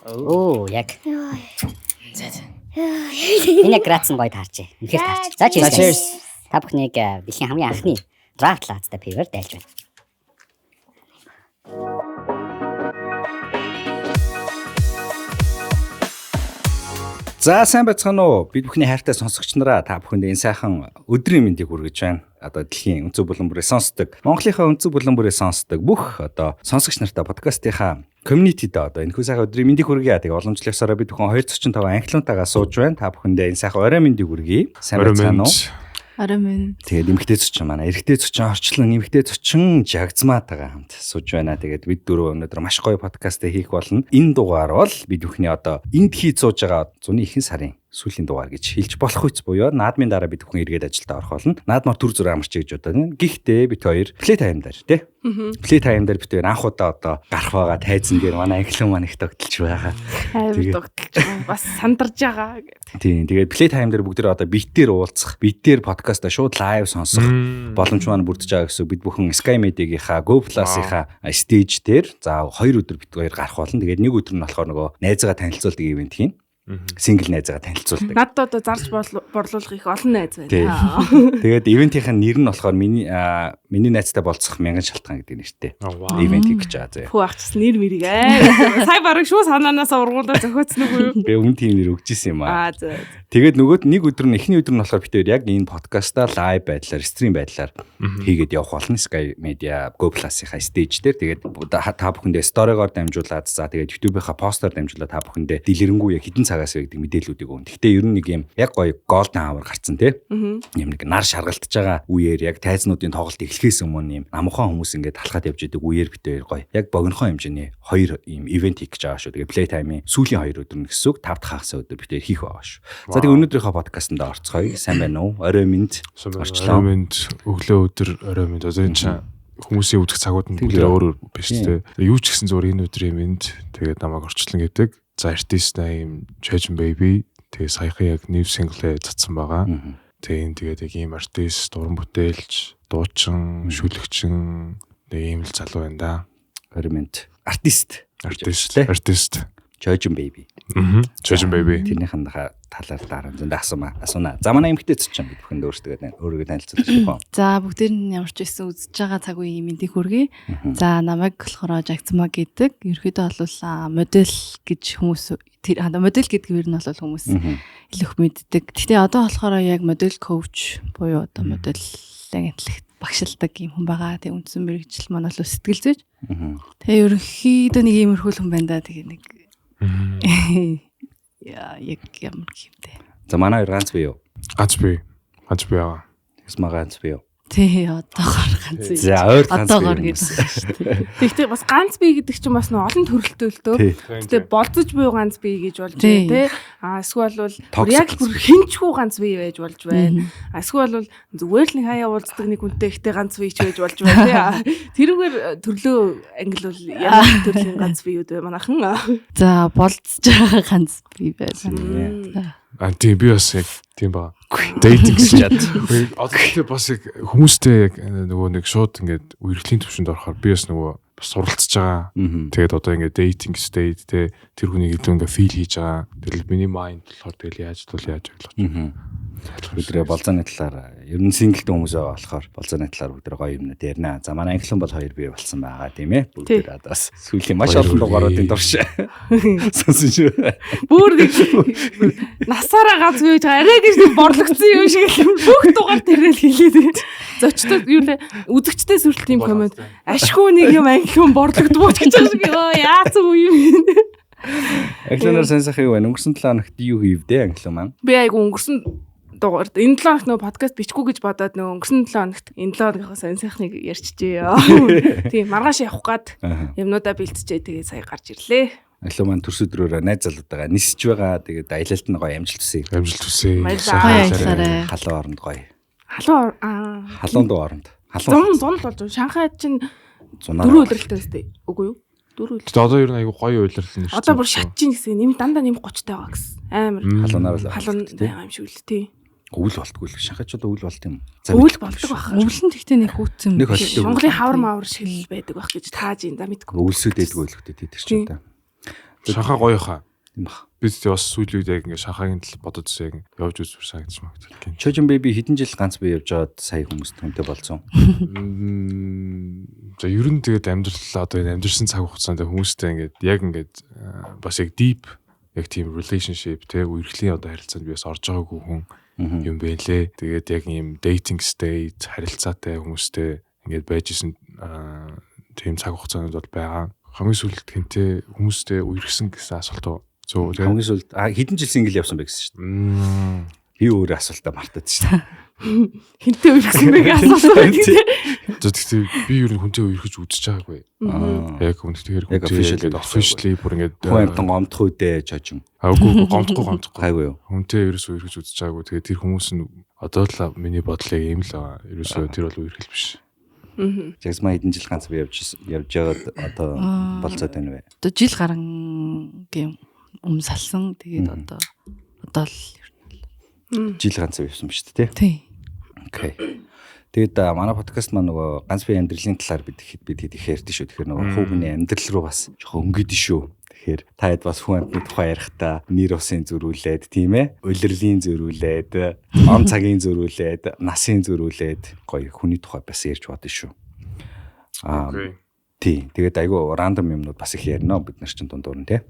Оо яг. Йой. За за. Энэ грацсан гоё таарчээ. Үнэхээр таарч. За cheers. За, cheers. Та бүхнийг дэлхийн хамгийн анхны драфт лаацтай пивээр дайлж байна. За сайн байцгаана уу? Бид бүхний хайртай сонсогч нараа та бүхэнд энэ сайхан өдрийн мэндийг хүргэж байна. Одоо дэлхийн өнцөг булан бүрээ сонсдог, Монголынхаа өнцөг булан бүрээ сонсдог бүх одоо сонсогч нартаа подкастынхаа community-д одоо энэхүү сайхан өдрийн мэндийг хүргье. Тэгээ уламжлал ёсороо бид бүхэн 245 анхлуунтайгаа сууж байна. Та бүхэндээ энэ сайхан орой мэндийг хүргье. Сайн Орой байцгаана уу? мэнд. Орой минь. Тэгээд эмэгтэй зочин манай эрэгтэй зочин орчлон эмэгтэй зочин жагзмаатайгаа хамт сууж байна. Тэгээд бид дөрөв өнөөдөр маш гоё подкаст хийх болно. Энэ дугаар бол бид бүхний одоо энд хийж сууж байгаа зуны ихэнх сарын сүүлийн дугаар гэж хэлж болох үс буюу наадмын дараа бид бүхэн эргээд ажилдаа орох болно. Наадмаар түр зур амарч гэж бодоод байна. Гэхдээ бид хоёр play time дээр тий. Play time дээр бид хоёр анх удаа одоо гарах байгаа тайзан дээр манай анхлан маань их тогтолж байгаа. Амар Тэгээ. догтлж байгаа. Бас сандарж байгаа гэдэг. Тийм. Тэгээд play time дээр бүгд одоо битээр уулзах, битээр подкастаа шууд live сонсох боломж маань бүрдэж байгаа гэсэн үг. Бид бүхэн Sky Media-гийнхаа Go Plus-ийнхаа stage дээр за хоёр өдөр бид хоёр гарах болно. Тэгээд нэг өдөр нь болохоор нөгөө найзгаа танилцуулдаг ивент хийн. Сингл найзгаа танилцуулдаг. Надад одоо зарж борлуулах их олон найз Тий. байна. Тэгээд ивентийнх нь нэр нь болохоор миний миний найзтай болцох мянган шалтгаан гэдэг нэртэй. Вау. Ивент хийх гэж байгаа заяа. Хүү ахчс нэр мэрийг аа. Сая бараг шүү санаанаасаа ургуулаа зохиоцсон үгүй юу? Би өмнө тийм нэр өгч исэн юм аа. Аа за. Тэгээд нөгөөд нэг өдөр нь эхний өдөр нь болохоор бид хоёр яг энэ подкастаа live байдлаар, stream байдлаар хийгээд явах болно. Sky Media Go Plus-ийнхаа stage дээр. Тэгээд та бүхэндээ story-гоор дамжуулаад за тэгээд YouTube-ийнхаа постоор дамжуулаад та бүхэндээ дэлгэрэнгүй яг хэдэн цагаас вэ гэдэг мэдээллүүдийг өгнө. Гэхдээ ер нь нэг юм яг гоё golden hour гарцсан тий. Юм нэг нар шаргалтж байгаа үеэр яг тайзнуудын тоглолт эхлэхээс өмнө юм намхан хүмүүс ингээд талхаад явж идэг үеэр бид хоёр гоё. Яг богинохон хэмжээний хоёр юм ивент хийх гэж байгаа шүү. Тэгээ play time-ийн сүүлийн хоёр өдөр нь гэсэн үг 5 дахь хагас өдөр бид хоёр хийх байгаа шүү. За тэгээ өнөөдрийнхөө подкастт орцгоё. Сайн байна уу? Орой минь. Сайн байна. Орчлон. Орой минь өглөө өдөр орой минь. Одоо энэ чинь хүмүүсийн үзэх цагууд нь Тийм бүгд үү. өөр өөр биш үү? Юу ч гэсэн зүгээр энэ өдрийн минь тэгээд намайг орчлон гэдэг. За артист name Chajin Baby. Тэгээ саяхан яг new single-ээ цацсан байгаа. Тэгээ энэ тэгээд яг ийм артист, уран бүтээлч, дуучин, шүлэгчин нэг ийм л залуу байна да. Орой минь. Артист. Артист, Тэ? артист. Chojin baby. Мгм. Chajin Baby. Тэрнийх нь талаар дараа зөндөө асуума. Асууна. За манай эмэгтэй зочин бид бүхэнд өөрсдөө өөрийгөө танилцуулж байна. За бүгдээр нь ямар ч байсан үзэж байгаа цаг үеийн мэндийг хүргэе. За намайг болохоор Жагцмаа гэдэг. Ерөнхийдөө бол модель гэж хүмүүс тэр модель гэдэг нэр нь бол хүмүүс илүү их мэддэг. Гэхдээ одоо болохоор яг модель коуч буюу одоо модель агентлагт багшилдаг юм хүн байгаа. Тэгээ үндсэн мэрэгжил маань бол сэтгэл зүйч. Тэгээ ерөнхийдөө нэг иймэрхүү л хүн байна да. Тэгээ нэг яа яг ямар гэмтэй. За манай хоёр ганц бие юу? Ганц би. Ганц би аа. Тэгсмаа ганц бие юу? Тий одоогор ганц бие. За ойр ганц Одоогор бие гэдэг хүмүүс. байна шүү дээ. Тэгтээ бас ганц бие гэдэг чинь бас нөө олон төрөлтэй л дөө. Тий. Тэгтээ болцож буй ганц бие гэж болж Тий. байна те. А эсвэл бол Toxic яг ганц бүр бие. хинчгүй ганц бие байж болж байна. А эсвэл бол зүгээр л нэг хаяа уулздаг нэг хүнтэй ихтэй ганц бие ч байж болж байна те. А, Тэрүүгээр төрлөө англи бол ямар төрлийн ганц биеуд вэ манайхан? За болцож байгаа ганц бие байна. Тий. А тийм би бас яг тийм байгаа. Dating Чад. Үгүй, Одоо гэхдээ бас яг хүмүүстэй яг нөгөө нэг шууд ингээд үерхлийн төвшөнд орохоор би бас нөгөө бас суралцж байгаа. Тэгээд одоо ингээд dating state те тэр хүнийг илүү ингээд feel хийж байгаа. Тэгэл миний mind болохоор тэгэл яаж тул яаж ойлгож. Өдрөө болзооны талаар ер нь синглтэй хүмүүс байгаа болохоор болзооны талаар бүгд гоё юмнууд ярина. За манай англихан бол хоёр бие болсон байгаа тийм ээ. Бүгд одоо сүүлийн маш Баяр олон дугааруудын хүргэе. турш сонсон шүү. Бүр нэг насаараа ганц бие гэж арай гэж нэг борлогдсон юм шиг л бүх дугаар тэрэл хэлээд. Зочтой юу лээ үзэгчтэй сүртэл тийм комент ашгүй нэг юм англи хүн борлогдмоо ч гэж байгаа шиг ёо яасан үе юм. Англиар сонсох юу вэ? Өнгөрсөн 7 хоногт юу хийвдэ англиан маань? Би айгу өнгөрсөн дугаард энэ 7 хоногт нөгөө подкаст бичихгүй гэж бодоод нөгөө өнгөрсөн 7 хоногт энэ 7 хоногийнхоо сонь сайхныг ярьчихжээ. Тийм маргааш явах гад юмнуудаа бэлтжээ тэгээд сая гарч ирлээ. Англиан маань төрс өдрөөрөө найз залуудаагаа нисэж байгаа. Тэгээд аялалт нь гоё амжилт хүсье. Амжилт хүсье. Баярлалаа. Гоё аяллаарай. Халуун оронд гоё. Халуун аа Халуун дуу оронд. Халуун зун зун л болж байна. Шанхайд чинь зунаар. дөрөв улиралтай өстэй. Үгүй юу? Дөрөв улирал. Гэтэ одоо ер нь айгу гоё улирал нь Одоо бүр шатчихин гэсэн. Нэм дандаа нэм 30 тайгаа гэсэн. Амар Халуунаар л халуун тий. байгаа юм шиг л тий. Өвөл болтгүй л. Шанхайч одоо өвөл болт юм. За Өвөл мэдгүй болдог шүү. байх. Өвөл нь тэгтээ нэг хүүтсэн Нэг холтой. Монголын хавар мавар шиг л байдаг байх гэж тааж ин за мэдгүй. Өвөлсөд дэдгүй л хөтэ тэр чинь Тий. одоо. Шанхай гоё хаа. Тийм бах. Би тэ бас сүүлийн үед яг ингээ Шанхайгийн тал бодож яг явж үзмээр санагдчих магадгүй. Чожин baby хэдэн жил ганц бие явж байгаад сая хүмүүс хүнтэй болцсон. За ер нь тэгээд амьдрал одоо энэ амьдарсан цаг хугацаанд хүмүүстэй ингээд яг ингээд бас яг deep яг тийм relationship те үерхлийн одоо харилцаанд би бас орж байгаагүй хүн юм бэ лээ. Тэгээд яг ийм dating state харилцаатай хүмүүстэй ингээд байж исэн тийм цаг хугацаанууд бол байгаа. Хамгийн сүүлд хэнтэй хүмүүстэй үерхсэн гэсэн асуулт уу? Зөв тийм. Хамгийн сүүлд хэдэн жил single явсан бэ гэсэн шүү дээ. Би өөр асуултаа мартаад шүү дээ. Хэнтэй үерхсэн бэ гэж асуусан байх тийм. За тэгтээ би ер нь хүнтэй үерхэж үзэж байгаагүй. Яг үнэхээр хүнтэй officially бүр ингээд хүн амтан гомдох үдэ чожин. Үгүй гомдохгүй. Хайгүй юу. Хүнтэй ерөөсөө үерхэж үзэж байгаагүй. Тэгээд тэр хүмүүс нь одоо л миний бодлыг ийм л байгаа. Ерөөсөө тэр бол үерхэл биш. Жагсмаа хэдэн жил ганц бие явж яваад одоо болцоод байна вэ? Одоо жил гарангийн өмнө салсан. Тэгээд одоо л ер нь жил ганц бие явсан ба шүү дээ, тий. Окей. Тэгээд манай подкаст маань нөгөө ганц бие амьдралын талаар бид хэд их ярьдэн шүү. Тэгэхээр нөгөө хүүхний амьдрал руу бас жоохон өнгөд шүү. Тэгэхээр та хэд бас хүн амьтны тухай ярихдаа нэр усын зөрүүлээд тийм ээ, улирлын зөрүүлээд, он цагийн зөрүүлээд, насын зөрүүлээд гоё хүний тухай бас ярьж бодно шүү. Окей. Тий. Тэгээд айгүй рандом юмнууд бас их ярина бид нар чинь дундуур нь тий.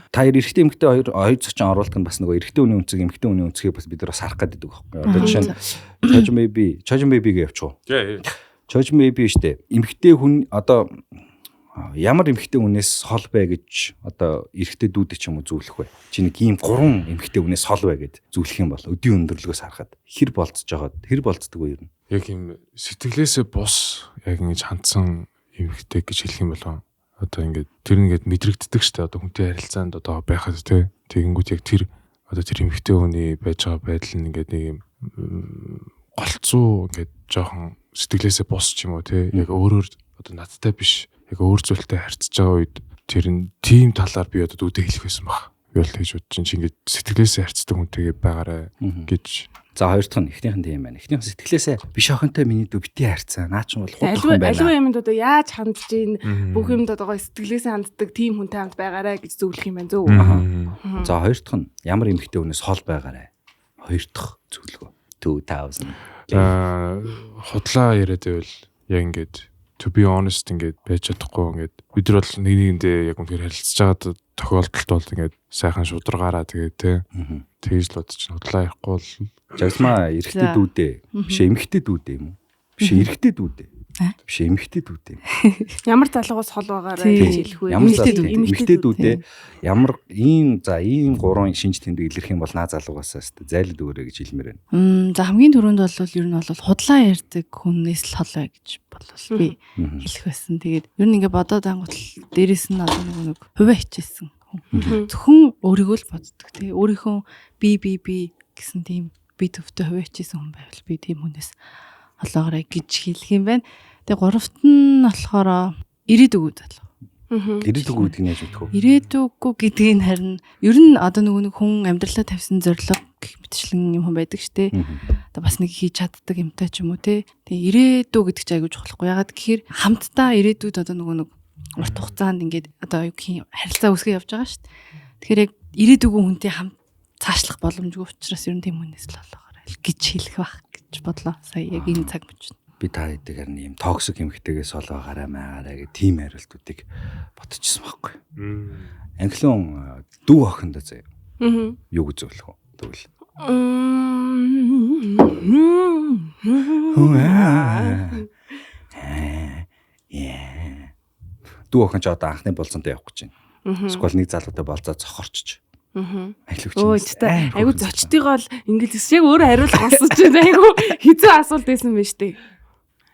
Та хоёр эрэгтэй эмэгтэй хоёр зочин оруулах нь бас нөгөө эрэгтэй хүний өнцөг, эмэгтэй хүний өнцгийг бас бид нар бас харах гэдэг байхгүй. Одоо жишээ нь Чожин baby-гээ явчих уу? Тий. Чожин baby штэ. Эмэгтэй хүн одоо ямар эмэгтэй хүнээс хол бай гэж одоо эрэгтэй дүүдэ ч юм уу зөвлөх вэ? Чи нэг ийм гурван эмэгтэй хүнээс хол бай гэд зөвлөх юм бол өдийн өндөрлөгөөс харахад хэр болцож байгаад хэр болцдог вэ ер нь? Яг юм сэтгэлээсээ бус яг ингэж хандсан эмэгтэй гэж хэлэх юм болов. Одоо ингээд тэр ингээд мэдрэгддэг штэ одоо хүнтэй харилцаанд одоо байхад те тэгэнгүүт яг тэр одоо тэр эмэгтэй хүний байж байгаа байдал нь ингээд нэг юм голцоо ингээд жоохон сэтгэлээсээ бус ч юм уу те яг өөрөөр одоо надтай биш яг өөр зүйлтэй харьцаж байгаа үед тэр нь тийм талаар би одоо дүүдээ хэлэх байсан баг. Би бол тэгж бодож чинь ингээд сэтгэлээсээ харьцдаг хүнтэйгээ байгаарэ гэж. За хоёр дахь нь эхнийх нь тийм байна. Эхнийх нь сэтгэлээсээ биш охинтой миний дүү бити харьцаа. Наа чинь бол худалхан байна. Аливаа юмд одоо яаж хандж гин бүх юмд одоо гоё сэтгэлээсээ ханддаг тийм хүнтэй хамт байгаарэ гэж зөвлөх юм байна зөв. За хоёр дахь нь ямар эмэгтэй хүнээс хол байгаарэ. Хоёр дахь зөвлөгөө 2000. Худлаа яриад байвал яг ингээд to be honest ингээд байж чадахгүй ингээд бид нар бол нэг нэгэндээ яг үнэхээр харилцаж байгаа тохиолдолд бол ингээд сайхан шударгаараа тэгээд те тэгж л бодож чинь худлаа ярихгүй бол Жагсмаа эрэгтэй дүүдээ биш эмэгтэй дүүдээ юм уу? Биш эрэгтэй дүүдээ. Биш эмэгтэй дүүдээ. Ямар залуугаас хол байгаарай гэж хэлэх вэ? Ямар залуу эмэгтэй дүүдээ ямар ийм за ийм гурван шинж тэмдэг илэрх юм бол наа залуугаас өстө зайлд өгөөрэй гэж хэлмээр байна. За хамгийн түрүүнд бол ер нь бол худлаа ярьдаг хүнээс л хол бай гэж болвол би хэлэх байсан. Тэгээд ер нь ингээ бодоод ангуутал дээрэс нь одоо нэг хувиа хичээсэн хүн. Зөвхөн өөрийгөө л боддог тий. Өөрийнхөө би би би гэсэн тийм би төвтэй хувиа хичээсэн хүн байвал би тийм хүнээс холоогоорой гэж хэлэх юм байна. Тэгээ гуравт нь болохоор ирээдүгүү залуу. Ирээдүгүү гэдгийг яаж мэдэх вэ? Ирээдүгүү гэдгийг нь харин ер нь одоо нөгөө нэг хүн амьдралаа тавьсан зорилго гэх мэтчлэн юм хүн байдаг штэ. Одоо бас нэг хийж чаддаг юмтай ч юм уу те. Тэгээ ирээдүй гэдэг чинь айгүй чухал хгүй. Ягаад гэхээр хамтдаа ирээдүйд одоо нөгөө нэг урт хугацаанд ингээд одоо юу гэх юм харилцаа үүсгэж явж байгаа штэ. Тэгэхээр яг ирээдүгүү хүнтэй хамт цаашлах боломжгүй учраас ер нь тийм хүнээс л холоогоорой гэж хэлэх байх гэж бодлоо. Сая яг энэ цаг мөч. Би та хэдэг харин ийм токсик эмэгтэйгээс хол байгаарай маагаарай гэх тийм хариултуудыг бодчихсон байхгүй. Англиун дүү охиндоо заяа. Юу гэж зөвлөх вэ? Тэгвэл. Дүү охин ч одоо анхны болцоонтой явах гэж байна. Эсвэл нэг залуутай болцоо цохорчж. Өө ч та айгу зочдыгоо л инглис яг өөрөө хариулах болсон чинь айгу хэцүү асуулт байсан байж тээ.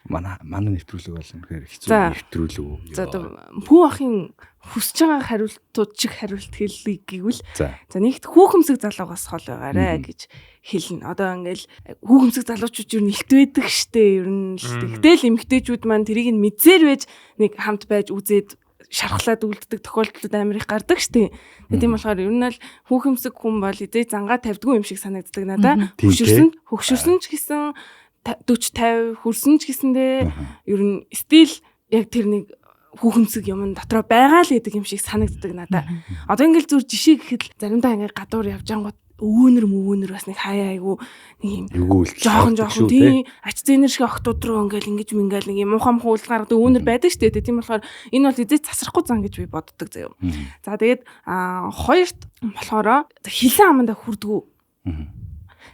Манай нэвтрүүлэг бол үнэхээр хэцүү нэвтрүүлэг. За одоо пүү ахын хүсэж байгаа хариултууд чиг хариулт хэллийг гэвэл за нэгт хүүхэмсэг залуугаас хол байгаарэ гэж хэлнэ. Одоо ингээл хүүхэмсэг залуучууд ер нь илт байдаг штэ ер нь л. Тэгтэл эмэгтэйчүүд маань тэрийг нь мэдсээр байж нэг хамт байж үзээд шархлаад үлддэг тохиолдлууд амар их гардаг штэ. Тийм болохоор ер нь л хүүхэмсэг хүн бол эзээ зангаа тавьдгүй юм шиг санагддаг надаа. Хөгшөрсөн ч гэсэн 40 50 хүрсэн ч гэсэндээ ер нь стил яг тэр нэг Хүүхэмсэг юм дотроо байгаа л гэдэг юм шиг санагддаг надаа. Одоо ингээл зүр жишээ гэхэд заримдаа ингээд гадуур явж ангууд өвөөнөр мөвөөнөр бас нэг хаяа айгу нэг юм жоохон жоохон тийм ач зээнэр шиг охтууд руу ингээл ингэж мингээл нэг юм муухай муухай үйл гаргадаг өвөөнөр байдаг шүү дээ. Тийм болохоор энэ бол эзэж засрахгүй зан гэж би боддог заяа. За тэгээд хоёрт болохоор хилэн амандаа хүрдгүү.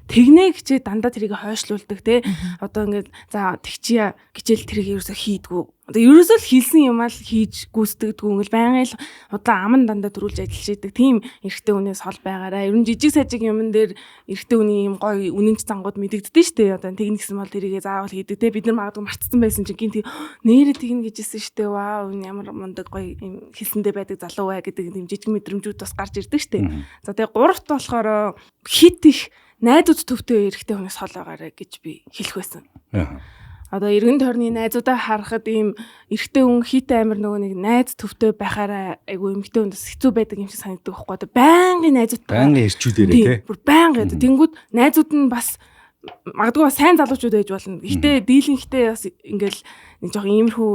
Тэгнэ гэчээ дандаа тэрийг хойшлуулдаг те. Одоо ингээд за тэгчия гिचэл тэрийг ерөөсөө хийдгүү. Одоо ерөөсөө л хийсэн юмаа л хийж гүйцэтгэдэггүй ингээл байнгын л удаан аман дандаа төрүүлж ажиллаж идэг. Тийм эрэгтэй хүнээс хол байгаарай. Ер нь жижиг сажиг юмн дээр эрэгтэй хүний юм гоё үнэнч зангууд мэдэгддээ шүү дээ. Одоо тэгнэ гэсэн бол тэрийгээ заавал хийдэг те. Бид нар магадгүй мартцсан байсан чинь гинт нэрээ тэгнэ гэжсэн шүү дээ. Вау энэ ямар мундаг гоё юм хэлсэндээ байдаг залуу бай гэдэг тийм жижиг мэдрэмжүүд бас гарч ирдэг шүү дээ. За тэгээ гуравт болохоор хит их найзууд төвтэй эрэгтэй хүнээс хол байгаарай гэж би хэлэх байсан. Одоо эргэн тойрны найзуудаа харахад ийм эрэгтэй хүн хит амир нөгөө нэг найз төвтэй байхаараа айгүй эмэгтэй хүнд бас хэцүү байдаг юм шиг санагддаг байхгүй. Одоо байнгын найзуудтай байнгын ирчүүдээрээ тий. Бүр байнгын. Тэнгүүд найзууд нь бас магадгүй бас сайн залуучууд байж болно. Гэхдээ дийлэнхтэй бас ингээл нэг жоохон иймэрхүү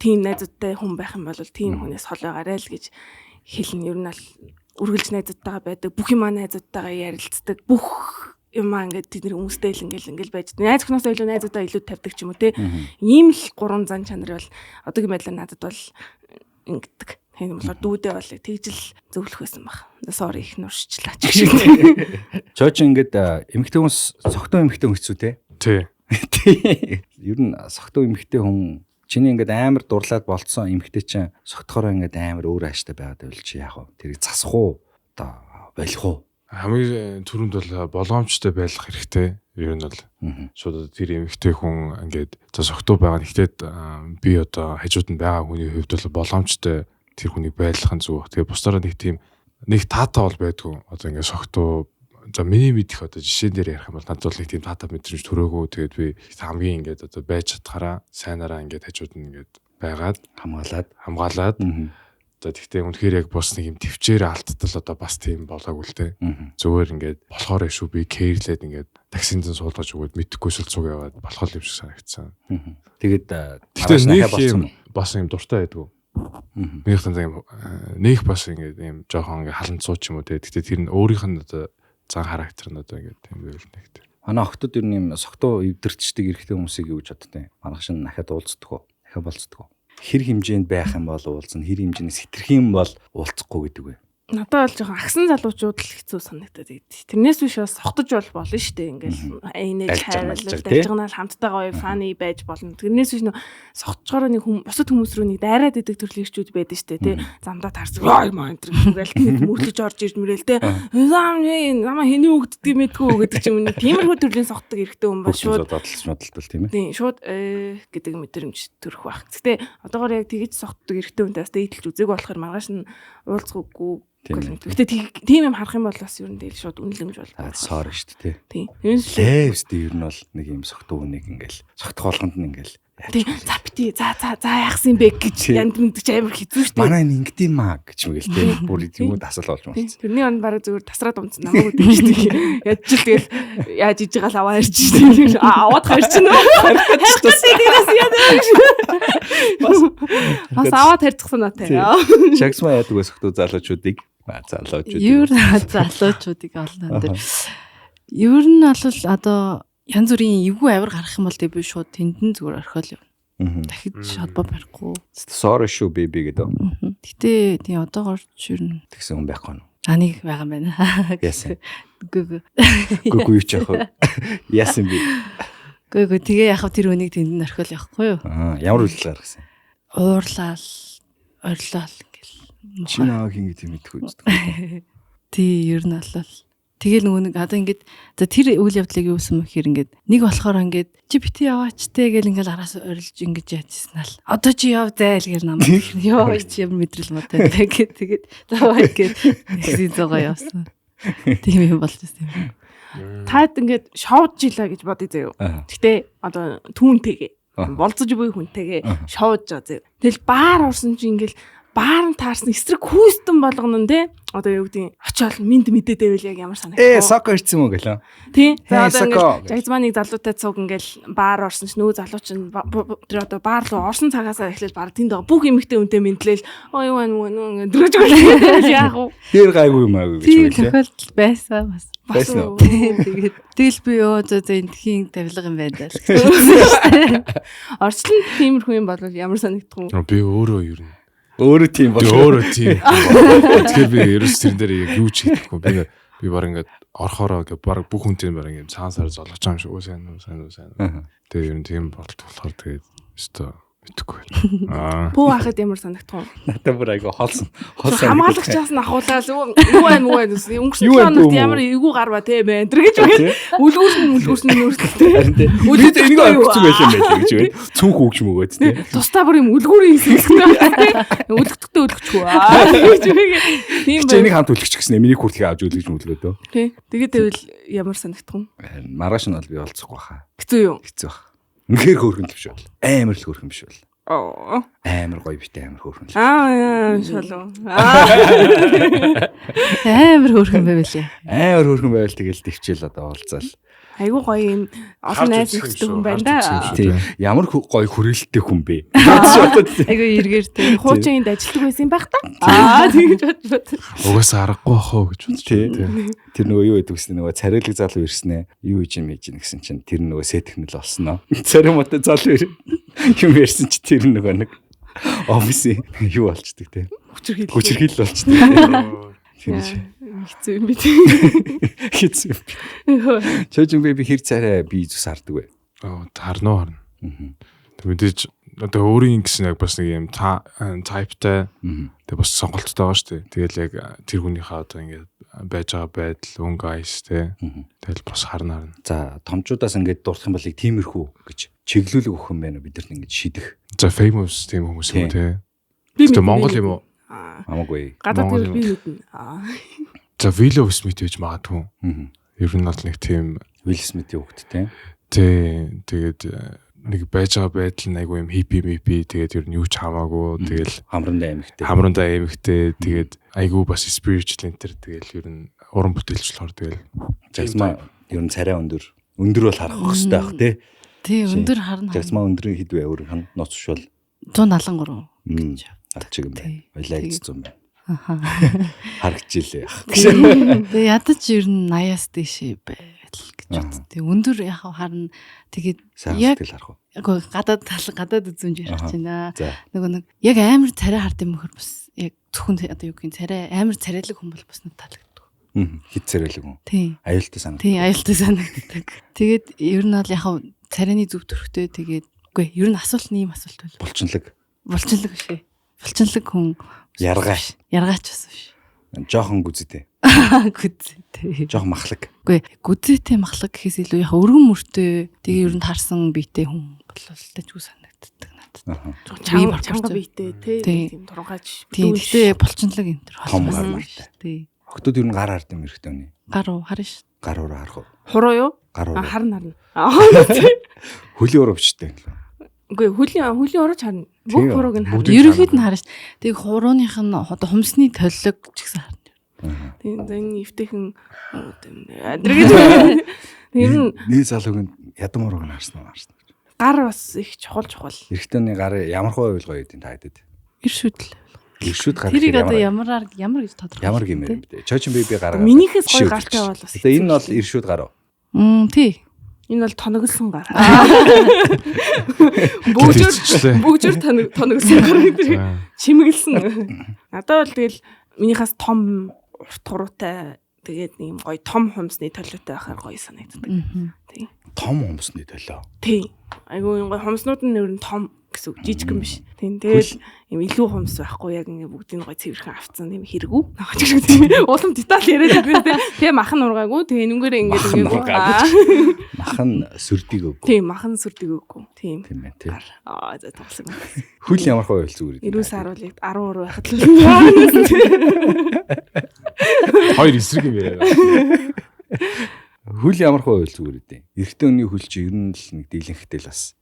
тийм найзуудтай хүн байх юм бол тийм хүнээс хол байгаарай л гэж хэлнэ. Ер нь аль үргэлж найзуудтайгаа байдаг, бүх юмаа найзуудтайгаа ярилцдаг, бүх юмаа ингээд тэд нэр хүмүүстэй л ингээл байж. Найз охиноосоо илүү найзуудаа илүү тавьдаг ч юм уу те. Ийм л гурван зан чанар бол одоогийн байдлаар надад бол ингэдэг. Тийм болохоор дүүдээ бол тэгжил зөвлөх байсан баг. Sorry их нуршчлаа ч гэж. Чооч ингээд эмэгтэй хүмүүс согтуу эмэгтэй хүн хэцүү те. Тий. Ер нь согтуу эмэгтэй хүн чиний ингээд амар дурлаад болцсон эмэгтэй чинь согтохороо ингээд амар өөр ааштай байгаад байвал чи яах вэ? Тэрийг засах уу? Одоо болох уу? Хамгийн түрүүнд бол боломжтой байх хэрэгтэй. Ер нь бол шууд тэр эмэгтэй хүн ингээд за согтуу байгаа нь ихтэй би одоо хажууд нь байгаа хүний хувьд бол боломжтой тэр хүнийг байлгах нь зүг. Тэгээ бусдаараа нэг тийм нэг таатай бол байдгүй. Одоо ингээд согтуу за миний мэдих одоо жишээн дээр ярих юм бол надад бол нэг тийм таатай мэдрэмж төрөөгөө. Тэгээд би хамгийн ингээд одоо байж чадхаараа сайнараа ингээд хажууд нь ингээд байгаад хамгаалаад За тэгтээ үнэхээр яг бус нэг юм төвчээр алттал одоо бас тийм болоогүй л те. Зүгээр ингээд болохоор шүү би кэрлээд ингээд таксинд нь суулгаж өгөөд мэдхгүй сул цуг яваад болох юм шиг санагдсан. Тэгээд тэгтээ нэг юм бас юм дуртай байдгүй. Нэг тань юм нэг бас ингээд юм жоохон ингээд халанцуу ч юм уу те. Тэгтээ тэр нь өөрийнх нь одоо зан характер нь одоо ингээд тийм байвал нэг тэр. Манай охтууд ер нь юм согтуу эвдэрчдэг эрэгтэй хүмүүсийг юу гэж боддیں۔ Манайх шин дахиад уулздаг уу? Дахиад болцдог уу? Хэр хэмжээнд байх юм бол уулзна, хэр хэмжээнээс хитрх юм бол уулзахгүй гэдэг вэ? Надад бол жоохон агсан залуучууд л хэцүү санагдаад байдаг. Тэрнээс биш бас согтож бол болно шүү дээ. Ингээл инээж хайрлал, дажигнаал хамтдаа гоё фаны байж болно. Тэрнээс биш нөө согтжохороо нэг хүм бусад хүмүүс рүү нэг дайраад идэг төрлийн ирчүүд байдаг шүү дээ, тий. Замдаа таарсан. Ой маа энэ гэл нэг мөрлөж орж ирж мөрөөл тий. Намаа хэний өгддөг мэдгүй гэдэг ч юм уу. Тиймэрхүү төрлийн согтдог эрэгтэй хүн ба шууд бодлож модалдвал тийм ээ. Тий, шууд гэдэг мэдрэмж төрөх байх. Гэтэ одоогоор яг тэгэж согтдог эрэгтэй хүнтэй бас дээдлж үзег болохоор маргааш нь уулзахгүй. Гэтэ тийм юм харах юм бол бас ер нь тэгэл шууд үнэлэмж бол. Sorry шүү дээ. Тийм. Левстэй ер нь бол нэг юм согтуу хүнийг ингээл согтох болгонд нь ингээл тийм за бити за за за яахсан юм бэ гэж янд мэдчих амар хэцүү шүү дээ. Манай энэ ингэдэм маа гэж мэгэл тийм бүр юм уу тасал болж мэлцсэн. Тэрний он бараг зүгээр тасраад унтсан намайг үгүй шүү дээ. Ядч л тэгэл яаж иж байгаа л аваа ирч шүү дээ. Аваад харчин. Харих тэгээс яа гэж. Бас аваад харьцсан наатай. Шагсмаа яадаг вэ согтуу залуучуудыг? Залуучуудыг. Ер нь залуучуудыг олно тэр. Ер нь бол одоо янз бүрийн эвгүй авир гарах юм бол би шууд тэнд нь зүгээр орхиол явна. Дахиж холбоо барихгүй. Sorry шүү baby гэдэг. Гэтэ тийм одоогор ч ер нь тэгсэн хүн байхгүй нь. А нэг байгаа юм байна. Яасан. Үгүй. Үгүй юу ч яах вэ? Яасан би. Үгүй тэгээ яхав тэр үнийг тэнд нь орхиол явахгүй юу? Аа ямар үйлдэл гаргасан? Уурлаал, орилоол ингээл. Чи нааг ингэ тийм мэдхгүй үздэг. Тий, ер нь бол тэгэл нөгөө нэг одоо ингээд за тэр үйл явдлыг юу гэсэн мэхээр ингээд нэг болохоор ингээд чи бити яваач те гэл ингээд араас орилж ингэж яажсэн ал. Одоо чи яв зайл гэр намайг. Йоо чи ямар мэдрэл муутай гэд тэгээд даваа гэд нэгсийн зогоо явсан. Тийм юм болж байсан юм. Таад ингээд шоуж илаа гэж бодъё заяо. Гэтэ одоо түүнтэйгээ болцож буй хүнтэйгээ шоуж байгаа заяо. Тэгэл баар орсон чи ингээд Баар нь таарсан эсрэг хүүстэн болгоно нь те. Одоо юу гэдгийг очиод минд мэдээд байвал яг ямар санагдах вэ? Соко ирсэн юм уу гэлээ. Тий. За одоо ингээл Жагзманыг залуутай цуг ингээл баар орсон ч нөгөө залуу чинь тэр одоо баар руу орсон цагаасаа эхлээл баар тэнд байгаа бүх эмэгтэй үнтэй мэдлээл оо юу байна мөн ингээд дөрөж өгөөл яах вэ? Тэр гайгүй юм аагүй гэж Тийм байлээ. тохиолдол байсан бас. Байсан уу? Тэгээд тэгэл би ёо зөө зөө энтхийн тавилга юм байна даа л гэж бодсон шүү дээ. Орчлон тиймэрхүү юм бол ямар санагдах вэ? Би өөрөө ер нь Өөрөө тийм би бол. өөрөө тийм. Тэгэхээр би ерөөс тэрэн дээр яг юу ч хийхгүй. Би баг ингээд орохороо ингээд баг бүх хүнтэй баг ингээд цаансаар золгож байгаа юм шиг. Өө сайн уу сайн уу сайн уу. Тэгээ ер нь тийм болт болохоор тэгээд өстө мэдэхгүй байна. Аа. Пүү ахад ямар санагдах вэ? Надад бүр айгүй холсон. Холсон. Хамгаалагчаас нь ахуулаад юу байна мүү байна гэсэн. Өнгөрсөн Юу 7 байна, хоногт бүү ямар эвгүй гарва те байна. Тэр гэж үгээд үлгүүрсэн үлгүүрсэн нүртэл те. Харин тий. Үлгүүр Энийг юу? орчихсон байлаа юм байлаа гэж байна. Цүнх өгч мөгөөд тий. Тусдаа бүр юм үлгүүрийн хэсэг те. Үлгдэхдээ үлгчихгүй. Аа гэж үгээд. Тийм Чи энийг хамт үлгэх гэсэн миний хүртгийг авч үлгэж мүлгөө дөө. Тий. Тэгээд байвал ямар санагдах вэ? Харин маргааш нь бол би олцохгүй хаа. Хэцүү юу? Хэцүү бах. Үнэхээр хөөрхөн л биш бол. Амар л хөөрхөн биш бол. Аа. Амар гоё битээ амар хөөрхөн л. Аа шалуу. Аа. Амар хөөрхөн байвал. Амар хөөрхөн байвал тэгэл төвчээл одоо уулзаал. Айгуу гоё юм олон Харж найз үзэх юм нөхдөд шүү, хүн байна харж да. үзэх юм шүү. Тий. Ямар гоё хүрээлттэй хүн бэ? Гэж бодод. Айгу эргээр тий. Хуучин энд ажилтдаг байсан юм байх та. Аа тэгэж бодож бод. Угаасаа аргагүй бах уу гэж бодож Тий. байна. Тий. Тэр нөгөө юу гэдэг вэ? Нөгөө царайлаг залуу ирсэн ээ. Юу хийж юм хийж гин гэсэн чинь тэр нөгөө сэтгнэл олсноо. Царай муутай залуу юм ярьсан чи тэр нөгөө нэг офисын юу болчдөг те. Хүчирхийлэл. Хүчирхийлэл болчдөг. Тэр чи Хэцүү юм би. хэцүү. Чожин би би хэр царай би зүс хардаг вэ? Аа харна уу харна. Тэг мэдээж одоо өөрийн гэсэн яг бас нэг юм type-тай тэг бас сонголттой байгаа шүү дээ. Тэгэл яг тэр хүнийхээ одоо ингээд байж байгаа байдал, өнгө айс те. Тэгэл бас харна харна. За томчуудаас ингээд дурдах юм бол яг тиймэрхүү гэж чиглүүлэг өгөх юм байна уу бидэрт ингээд шидэх. За famous тийм хүмүүс юм уу те. Би Гэтэ мэднэ, Монгол би юм уу? Аа. Хамаагүй. Гадаад Монгол гэвэл би юм. мэднэ. Аа. За Willow Smith гэж магадгүй. Мгм. Ер нь бол нэг тийм Will Smith-ийн хүүхэд те. тий тэгээд нэг байж байгаа байдал нь айгүй юм хиппи мипи тэгээд ер нь юу ч хамаагүй тэгэл Хамрандаа эмэгтэй. хамрандаа эмэгтэй тэгээд айгүй бас spiritual enter тэгэл ер нь уран бүтээлч болохоор тэгэл Жагсмаа ер нь царай өндөр. Өндөр бол харах хэрэгтэй байх те. Тий өндөр харна. Жагсмаа өндрийн хэд вэ өөрийнх нь нууц биш бол 173 Мм. гэж. Над чиг юм байна. Тий. Ойлаа гэж зүүн байна. Аха. Харагчилээ яах. Тэгээ ядаж ер нь 80-аас дээшээ байл гэж бод. Тэгээ өндөр яг харна. Тэгээд Сайн яг сэтгэл харах уу. үгүй гадаад тал гадаад үзэмж ярих Аха. гэж байна. За. Нөгөө нэг яг амар царай хард юм хөр бас яг зөвхөн одоо юу гэх юм царай амар царайлаг хүн бол бас нэг таалагддаг. Мгм. Хит царайлаг хүн. Тий. Аюултай санагдав. Тий, аюултай санагддаг. Тэгээд ер нь бол яг царайны зөв төрхтэй тэгээд үгүй ер нь асуулт нь ийм асуулт бол Булчинлаг. булчинлаг биш ээ. Булчинлаг хүн Яргаа. Яргаач бас биш. Жохон гүзэтэй. Гүзээтэй. Жохон махлаг. Үгүй гүзээтэй махлаг гэхээс илүү яг өргөн мөртэй тэгээ ер нь таарсан биетэй хүн болвол тажгүй санагддаг надад. Аха. Чанга чанга биетэй те Тий. тийм тургаач. Тийм гэхдээ булчинлаг энэ төр Том бас гар биш. мартай. Тий. Охтууд ер нь гар хард юм эрэхтэй үний. Гар уу харна ш. Гар уруу харах уу? Хуруу юу? Гар А уруу. харна харна. Аа. Хөлийн уруу бичтэй. Үгүй хөлийн хөлийн урууч харна. Бүх Тийм. хурууг нь харна. Бүгдийг Ерөнхийд нь харна ш. Тэгээ хурууных нь одоо хумсны толлог ч гэсэн харна. Тийм за энэ эвтэйхэн тэр гэж. Тэр нь Нэг залууг нь ядам урууг нь харсан уу? Харсан. гар бас их чухал чухал. Эрэгтэйний гар ямар хөө байвал гоё гэдэг та хэдэд. Эр шүдэл. Иршүүд гар Тэрийг гэхээр одоо ямар ямараар ямар гэж тодорхойлох ямар гэмээр юм бэ? Чочин би би гараа. Минийхээс гоё гартай бол бас. Одоо энэ бол иршүүд гар уу? Мм тий. Энэ бол тоноглосон гар. Бөгжөр Гэрчлээ. бөгжөр тоноглосон гар гэдэг. За. Чимэглсэн. Надад бол тэгэл минийхээс том урт хуруутай тэгээд нэг юм гоё том хумсны толиотой байхаар гоё санагддаг. Мгм. Том хумсны төлөө. Тийм. Айгуу юм гоё хумснууд нь ер нь том гэсэн үг жижигхэн биш. Тийм. Тэгэл юм илүү хумс байхгүй яг ингээ бүгдийг гоё цэвэрхэн авцсан тийм хэрэгүү. Наач шиг тийм. Улам деталь яриад байдаг тийм. Тэгээ махан ургаагүй. Тэгээ нүгээрээ ингээд Махан ингээд. ургаагүй. Махан сүрдийг өггүй. Тийм, махан сүрдэг үгүй. Тийм. Тийм байна тий. Гар. Аа за тоглосон юм. Хөл ямар хөө байвал зүгээр. 90 саруулыг 13 байхад л. Хоёр эсрэг юм яриа. Хөл ямар хөө байвал зүгээр үү? Эрэгтэй хүний хөл чи ер нь л нэг дийлэнхтэй л бас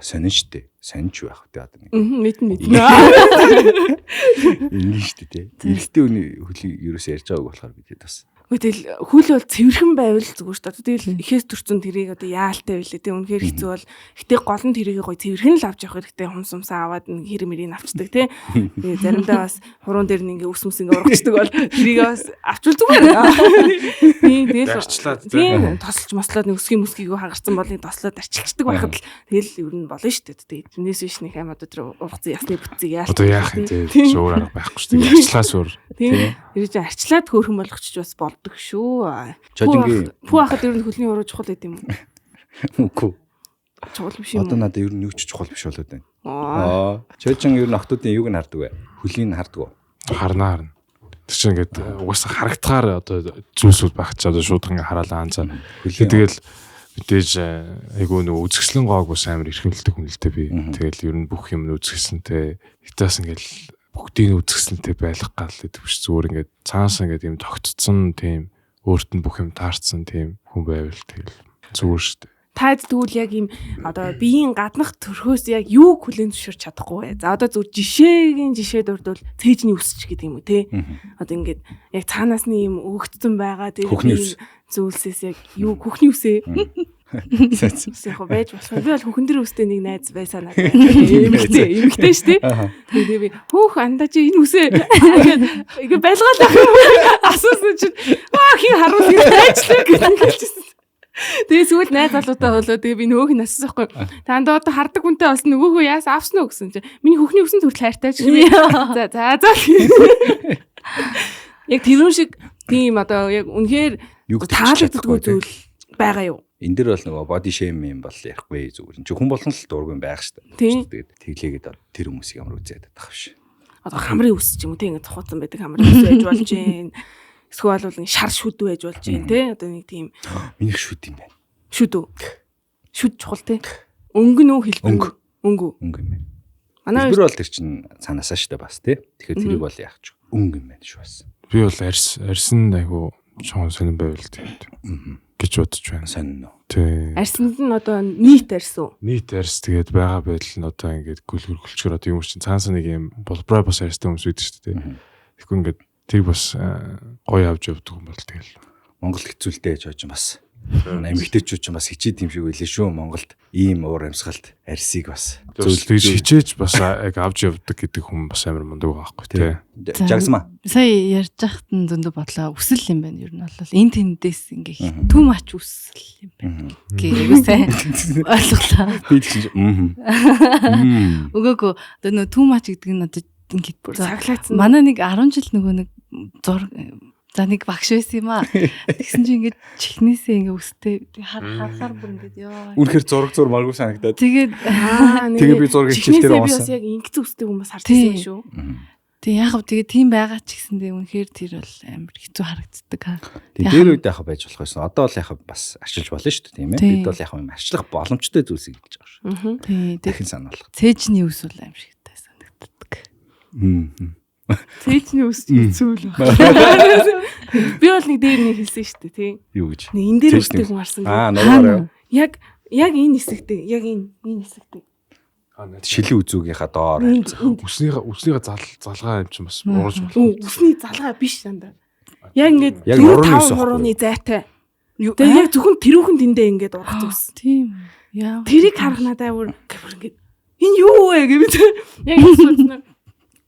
сонин штэ. Сонинч байх үү одоо нэг. Мм мэднэ мэднэ. Ингэн шүү дээ тий. Эрэгтэй хүний хөлийг ерөөсөө ярьж байгааг болохоор би тэгэд бас. Үгүй тэгэл хөл бол цэвэрхэн байвал зүгээр шүү дээ. Тэгэл ихээс төрцөн тэрийг одоо яалтай байлээ. Тэг үнэхээр хэцүү бол гэтээ гол нь тэрийг гоё цэвэрхэн л авч явах хэрэгтэй. Хумс умсаа аваад нэг хэр мэрийг авчдаг тий. Тэгээ заримдаа бас хуруун дээр нь ингээ ус мүс ингээ ургацдаг бол тэрийг бас авчвал зүгээр. Тийм тэгэл тийм тосолж мослоод нэг өсгийн мөсгийг хагарсан бол нэг тослоод арчилчдаг байхад л тэгэл ер нь болно шүү дээ. Тэгээ тэрнээс биш нэг аим одоо тэр ургацсан ясны бүтцийг яалт. Одоо яах юм тий өөр арга байхгүй шүү дээ. Арчлаас өөр. Тийм. Тэр чинь арчлаад хөөрхөн болгочих бас болдог шүү. Чожингийн пүү хахад ер нь хөлний уруу чухал байд юм уу? Үгүй. Чухал биш юм уу? Одоо надад ер нь юу ч чухал биш болоод байна. Аа. Чожин ер нь охтуудын юуг нь хардаг вэ? Хөлийг нь хардаг уу? Харна. Тэр чинь ингээд угаасаа харагдахаар одоо зүйлсүүд байх чи одоо шууд ингээ хараалаа анзаа. Тэгэл мэдээж айгүй нөгөө үзэсгэлэн гоог бас амар эрхэмлдэг хүн л дээ би. Тэгэл ер нь бүх юм үзэсгэлэнтэй. Хитаас ингээл бүгдийг үзэсгэлэнтэй байх гал гэдэг биш зүгээр ингээд цаанаас ингээд юм тогтцсон тийм өөрт нь бүх юм таарсан тийм хүн байвал тэгэл зүгээр шүү дээ. Таад тэгвэл яг ийм одоо биеийн гаднах төрхөөс яг юу хүлээн зөвшөөрч чадахгүй вэ? За одоо зүгээр жишээгийн жишээ дурдвал цээжний үсч гэдэг юм уу те? Одоо ингээд яг цаанаас нь ийм өгөгдсөн байгаа тэр зүйлсээс яг юу хөхний үсээ яг байж болох. Би бол хөхөн дээр үстэй нэг найз байсаа надад. Эмэгтэй шүү дээ. Тэгээ би хөөх андаа чи энэ үсээ ингээ байлгаал ах юм. Асуусан чинь аа хин харуул гэж найзлаа гэж хэлчихсэн. Тэгээ сүүл найз залуутай болоо тэгээ би нөгөөх нь асуусан байхгүй. Та андаа одоо хардаг хүнтэй болсон нөгөөхөө яас авсан уу гэсэн чинь миний хөхний үсэн төрөл хайртай ч юм. За за за. Яг тэрүүн шиг тийм одоо яг үнэхээр таалагддаггүй зүйл байгаа юу? Энэ дэр бол нөгөө body shame юм бол ярихгүй зүгээр. Чи хүн болгон л дургүй байх шүү дээ. Тэгээд тэглээгээд тэр хүмүүсийг ямар үзээд байх биш. Одоо хамрын үс ч юм уу тийм ингэ цухуцсан байдаг хамрын үс байж болж гин. Эсвэл бол нэг шар шүд байж болж гин тий. Одоо нэг тийм минийх шүд юм байна. Шүд үү? Шүд чухал тий. Өнгө нөө хэлбэр өнгө. Өнгө юм байна. Манай хэлбэр бол тэр чин цаанаасаа шүү дээ бас тий. Тэгэхээр тэрийг бол яах ч өнгө юм байна шүү бас. Би бол арьсан айгу чон сонирн байвал тийм гэж бодож байна. Сонин уу? Тий. Арьсанд нь одоо нийт арьс уу? Нийт арьс тэгээд байгаа байдал нь одоо ингээд гүлгэр гүлчгэр одоо юм чинь цаанаас нэг юм булбраа бас арьстай хүмүүс байдаг шүү дээ. Тэгэхгүй ингээд тэр бас гоё авч явдаг юм бол тэгэл. Монгол хэцүүлтэй жоо бас. Эмэгтэйчүүд ч бас хичээд юм шиг байлээ шүү. Монголд ийм уур амьсгалт арьсыг бас зөвлөж хичээж бас яг авч явдаг гэдэг хүн бас амар мундаг байгаа байхгүй тий. Жагсмаа. Сая ярьж байхад нь зөндөө бодлоо. Үсэл юм байна ер нь бол энэ тэндээс ингээ too much үсэл юм байна гээгүй сайн ойлголоо. Би тэгсэн чинь Өгөөгүй одоо нөө too much гэдэг нь одоо ингээд бүр цаглаацсан. Манай нэг 10 жил нөгөө нэг зураг за нэг багш байсан юм аа. Тэгсэн чинь ингээд чихнээсээ ингээд өстэй харахаар бүр ингээд ёо. Үнэхээр зураг зур маргүй санагдаад. Тэгээд тэгээ би зураг хичээл дээр унсан. Би бас яг ингэсэн өстэй хүмүүс харж байсан юм шүү. Тэг яг хав тэгээ тийм байгаа ч гэсэндээ үнэхээр тэр бол амар хэцүү харагддаг. Тэг дээр үед яг байж болох байсан. Одоо бол яг бас арчилж болно шүү дээ тийм ээ. Бид бол яг юм арчлах боломжтой зүйлсийг хэлж байгаа шүү. Тий. Дахин санаалах. Цээжний үс бол аим шигтэй санагддаг. Цээжний үс хэцүү л байна. Би бол нэг дээр нэг хэлсэн шүү дээ тий. Юу гэж? Нэг энэ дээр үстэй хүн харсан. Аа нуруугаар. Яг энэ хэсэгтэй, яг энэ хэсэгтэй. Шилэн үзүүгийнхаа доор. Үснийхээ залгаа юм чинь бас уурж болох. Үсний залгаа биш дандаа. Яг ингээд 4 5 хурууны зайтай. Тэгээ яг зөвхөн тэрүүхэн тэндээ ингээд урах зүс. Тийм. Яа. Тэрийг харах надад бүр ингээд энэ юу вэ гэвэ. Яг асуусан.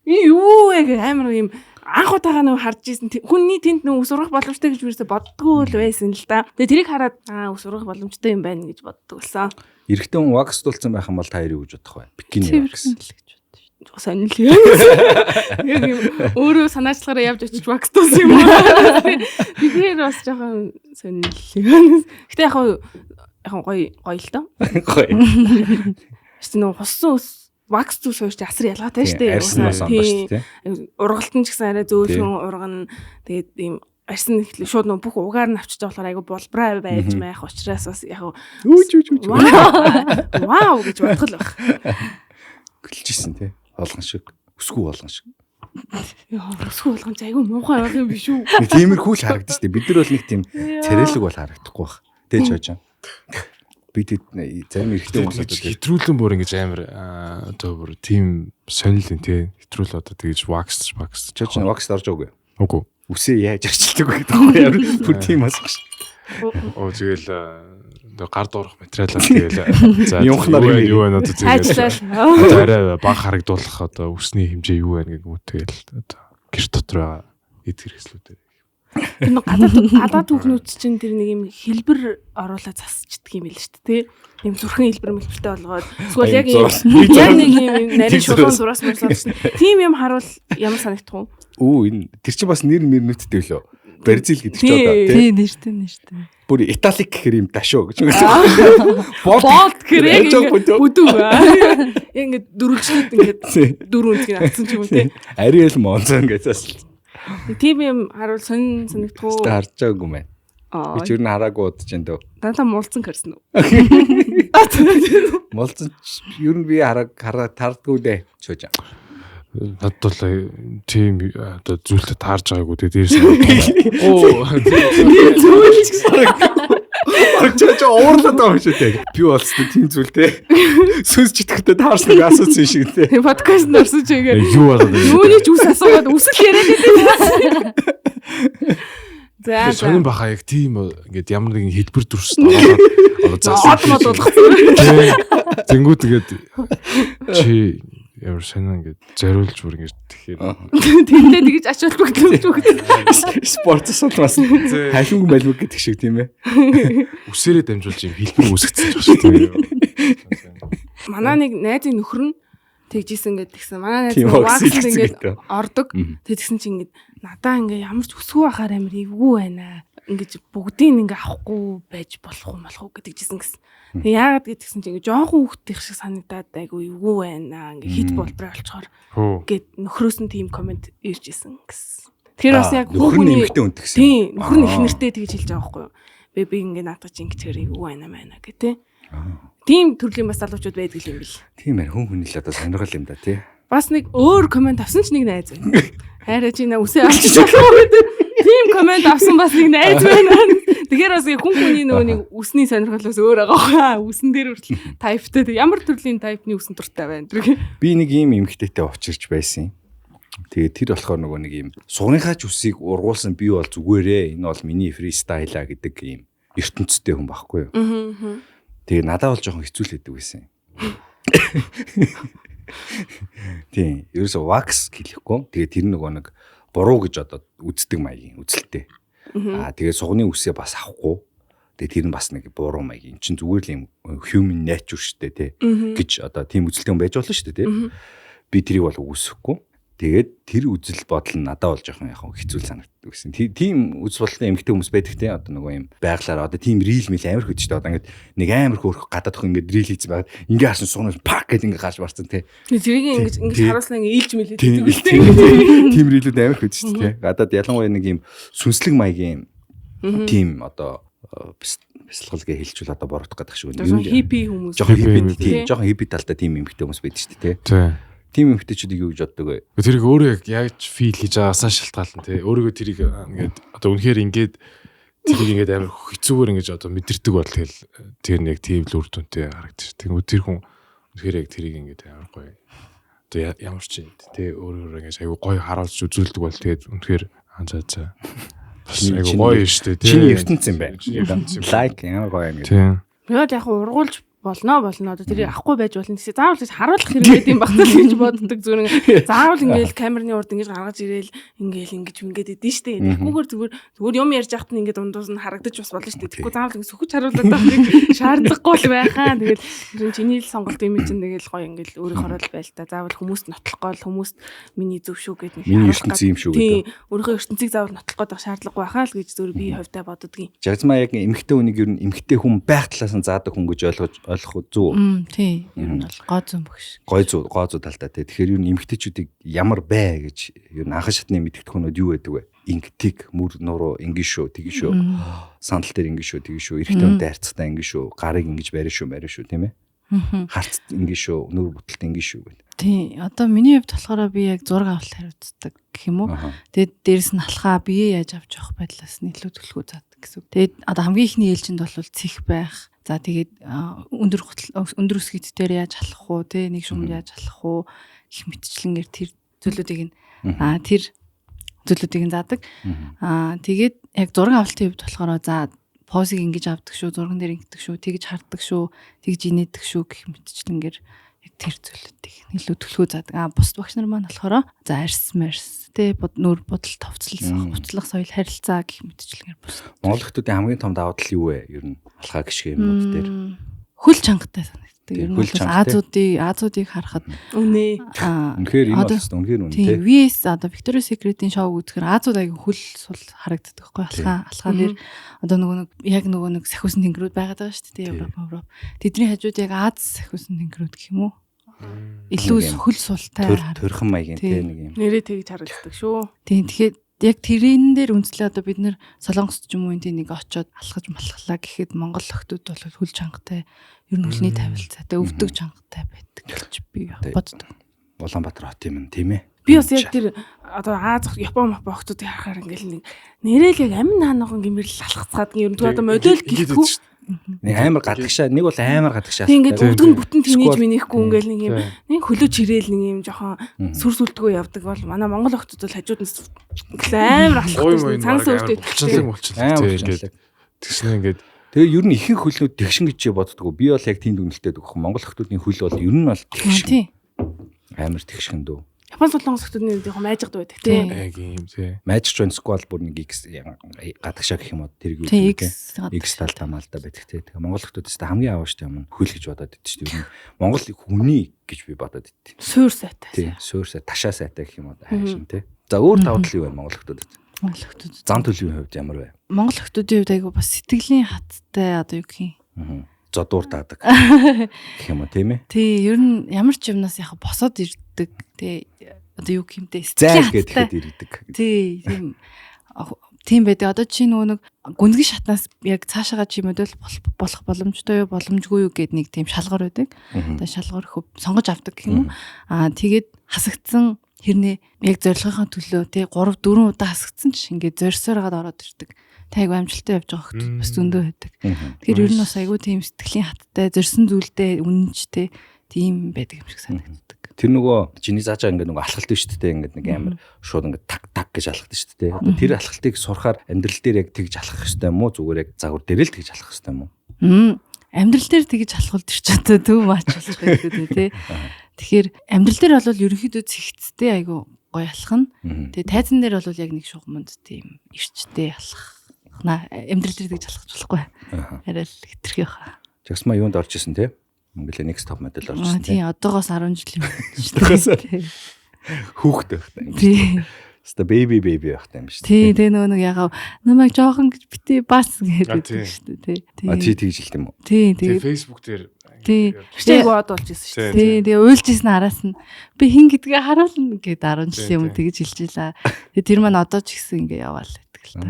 Энэ юу вэ гэх амар юм анх удаага нөө харж исэн хүний тэнд нөө ус ургах боломжтой гэж юусэн боддгоо л байсан л да. Тэгээ тэрийг хараад аа ус ургах боломжтой юм байна гэж боддог болсон. Эрэгтэй хүн вакс дулцсан байх юм бол та хоёр юу гэж бодох вэ? Бикини вакс гэж бодож шүү. Сонирхол. Яг юм өөрөө санаачлахаараа явж очиж вакс дулсан юм уу? Тэгэхээр бас жоохон сонирхол. Гэтэ яг гоё гоё л доо. Гоё. Тэгсэн нөө хуссан ус вакс зүс хоёр чи асар ялгаатай шүү дээ. Арьс нь бас ондоо шүү дээ. Ургалт нь ч гэсэн арай зөөлхөн ургана. Тэгээд ийм арьс нь эхлээ шууд нөө бүх угаар нь авчиж болохоор айгу булбраа байж майх учраас бас яг вау гэж бодох л байх. Гэлжсэн тий. Болгон шиг, өсгүү болгон шиг. Яа, өсгүү болгон ч айгу муухай байх юм биш үү? Тиймэрхүү л харагдаж шүү дээ. Бид нар бол нэг тийм царайлаг бол харагдахгүй байх. Тэ чожоо. Би тэд зарим эрэгтэй хүмүүс одоо хэтрүүлэн бүр ингэж амар одоо бүр тийм сонил юм тий. Хэтрүүл одоо тэгэж wax wax. Чи чинь wax орж байгаагүй. Үгүй. Үсээ яаж арчилдаг вэ гэдэг байхгүй ямар бүр тийм асуух ш. Оо тэгэл гар дуурах материалаа тэгэл за юу вэ одоо тэгэл арай баг харагдуулах одоо үсний хэмжээ юу байна гэх юм тэгэл одоо гэр дотор байгаа эд хэрэгслүүдээ. Тэр нэг гадаад хүүхнүүд чинь тэр нэг юм хэлбэр оруулаад засчдаг юм байл шүү дээ, тий. Ийм зүрхэн хэлбэр мэлбэртэй болгоод эсвэл яг юм яг нэг юм нарийн шулуун зураас мөрс болсон. Тийм юм харуул ямар санагдах вэ? Үү энэ тэр чинь бас нэр мөрнөттэй лөө. Бразил гэдэг чи одоо тий. Нэртэй. Бүр италик гэхэр юм дашуу гэж. Болт гэхэр яг бүдүү. Яг ингээд дөрвөлжлүүд ингээд дөрөв үнцгийг авсан ч юм уу тий. Ариэл Монзон гэж бас. Тийм юм харуул сонин санагдах уу? Харж байгаагүй мэн. Би ч ер нь хараагүй удаж энэ дөө. Дандаа муулцсан карсан уу? Муулцсан ер нь би хараа тардгүй дээ. Чөөж. Надад бол тийм одоо зүйлтэй таарж байгаагүй тэгээ дээрс нь оо тийм зүйл ч гэсэн бараг чаж уурлаад байгаа юм шиг те. Би болстой тийм зүйл те. Сүнс читгэхдээ таарсан нэг асуусан шиг те. Подкаст орсон чи ингээ юу болоод юуны ч үс асуугаад үсэл яриад байдаг. За сонин баха яг тийм ингээд ямар нэгэн хэлбэр дүрс ороод одоо заасан мод болгоцсон. Тэнгүүд ингээд чи ямар сонин ингээд зориулж бүр ингээд тэгэхээр тэндээ тэгж ач холбогдол өгч. Спорт суулмаас халиуг малмиг гэдэг шиг тийм ээ. Үсээрээ дамжуулж юм хэлбэр үүсгэсэн ч шүү дээ. Манай нэг найзын нөхөр нь тэгжсэн ингээд тэгсэн. Манай найз wax ингээд ордог. Тэг тэгсэн чинь ингээд надаа ингээд ямар ч өсгөө байхаар амар эвгүй байна. Ингээд бүгдийг ингээд авахгүй байж болох уу малах уу гэдэгжсэн гэсэн. Тэг яагаад гэдгсэн чинь ингээд жоохон хүүхдийнх шиг санагдаад айгүй эвгүй байна. Ингээд хит болброо олцохоор гэд нөхрөөс нь тийм комент ирж исэн гэсэн. Тэгэхээр бас яг хүүхний эмэгтэй хүн тэгсэн. Тийм нөхөр нь эхнэртэй тэгж хэлж байгаа байхгүй юу. Би ингээд наадах чинь ингэчээр эвгүй байна маа гэх тээ. Тийм төрлийн бас залуучууд байдаг юм бил. Тийм ээ хүн хүний л одоо сонирхол юм да тий. Бас нэг өөр комент авсан ч нэг найз байна. Хайраа чи нэ үсээ авчиж чадахгүй гэдэг. Тийм комент авсан бас нэг найз байна. Тэгэхээр бас хүн хүний нөгөө нэг үсний сонирхол бас өөр байгаа хаа. Үсэн дээр хүртэл тайптай. Ямар төрлийн тайпны үсэн дуртай байна тэр. Би нэг ийм эмэгтэйтэй учирч байсан юм. Тэгээ тэр болохоор нөгөө нэг ийм сугныхаа ч үсийг ургуулсан би бол зүгээрээ энэ бол миний фристайла гэдэг ийм ертөнцтэй хүн байхгүй юу. Тэгээ надад бол жоохон хэцүү л байдаг байсан. Тийм, ерөөсө wax хэлэхгүй. Тэгээ тэр нөгөө нэг буруу гэж одоо үздэг маягийн үзэлтэй. Аа тэгээ сугны үсээ бас авахгүй. Тэгээ тэр нь бас нэг буруу маягийн. Эн чинь зүгээр л юм human nature шүү дээ тий гэж одоо тийм үзэлтэй хүн байж болно шүү дээ тий. Би тэрийг бол үгүйсэхгүй. Тэгээд тэр үзэл бодол нь надад бол жоохон яг хэцүү санагддаг гэсэн. Тийм үзэл бодолтой эмэгтэй хүмүүс байдаг те. Одоо нөгөө юм байглаараа одоо тийм рил мэл амар хөдөж дээ. Одоо ингээд нэг амар хөөрөх гадаад охин ингээд рил хийсэн байгаад ингээ харсан сугнаас пак гэдэг ингээ гарч барсан те. Тэрийг ингэж ингэж харуулсан ингээ ийлж мэлээд байдаг те. Тийм рилүүд амар хөдөж дээ те. Гадаад ялангуяа нэг юм сүнслэг маягийн тийм одоо бясалгал гэж хэлчихвэл одоо буруутгах гэдэг шиг байна. Хиппи хүмүүс. Жохон хиппи тийм жохон хиппи талтай тийм эмэгтэй хүмүүс байдаг шүү дээ те. Тийм эмэгтэйчүүдийг юу гэж боддог вэ? Тэрийг өөрөө яг яаж фил хийж байгаагаасаа шалтгаална тий. Өөрийгөө тэрийг ингээд одоо үнэхээр ингээд тэрийг ингээд амар хэцүүгээр ингэж одоо мэдэрдэг бол тэгэл тэр нэг тийм л үр дүнтэй харагдчих. Тэгмүү тэр хүн үнэхээр яг тэрийг ингээд амар гоё. Одоо ямар ч юм тий өөрөөр ингэж айгу гоё харуулж үзүүлдэг бол тэгээд үнэхээр за за. Бас айгу гоё шүү дээ тий. Чиний ертөнц юм байна. Лайк ямар гоё юм гэдэг. Тий. Би яг ургуулж болно одоо тэрийг авахгүй байж болно гэсэн. Заавал гэж харуулах хэрэгтэй юм багтал гэж боддог зүгээр. Заавал ингээл камерны урд ингэж гаргаж ирээл ингээл ингэж ингээд идэв штэ. Тэгхгүйгээр зүгээр юм ярьж байхад нь ингээд дундуус нь харагдаж бас болно штэ. Тэгэхгүй заавал ингэ сөхөж харуулад байх шаардлагагүй л байхаа. Тэгэл чиний л сонголт юм чинь тэгэл гоё ингээл өөрийнхөө л байл та. Заавал хүмүүст нотлох гол хүмүүст миний зөв шүү гэд нэг миний ертөнц юм шүү гэдэг. Тийм өөрийнхөө ертөнцийг заавал нотлох гээд байх шаардлагагүй байхаа л гэж зүгээр би хувьдаа боддгийн. Жазмаа яг эмэгтэй хүнийг ер нь эмэгтэй хүн байх талаас нь заадаг хүн гэж ойлгож ойлгох зүг. Тийм. Ер нь бол гоо зүүн бөгш. Гой зүү талтай тий. Тэгэхээр ер нь эмэгтэйчүүдийг ямар бай гэж ер нь анхан шатны мэдгэдэгхүүнүүд юу байдаг вэ? Ингэтиг мөр нуруу ингэн шүү, тэгэн шүү. Сандал дээр ингэн шүү, тэгэн шүү. Эрэгтэй хүнтэй харьцахтаа ингэн шүү. Гарыг ингэж барина шүү, барина шүү, тийм ээ. Харц ингэн шүү, нүр бүтэлт ингэн шүү гэдэг. Тийм. Одоо миний хувьд болохоор би яг зураг авалт хариуцдаг гэх юм уу. Тэгээд дээрэс нь алхаа бие яаж авч явах байдлаас нь илүү төлхөө заадаг гэсэн үг. Тэгээд одоо хамгийн ихний ээлжинд бол цэх байх. За тэгээд өндөр өсгийт дээр яаж алхах уу, те нэг шумд яаж алхах уу гэх мэтчлэнгээр тэр зүйлүүдийг нь тэр зүйлүүдийг нь заадаг. Тэгээд яг зураг авалтын хувьд болохоор за позыг ингэж авдаг шүү, зурган дээр ингэдэг шүү, тэгж харддаг шүү, тэгж инээдэг шүү гэх мэтчлэнгээр яг тэр зүйлүүдийг илүү төлхөө заадаг. Бусд багш нар маань болохоор за арьс марс тэ нүр бодол товцлох, хувцлах соёл харилцаа гэх мэтчлэнгээр бус. Монгол хүмүүсийн хамгийн том давуу тал юу вэ? Ер нь алхаа гიშгэ юмнууд дээр. Хөл чангатай санагддаг. Ер нь Азуудыг харахад үнэ. Үнэхээр энэ бол үнэхээр үнэ тэ. VS одоо Victoria's Secret-ийн шоу үзэхээр Азууд аягүй хөл сул харагддаг байхгүй алхаа дээр одоо нөгөө нэг яг нөгөө нэг сахиусан тэнгэрүүд байгаад байгаа шүү дээ Европ. Тэдний хажууд яг Аз сахиусан тэнгэрүүд гэх юм уу? Илүү хөл султай төрхөн маягийн тэ нэг юм. Нэрээ тэгж харагддаг шүү. Тийм тэгэхээр яг тэрэн дээр үндэслээ одоо бид нэр Солонгост ч юм уу энэ нэг очиод алхаж малхлаа гэхэд Монгол охтууд бол хөл чангатай, ер нь хөлний тавилцаатай, өвдөг чангатай байдаг гэж би боддог. Улаанбаатар хот юм тийм ээ. Би бас яг тэр одоо Аз, Япон, охтуудыг харахаар ингээл нэг нэрэл яг амин наанаган гэмэрл алхацгаад ер нь одоо модель гэлтгүй нэг амар гадагшаа, нэг бол амар гадагшаа. Тийм ингээд өвдөг нь бүтэн тэнийж минийхгүй ингээл нэг юм нэг хөлөө чирээл нэг юм жоохон сүр сүлдгөө явдаг бол манай Монгол охтууд бол хажууд нь ингээл амар алхах цанс өөртөө булчлан ингээд тэгснэ ингээд. Тэгээ ер нь ихэнх хөлнүүд тэгшин гэж боддгоо. Би бол яг тийм дүгнэлтэд өгөх. Монгол охтуудын хөл бол ер нь бол тэгшин. Амар тэгшин дөө. Япон солонгос охтуудын яг майжгад байдаг тийм. Яг юм тий. Майжч байна сквал бүр нэг X гадагшаа гэх юм уу тэр юу тийм. X тал тамаалдаа байдаг тий. Тэгээ Монгол охтууд өстө хамгийн авааштай юм хөл гэж бодоод идэв шүү дээ. Монгол хүний гэж би бодоод идэв. Суур сайтай. Тий, суур сай, ташаа сайтай гэх юм уу хайшин тий. За өөр давуу тал юу вэ Монгол охтуудад? Монгол охтууд. Зам төлөвийн хувьд ямар вэ? Монгол охтуудын хувьд айгу бас сэтгэлийн хаттай одоо юу гэх юм. Зодуур даадаг гэх юм уу тийм ээ? Тий, ер нь ямар ч юмнаас яг босоод ирдэг. Тий, одоо юу гэмтэй сэтгэлийн хаттай ирдэг. Тий, тийм байдаг. Одоо чи нөгөө нэг гүнзгий шатнаас яг цаашаага чи модель болох боломжтой юу, боломжгүй юу гэд нэг тийм шалгуур байдаг. Одоо шалгуур сонгож авдаг гэх юм уу? Тэгээд хасагдсан хэрнээ яг зорилгынхаа төлөө тий 3 4 удаа хасагдсан ч ингээд зорьсоор гаад ороод ирдэг. Тэ айгу амжилттай явж байгаа хөлт бас зөндөө байдаг. Тэгэхээр ер нь бас айгу тийм сэтгэлийн хаттай, зорьсон зүйлдээ үнэнчтэй тийм байдаг юм шиг санагддаг. Тэр нөгөө чиний зааж байгаа ингээд нөгөө алхалт шүү дээ ингээд нэг амар шууд ингээд так так гэж алхалт шүү дээ. Одоо тэр алхалтыг сурахаар амьдрал дээр яг тэгж алхах ёстой юм уу? Зүгээр яг загвар дээр л тэгж алхах ёстой юм уу? Амьдрал дээр тэгж алхвал тэр ч одоо төв мач болж байдаг үү тий. Тэгэхээр амьдрал дээр бол ерөнхийдөө цэгцтэй айгу гоё алхана. Тэгээ тайзан дээр бол яг нэг шугамд тийм эрчтэй алхах. Амьдрал дээр тэгж алхах болохгүй. Арай л хэтэрхий баха. Жагсмаа юунд орж исэн тий? Монголын next top model орж ирсэн. Тийм, одоогоос 10 жилийн өмнө шүү дээ. Хүүхэд байхдаа юм шүү дээ. Хаста baby байхдаа юм шүү дээ. Тий, тэгээ нөгөө нэг ягаа намайг жоохон гэж бити бас гэдэг шүү дээ. Тий. А тий тэгж хэлт юм уу? Тий, тэгээ Facebook дээр тий. Хичээг бод болж ирсэн шүү дээ. Тий, тэгээ уйлж ирсэн араас нь би хин гэдгээ харуулна гэд 10 жилийн өмнө тэгж хэлж илаа. Тэгээ тэр маань одоо ч гэсэн ингээ яваал байдаг л та.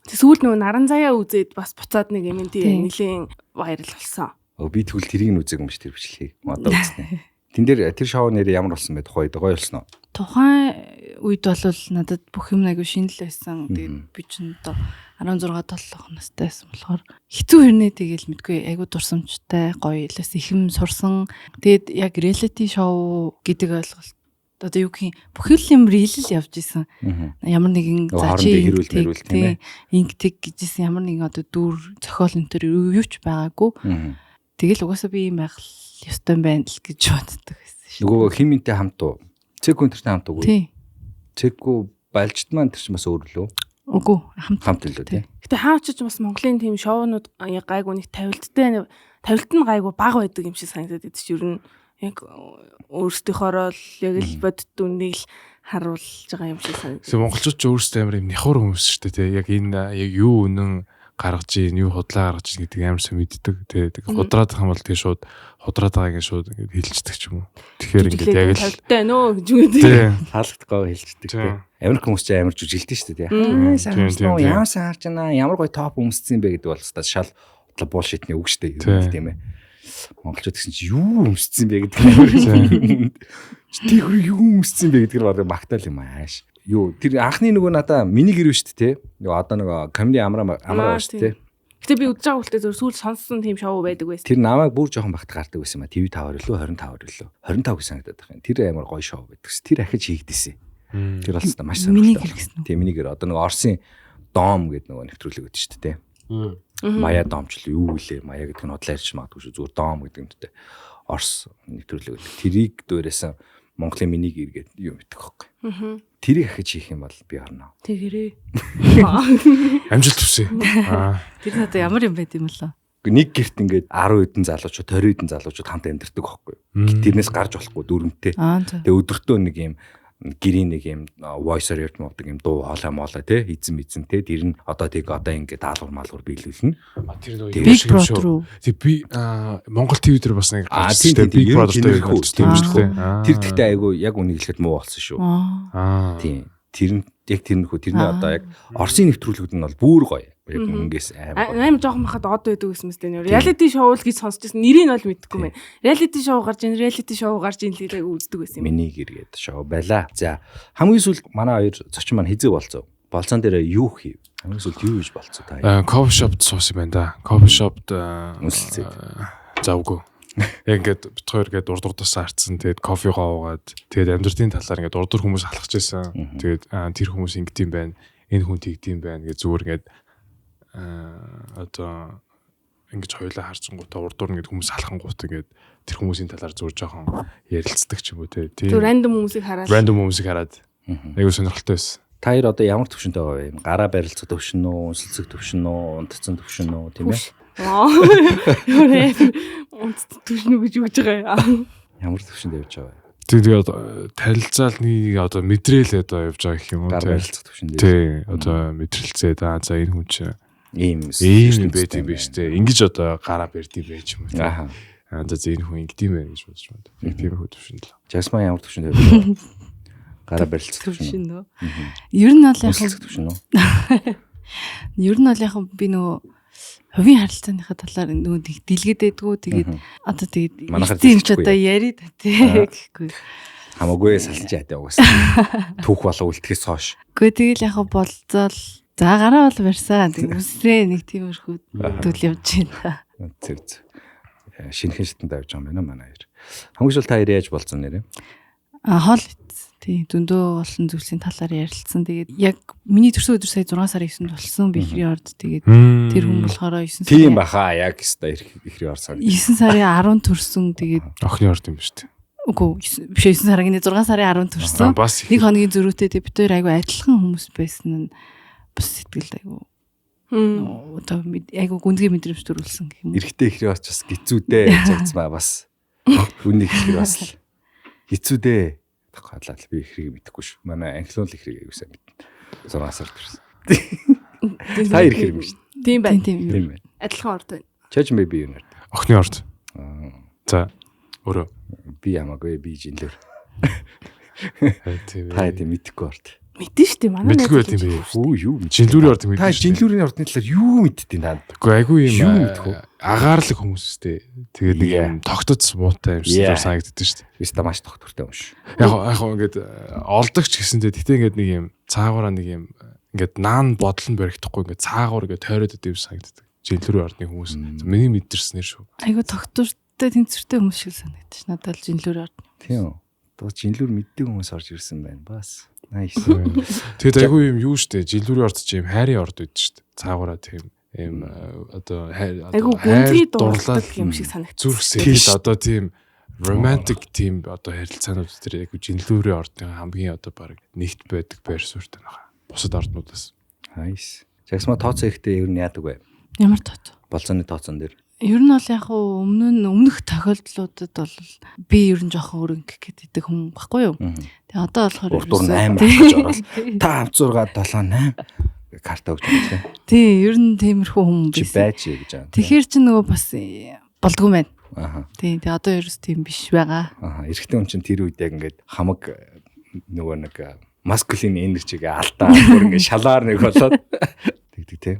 Тэг сүүл нөгөө наран заяа үзээд бас буцаад нэг юм тий нэлийн вайрал болсон. Би тэгвэл тэрийг нь үзег юм биш тэр бичлэгийг. Одоо үзнэ. Тэн дээр тэр шоу нэр ямар болсон бэ? Тухайд гоё болсон уу? Тухайн үед бол надад бүх юм айгүй шинэ л байсан. Тэгээд би ч одоо 16 7 настай байсан болохоор хэцүү хэрнээ тэгэл мэдгүй айгүй дурсамжтай гоё л бас их юм сурсан. Тэгээд яг reality show гэдэг ойлголт одоо юу гэх юм бүхэл юм real л явж исэн. Ямар нэгэн за чи хэрүүл тийм ээ. Ингэдэг гэжсэн ямар нэгэн одоо дүр зохиол энэ төр юу ч байгаагүй. Тэгэл угаасаа би ийм байх ёстой юм байна л гэж боддог байсан шүү. Нөгөө химинтэй хамт уу? Цэку энтертэй хамт уугүй? Тий. Цэку балжид маань тэр чинь бас өөр лөө? Үгүй, хамт лөө тий. Гэтэ хаач ч бас Монголын тийм шоунууд гайгүй нэг тавилттай тавилт нь гайгүй бага байдаг юм шиг санагдаад идэв чи ер нь яг өөрсдийнхоороо л яг л бодит үннийг л харуулж байгаа юм шиг санагдав. Тэг монголчууд ч өөрсдөө амар юм няхуур хүмүүс шүү дээ тий. Яг энэ яг юу үнэн гаргаж ийн, юу худлаа гаргаж ийн гэдэг амар сайн мэддэг. Тэгээ худраад байгаа юм бол тэгээ шууд худраад байгааг нь шууд ингээд хэлчихдэг ч юм уу. Тэгэхээр ингээд яг л тавилттай нөө гэж үү тий. Таалагдахгүй хэлчихдэг тий. Америк хүмүүс ч амар жүжиглдэг шүү дээ тий. Ямар сайн харж байна, ямар гоё топ өмссөн бэ гэдэг бол өстой шал худлаа bullshit-ний үг шүү дээ тийм ээ. Монголчууд гэсэн чи юу өмссөн бэ гэдэг нь. Тэр юу өмссөн бэ гэдэг нь баг магтаал юм ааш. Юу тэр анхны нөгөө надаа миний гэр биш үү те. Юу одоо нөгөө комеди амраа амраа шүү дээ. Гэтэ би үзэж байгаа үлдээ зөв сүүл сонссон тийм шоу байдаг байсан. Тэр намайг бүр жоохон багт гардаг байсан юм а. TV5-аар илүү 25-аар илүү. 25 гэж санагдаад байх юм. Тэр амар гоё шоу байдаг. Тэр ахиж хийгдээсэн. Тэр бол хэвээр маш сонирхолтой. Тийм миний гэр одоо нэг Орсын дом гэдэг нөгөө нэвтрүүлэг өгдөө шүү дээ. Маяа домч л юу гэлээ. Маяа гэдэг нь худлаа ярьж магадгүй шүү. Зүгээр дом гэдэг юмтай. Орс нэвтрүүлэг өгдөг. Тэрийг дээрээсэн Монголын миний гэр гэдэг юм мэдэх байхгүй. Тэрийг ахиж хийх юм бол би орно. Тэгэрээ. Амжилт хүсье. Аа. Тэр надад ямар юм байд юм болоо? Нэг гэрт ингээд 10 хэдэн залуучууд 20 хэдэн залуучууд хамт амьдардаг байхгүй юу? Тэрнээс гарч болохгүй дөрөнтэй. Тэгээ өдөртөө нэг юм гэрийн нэг юм voice-оор явж мовдөг юм дуу хоолой моолой те эзэн эзэн те тэр нь одоо тийг одоо ингээд даалгавар малгавар биелүүлнэ. Тэр нөгөө Big Brother руу. Тэг би Монгол ТV дээр бас нэг гарсан те Big Brother-тай юм шүү дээ. Тэр тэгтээ айгу яг үнийг хэлэхэд муу болсон шүү. Тийм. Тэр нь яг тэрнхүү тэрний одоо яг Оросын нэвтрүүлгүүд нь бол бүр гоё. Яг үнгээс амар. Амар жоохон бахад од байдаг гэсэн мэт нэр. Reality show л гэж сонсч байсан. Нэрийг нь бол мэдэхгүй байна. Reality show гарч ийн, reality show гарч ийн л айгу үздэг байсан юм. Миний гэргээд шоу байла. За хамгийн сүүлд манай хоёр зочин маань хизээ болцоо. Болцоон дээр юу хийв? Хамгийн сүүлд юу хийж болцоо та? Coffee shop-д суусан юм байна да. Coffee shop-д үнсэлцээ. Завгүй. Яг ингээд бит хоёр ингээд урд урдаас харцсан. Тэгээд кофегоо уугаад тэгээд амьдралын талаар ингээд урд хүмүүс алхаж байсан. Тэгээд тэр хүмүүс ингэдэм байх, энэ хүн тэгдэм байх гэж зүгээр ингээд одоо ингэж хоёулаа харцсангуудаа урд дур ингээд хүмүүс алхангуут ингээд тэр хүмүүсийн талаар зүгээр жоохон ярилцдаг ч юм уу те. Тийм рандом хүмүүсийг хараад. Рандом хүмүүсийг хараад. Айгуу сонирхолтой байсан. Та хоёр одоо ямар төвшөнтэй байгаа вэ? Гараа барилцах төвшин үү, үнсэлцэх төвшин үү, унтцсан төвшин үү, тийм ээ? Юу нэ? Унтцсан төвшин үү гэж юу гэж байгаа юм? Ямар төвшөнд явж байгаа вэ? Тэгээд танилцаал нэг одоо мэдрээл одоо явж байгаа гэх юм уу те. Гараа барилцах төвшин дээр. Тий, одоо мэдрэлцээ да. За энэ хүн чинь ийм юм байт юм биш те. Ингэж одоо гараа барьд юм байж юм уу те. Аа. За энэ хүн ингэдэм байх гэж бодож байна. Яг тийм хөө төвшөнд л. Жасмаа ямар төвшөнд явж байгаа вэ? Гараа барилцах төвшин үү? Ер нь бол яг төвшин үү? Ер нь бол яг би нөгөө хувийн харилцааныхаа талаар нөгөө дэлгээд байдгүй. Тэгээд одоо тэгээд тийм ч одоо яри тий гэхгүй. Хамаагүй салж яа угаасаа. Түүх болоо үлдэхээс хойш. Үгүй тэгэл яг болцоол за гараа бол барьсан. Тэг үсрээ нэг тиймэрхүү зүйл явж байна. Зөв зөв. Шинэхэн шатанд авч байгаа юм байна манай хоёр. Хамгийн сүүл та хоёр яаж болцсон нэрээ? А хоол тий зөндөө олон зүйлсийн талаар ярилцсан. Тэгээд яг миний төрсөн өдөр сая 6 сарын 9-нд болсон. Би ихрийн орд тэгээд тэр хүн болохоор 9 сарын. Тийм баха яг өстой ихрийн орд сан. 9 сарын 10 төрсөн. Тэгээд охины орд юм ба шүү дээ. Үгүй биш 9 сарын 6 сарын 10 төрсөн. Нэг хоногийн зөрүүтэй тэгээд бид хоёр айгүй адилхан хүмүүс байсан нь бас сэтгэлд айгүй одоо айгүй гүнзгий мэдрэмж төрүүлсэн гэх юм. Эрэгтэй ихрийн орд бас хэцүү дээ загцмаа бас. Үнийг хэлэхэр бас хэцүү дээ. Хаалаа би ихрийг мэдэхгүй шүү. Манай англиул ихрийг аягүй сайн мэднэ. 6 сар төрсөн. Та ихэр юм шүү. Тийм байна. Тийм байна. Адилхан орд байна. Чажин би юу нэрд? Охины орд. За өөрөө би ямаагүй би жинлэр. Тийм. Та тийм мэдэхгүй орд. Мэдэн шүү дээ манай найз. Мэдгүй юм бэ. Үу юу Жинлүүрийн орд мэдэн. Та жинлүүрийн ордны талаар юу мэддیں та? Үгүй айгүй юм агаарлаг хүмүүс шүү дээ. Тэгээд нэг юм тогтоц муутай юм шиг санагддаг шүү дээ. Би та маш тогтвортой юм шүү. Яг ингээд олдогч гэсэндээ гэтээ ингээд нэг юм цаагаараа нэг юм ингээд наан бодол нь баригдахгүй ингээд цаагуур ингээд тойроод идэв санагддаг. Жинлүүрийн ордны хүмүүс. Миний мэдэрснээр шүү. Айгүй тогтвортой тэнцвэртэй хүмүүс шиг санагдчих. Надад л жинлүүрийн орд. Тийм. Одоо жинлүүр мэддэг хүмүүс орж ирсэн байна. Бас. Nice. Тэгэд айгүй юм юу штэ жилүүрийн орд чи юм хайрын орд үйд штэ. Цаагаараа тийм юм одоо хайр айгүй гүнзгий дурлал юм шиг санагдчих. Зүрх сэтгэл одоо тийм романтик тийм одоо харилцаанууд тэр айгүй жинлүүрийн ордын хамгийн одоо баг нэгт байдаг байр суурьтай байна. Бусад орднуудаас. Nice. Жагсма тооцоо ихтэй ер нь яадаг вэ? Ямар тооцоо? Болцооны тооцоон дээр. Ер нь бол яг өмнө нь өмнөх тохиолдлуудад бол би ер нь жоохон өрөнгөх гэдэг хүн баггүй юу. Тэгээ одоо болохоор урд 8 авч ороод 5 6 7 8 карта өгч байна. Тий, ер нь тиймэрхүү хүн байсан. Байж гэж байгаа. Тэгэхээр чи нөгөө бас болдгоо байна. Аха. Тий, тэгээ одоо ерөөс тийм биш байгаа. Аха, эрэгтэй хүн чинь тэр үед яг ингээд хамаг нөгөө нэг маскулин энержиг алдаа бүр ингээд шалаар нэг болоод тэгдэг тий.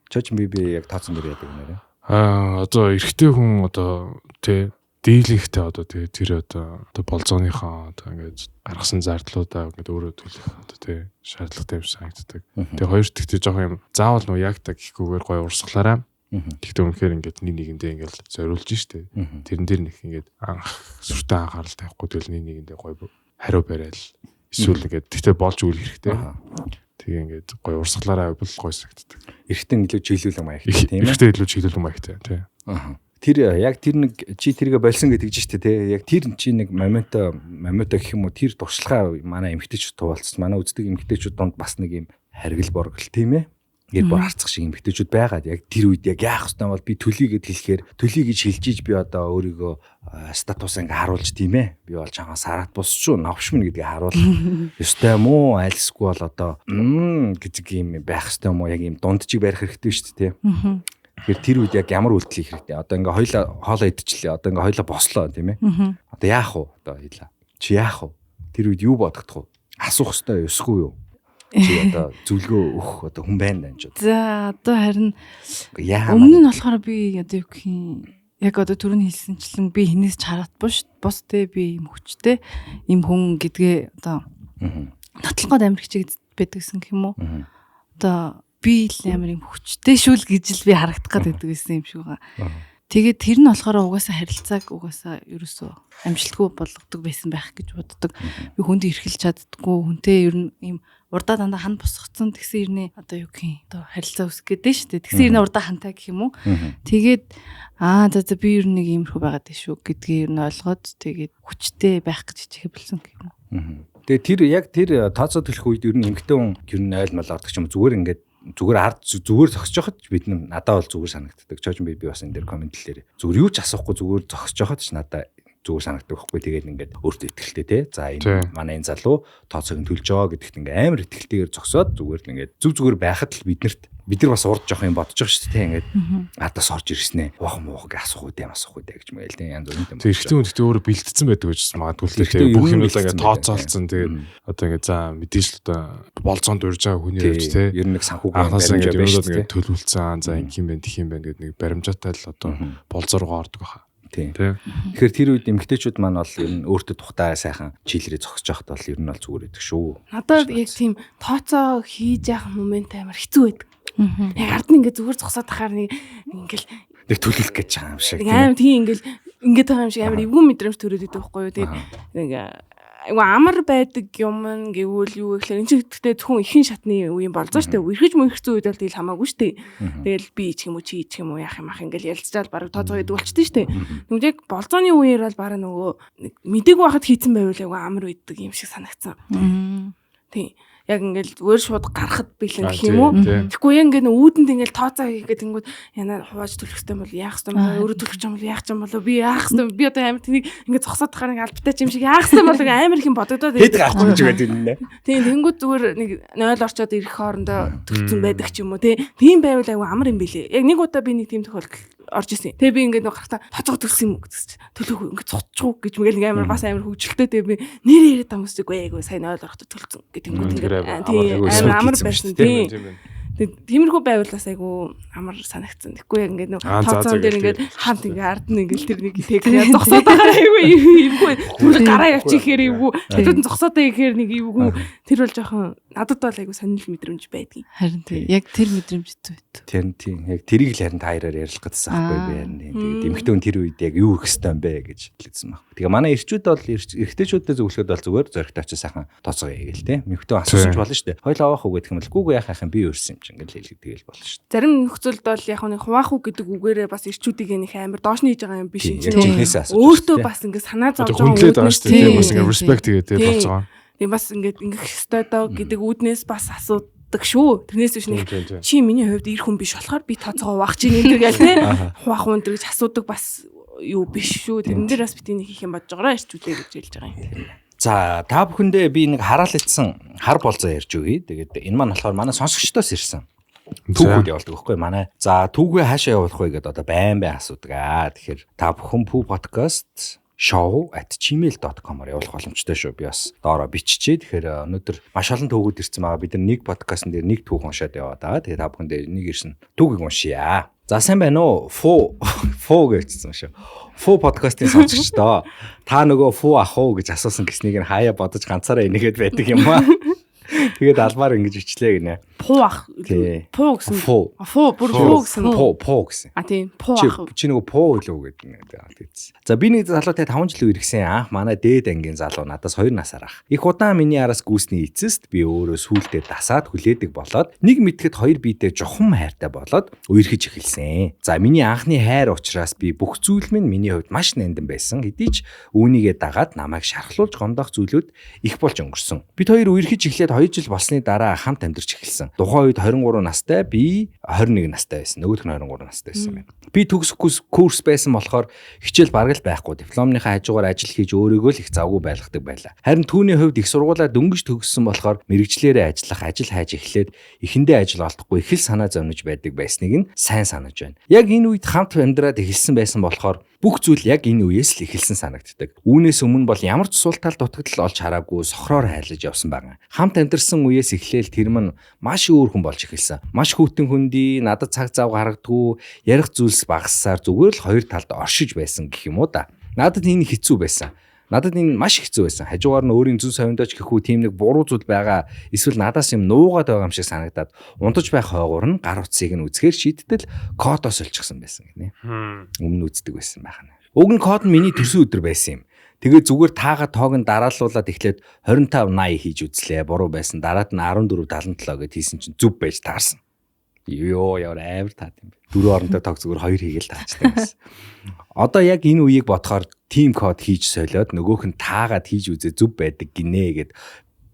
Чочин би яг тооцсон дээр яадаг нэрээ. Одоо эрэгтэй хүн одоо тий Дийлэнхтэй одоо тэгээ тэр одоо болзооныхоо одоо ингээд гаргасан зардлуудаа ингээд өөрөө төлөх одоо тий шаардлагатай юм санагддаг. Тэгээ хоёр дахь тий жоохон юм заавал нөө яг та гэхгүйгээр гоё урсгалаараа. Гэхдээ үнэхээр ингээд нэг нэгэндээ ингээд зориулж штэ. Тэрэн дээр нэг ингээд анх сүртэй анхаарал тавихгүй тэгэл нэг нэгэндээ гоё хариу барайл. Эсвэл ингээд тэгтээ болж үйл хэрэгтэй. Тэгээ ингээд гоё урсгалаараа байвал гоё санагддаг. Эрэгтэй илүү чиглүүлэн маягтай тийм ээ. Эрэгтэй илүү чиглүүлэн маягтай тий. Аа. Тэр яг тэр нэг чи тэргээ болсон гэдэг чинь шүү дээ тий. Яг тэр чи нэг моментоо гэх юм уу тэр туршлагаа манай эмэгтэйчүүд туваалцсан. Манай үздэг эмэгтэйчүүд донд бас нэг юм харгил боргол тийм ээ. Гэр бор харцах шиг эмэгтэйчүүд байгаад яг тэр үед яг яах ёстой бол би төлөй гэд хэлэхээр төлөй гэж хэлж иж би одоо өөрийгөө статус ингээ харуулж тийм ээ. Би бол чамаа сарат босч шүү, новш минь гэдгийг харуул ёстой юм уу? Альсгүй бол одоо гэдэг юм байх ёстой юм уу? Яг юм дундчиг барих хэрэгтэй шүү дээ тий. Тэгэхээр тэр үед яг ямар үйлдэл хийх хэрэгтэй? Одоо ингээ хоёлаа хоолоо идчихлээ. Одоо ингээ хоёлаа бослоо тийм ээ. Одоо яах вэ? Одоо хоёлаа. Чи яах вэ? Тэр үед юу бодогдох вэ? Асуух ёстой ёсгүй юу? Чи одоо зөвлөгөө өгөх одоо хүн байна даа энэ. За одоо харин өмнө нь болохоор би одоо юу гэх юм яг одоо түрүүний хэлсэнчлэн би хинээс ч хараад бус те би юм хүчтэй юм хүн гэдгээ одоо нотлох гол амар хичээгээд байдагсэн гэх юм уу? Одоо би л амар юм хүчтэй шүү л гэж л би харагдах гээд байдаг гэсэн юм шиг байгаа. Тэгээд тэр нь болохоор угаасаа харилцааг угаасаа ерөөсөө амжилтгүй болгодог байсан байх гэж боддог. Би хүнд эрхэлж чаддггүй, хүнтэй ер нь ийм урдаа дандаа хан босгоцсон тэгсэн ирнэ одоо юу гэх юм одоо харилцаа үүсгэх гэдэг шүү дээ. Тэгсэн ирнэ урдаа хантай гэх юм уу. Тэгээд аа за би ер нь нэг иймэрхүү байгаад дээ шүү гэдгийг ер нь ойлгоод тэгээд хүчтэй байх гэж хичээхэ болсон гэх юм уу. Тэгээд тэр яг тэр тооцоо төлөх үед ер нь эмэгтэй хүн ер нь ойлмол ордог ч юм уу зүгээр ингээд зүгээр ард зүгээр зогсож байхад бид надад бол зүгээр санагддаг. Чожин би бас энэ дээр комментлэр зүгээр юу ч асуухгүй зүгээр зогсож байхад ч надад зүгээр санагддаг байхгүй. Тэгээд ингээд өөртөө итгэлтэй те. За энэ манай энэ залуу тооцоог нь төлж байгаа гэдэгт ингээд амар итгэлтэйгээр зогсоод зүгээр л ингээд зүг зүгээр байхад л бид нар бас урд жоох юм бодож байгаа шүү дээ ингээд ардаас орж ирснэ. Уух муух гэж асуух үү, асуух үү гэж мэгэл те янз бүрийн юм. Тэр эрэгтэй хүн гэхдээ өөрөө бэлтцсэн байдаг гэж магадгүй л те. Бүх юм л ингээд тооцоолцсон. Тэгээд одоо ингээд за мэдээж л одоо болзоонд урьж байгаа хүний хувьд те. Ер нь нэг санхүүгийн баримжаа байж те. Төлөвлөсөн. За ингэх юм байна, тэх юм байна гэдэг нэг баримжаатай л одоо болзоо руу ордог байхаа. Тийм. Тэгэхээр тэр үед эмэгтэйчүүд маань бол ер нь өөртөө тухтай сайхан чийлэрээ зогсож байхад бол ер нь бол зүгээр байдаг шүү. Надад яг тийм тооцоо хийж явах момент амар хэцүү байдаг. Яг ард нь ингээд зүгээр зогсоод тахаар нэг ингээл нэг төлөвлөх гэж байгаа юм шиг. Амар тийм ингээл ингээд байгаа юм шиг амар эвгүй мэдрэмж төрөөд идэв байхгүй юу. Тэгээд нэг айгу амар байдаг юм гэвэл юу гэхлээр энэ ч гэхдээ зөвхөн ихэн шатны үеийн болзоо штэ. Эрхэж мөрхцэн үед бол тэгэл хамаагүй штэ. Тэгэл би ич юм уу чи ич юм уу яах юм ах ингээл ярилцжаал бараг тооцоо хийдэг болчтой штэ. Тэгвэл яг болзооны үеэр бол бараг нөгөө мдэггүй байхад хийцэн байвал айгу амар байдаг юм шиг санагдсан. Тийм. Яг ингээл зүгээр шууд гарахад бэлэн гэх юм уу? Тэгэхгүй яг ингээд үүдэнд ингээл тооцоо хийгээд тэнгүүд яна хувааж төлөх хэрэгтэй бол яах хэрэгтэй бол өөрөө төлөх юм бол яах юм бол би яах хэрэгтэй би одоо амар тэнийг ингээд зогсоод тахаар нэг албатай юм шиг яах хэрэгтэй бол амар их юм бодогдоод хэд гарч ирж байгаа юм нэ. Тийм тэнгүүд зүгээр нэг 0 орчоод ирэх хоорондоо төлцөн байдаг ч юм уу тийм байвал айгүй амар юм бэлээ. Яг нэг удаа би нэг тийм тохиолдол орж исэн. Тэгээ би ингээд нэг гарахтаа тооцоо төлсөн юм уу гэсэн чи төлөөгүй ингээд цуцчихгүй гэж мэгэл нэг амар бас амар хөвгөлтэй. Тэгээ би нэр яриад байгаа хүмүүсгүй айгүй сайн 0 орохдоо төлцөн гэх тэнгүүд ингээд амар амар байсан тийм. Тиймэрхүү байвал бас айгүй амар санагдсан. Тэгэхгүй яг ингээд нөө тооцоон дээр ингээд хамт ингээд ард нь ингээд тэр нэг техник зогсоод байгаа айгүй эвгүй. Түр гараа явчих ихээр эвгүй. Тэдүүд нь зогсоод байгаа ихээр нэг эвгүй. Тэр бол жоохон надад бол айгүй сонирхол мэдрэмж байдгийг. Харин тийм. Яг тэр мэдрэмж хэцүү байт. Тэр тийм. Яг тэрийг л харин та хоёроор ярилцах гэсэн аахгүй би харин тийм. Тэгээд эмэгтэй хүн тэр үед яг юу хийх ёстой юм бэ гэж хэлсэн байхгүй. Тэгээ манай эрчүүд бол эрэгтэйчүүдэд зөвлөхөд бол зүгээр зоригтой очиж сайхан тооцоо хийгээл тийм. Эмэгтэй асууж болно шүү дээ. Хоёул авах уу гэх юм бол гүүгүй яах юм би өрсөн юм чинь ингээл хэлдэг тэгэл болно шүү дээ. Зарим нөхцөлд бол яг нэг хуваах уу гэдэг үгээрээ бас эрчүүдийг нэг амар доош нь хийж байгаа юм биш юм чинь. Өөртөө бас ингээд санаа зовж байгаа үүднээс тийм бас ингээд respect хийгээд тийм болцгоо. Тийм бас ингээд ингэх ёстой доо гэдэг үүднээс бас асуудаг шүү. Тэрнээс биш нэг чи миний хувьд эр хүн биш болохоор би тооцоогоо хуваах чинь энэ гэл тийм хуваах уу энэ гэж асуудаг бас юу биш шүү. Тэрэн дээр бас битгий хийх юм бодож байгаараа эрчүүдээ гэж хэлж байгаа юм. За та бүхэндээ би нэг хараалцсан хар болзоо ярьж өгье. Тэгээд энэ маань болохоор манай сонсогчдоос ирсэн. Түүхүүд явуулдаг байхгүй манай. За түүхээ хаашаа явуулах вэ гэдээ одоо байн байн асуудаг аа. Тэгэхээр та бүхэн Poo Podcast show@gmail.com-оор явуулах боломжтой шүү. Би бас доороо биччихье. Тэгэхээр өнөөдөр маш олон түүхүүд ирсэн байгаа. Бид нар нэг подкастн дээр нэг түүх уншаад яваад байгаа. Тэгээд та бүхэндээ нэг ирсэн түүхийг уншъя. За сайн байна уу? Фу фу гэвчсэн шүү. Фу подкастын сонсогчдоо. Та нөгөө фу ах уу гэж асуусан гэснийг нь хаяа бодож ганцаараа энийгээд байдаг юм аа. Тэгээд албаар ингэж ичлээ гинэ. Пу ах. Пу гэсэн. Фу. Фу бүр фу гэсэн. Пу пу гэсэн. А тийм пу ах. Чи нөгөө пу илүү гэдэг нэг тэгсэн. За би нэг залуутай 5 жил үерхсэн. Анх манай дээд ангийн залуу надаас 2 насаар ах. Их удаан миний араас гүйсний эцэст би өөрөө сүултээ дасаад хүлээдэг болоод нэг мэтгэд хоёр биедээ жухам хайртай болоод үерхэж эхэлсэн. За миний анхны хайр учраас би бүх зүйл минь миний хувьд маш нандин байсан. Хэдий ч үүнийгээ дагаад намайг шархлуулж гомдох зүйлүүд их болж өнгөрсөн. Бид хоёр үерхэж эхлээд 2 жил болсны дараа хамт амьдарч эхэлсэн. Тухайн үед 23 настай, би 21 настай байсан. Нөгөөх нь 23 настай байсан байна. Би төгс курс байсан болохоор хичээл бараг л байхгүй. Дипломныхаа хажуугаар ажил хийж өөрийгөө л их завгүй байлгадаг байлаа. Харин түүний хувьд их сургуулаа дөнгөж төгссөн болохоор мэрэгжлээрээ ажиллах, ажил хайж эхлээд эхэндээ ажил олдохгүй их л санаа зовнож байдаг байсныг нь сайн санаж байна. Яг энэ үед хамт амьдраад эхэлсэн байсан болохоор бүх зүйл яг энэ үеэс л эхэлсэн санагддаг. Үүнээс өмнө бол ямар ч сул тал дутагдал олж хараагүй сохроор хайлаж явсан байгаа. Хамт амьдарсан үеэс эхлээл тэр мань маш өөр хүн болж эхэлсэн. Маш хүйтэн хүндий, надад цаг зав гаргадгүй, ярих зүйлс багассаар зүгээр л хоёр талд оршиж байсан гэх юм уу да. Надад энэ хэцүү байсан. Надад энэ маш хэцүү байсан. Хажуугаар нь өөрийн зүйн совиндооч гэхүү тийм нэг буруу зүйл байгаа. Эсвэл надаас юм нуугаад байгаа юм шиг санагдаад унтаж байх хойгуур нь гар утсыг нь үзэхээр шийдтэл кодоос олчихсан байсан гинэ. Өмнө үздэг байсан байх нь. Уг нь код нь миний төрсөн өдөр байсан юм. Тэгээ зүгээр таага тоог нь дараалуулад эхлээд 25 80 хийж үзлээ. Буруу байсан. Дараад нь 14 77 гэд хийсэн чинь зөв байж таарсан. Йоо ямар амар таад юм бэ. Дөрөв оронтой тоог зүгээр хоёр хийгээл таачдаг байсан. Одоо яг энэ үеийг бодохоор team код хийж солиод нөгөөх нь таагаад хийж үзээ зөв байдаг гинэ гэд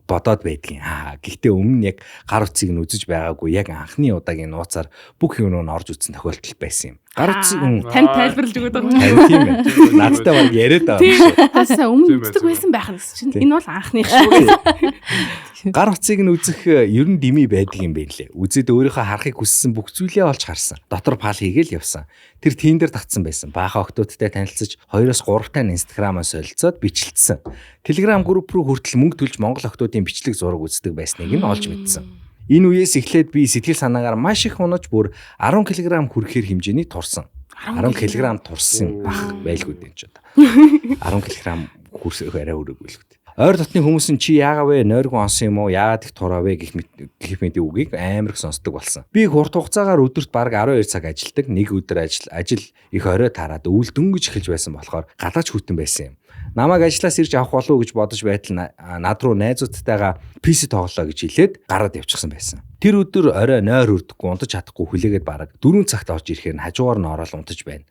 бодоод байдгийн. Гэхдээ өмнө нь яг гар утсыг нь үзэж байгаагүй яг анхны удаагийн нууцаар бүх юм нь орж үзсэн тохиолдол байсан юм. Гар утсыг танд тайлбарлаж өгöd байгаа юм. Тийм ээ. Надтай баг яриад байгаа юм шиг. Таасаа өмнө үздэг байсан байх нь гэсэн чинь энэ бол анхных шүү. Гар утсыг нь үзэх ер нь дими байдаг юм байна лээ. Үзээд өөрийнхөө харахыг хүссэн бүх зүйлээ олж харсан. Дотор пал хийгээл явсан. Тэр тийм дээр татсан байсан. Баахан охтуудтай танилцаж 2-3 тань Instagram-аа солилцоод бичлэлтсэн. Telegram групп рүү хүртэл мөнгө төлж Монгол охтуудын бичлэг зураг үздэг байсныг нь олж мэдсэн. Энэ үеэс эхлээд би сэтгэл санаагаар маш их унаж бүр 10 кг хүрэхээр хэмжээний турсан. 10 кг турсан бах байлгүй дээ энэ ч одоо. 10 кг хүрсэх арай өрөөгүй л үү. Ойр дотны хүмүүс нь чи яагаа вэ? Нойргүй онсон юм уу? Яагаад их тураа вэ гэх мэт үгийг амар их сонсдог болсон. Би хурд хугацаагаар өдөрт бараг 12 цаг ажилладаг. Нэг өдөр ажил их орой тараад өвөл дөнгөж эхэлж байсан болохоор гадаач хүтэн байсан юм. Намайг ажлаас ирж авах болов уу гэж бодож байтал над руу найзуудтайгаа PC тоглолоо гэж хэлээд гараад явчихсан байсан. Тэр өдөр орой нойр өрдөхгүй унтаж чадахгүй хүлээгээд бараг 4 цагт орж ирэхээр нь хажуугаар нь ороод унтаж байна.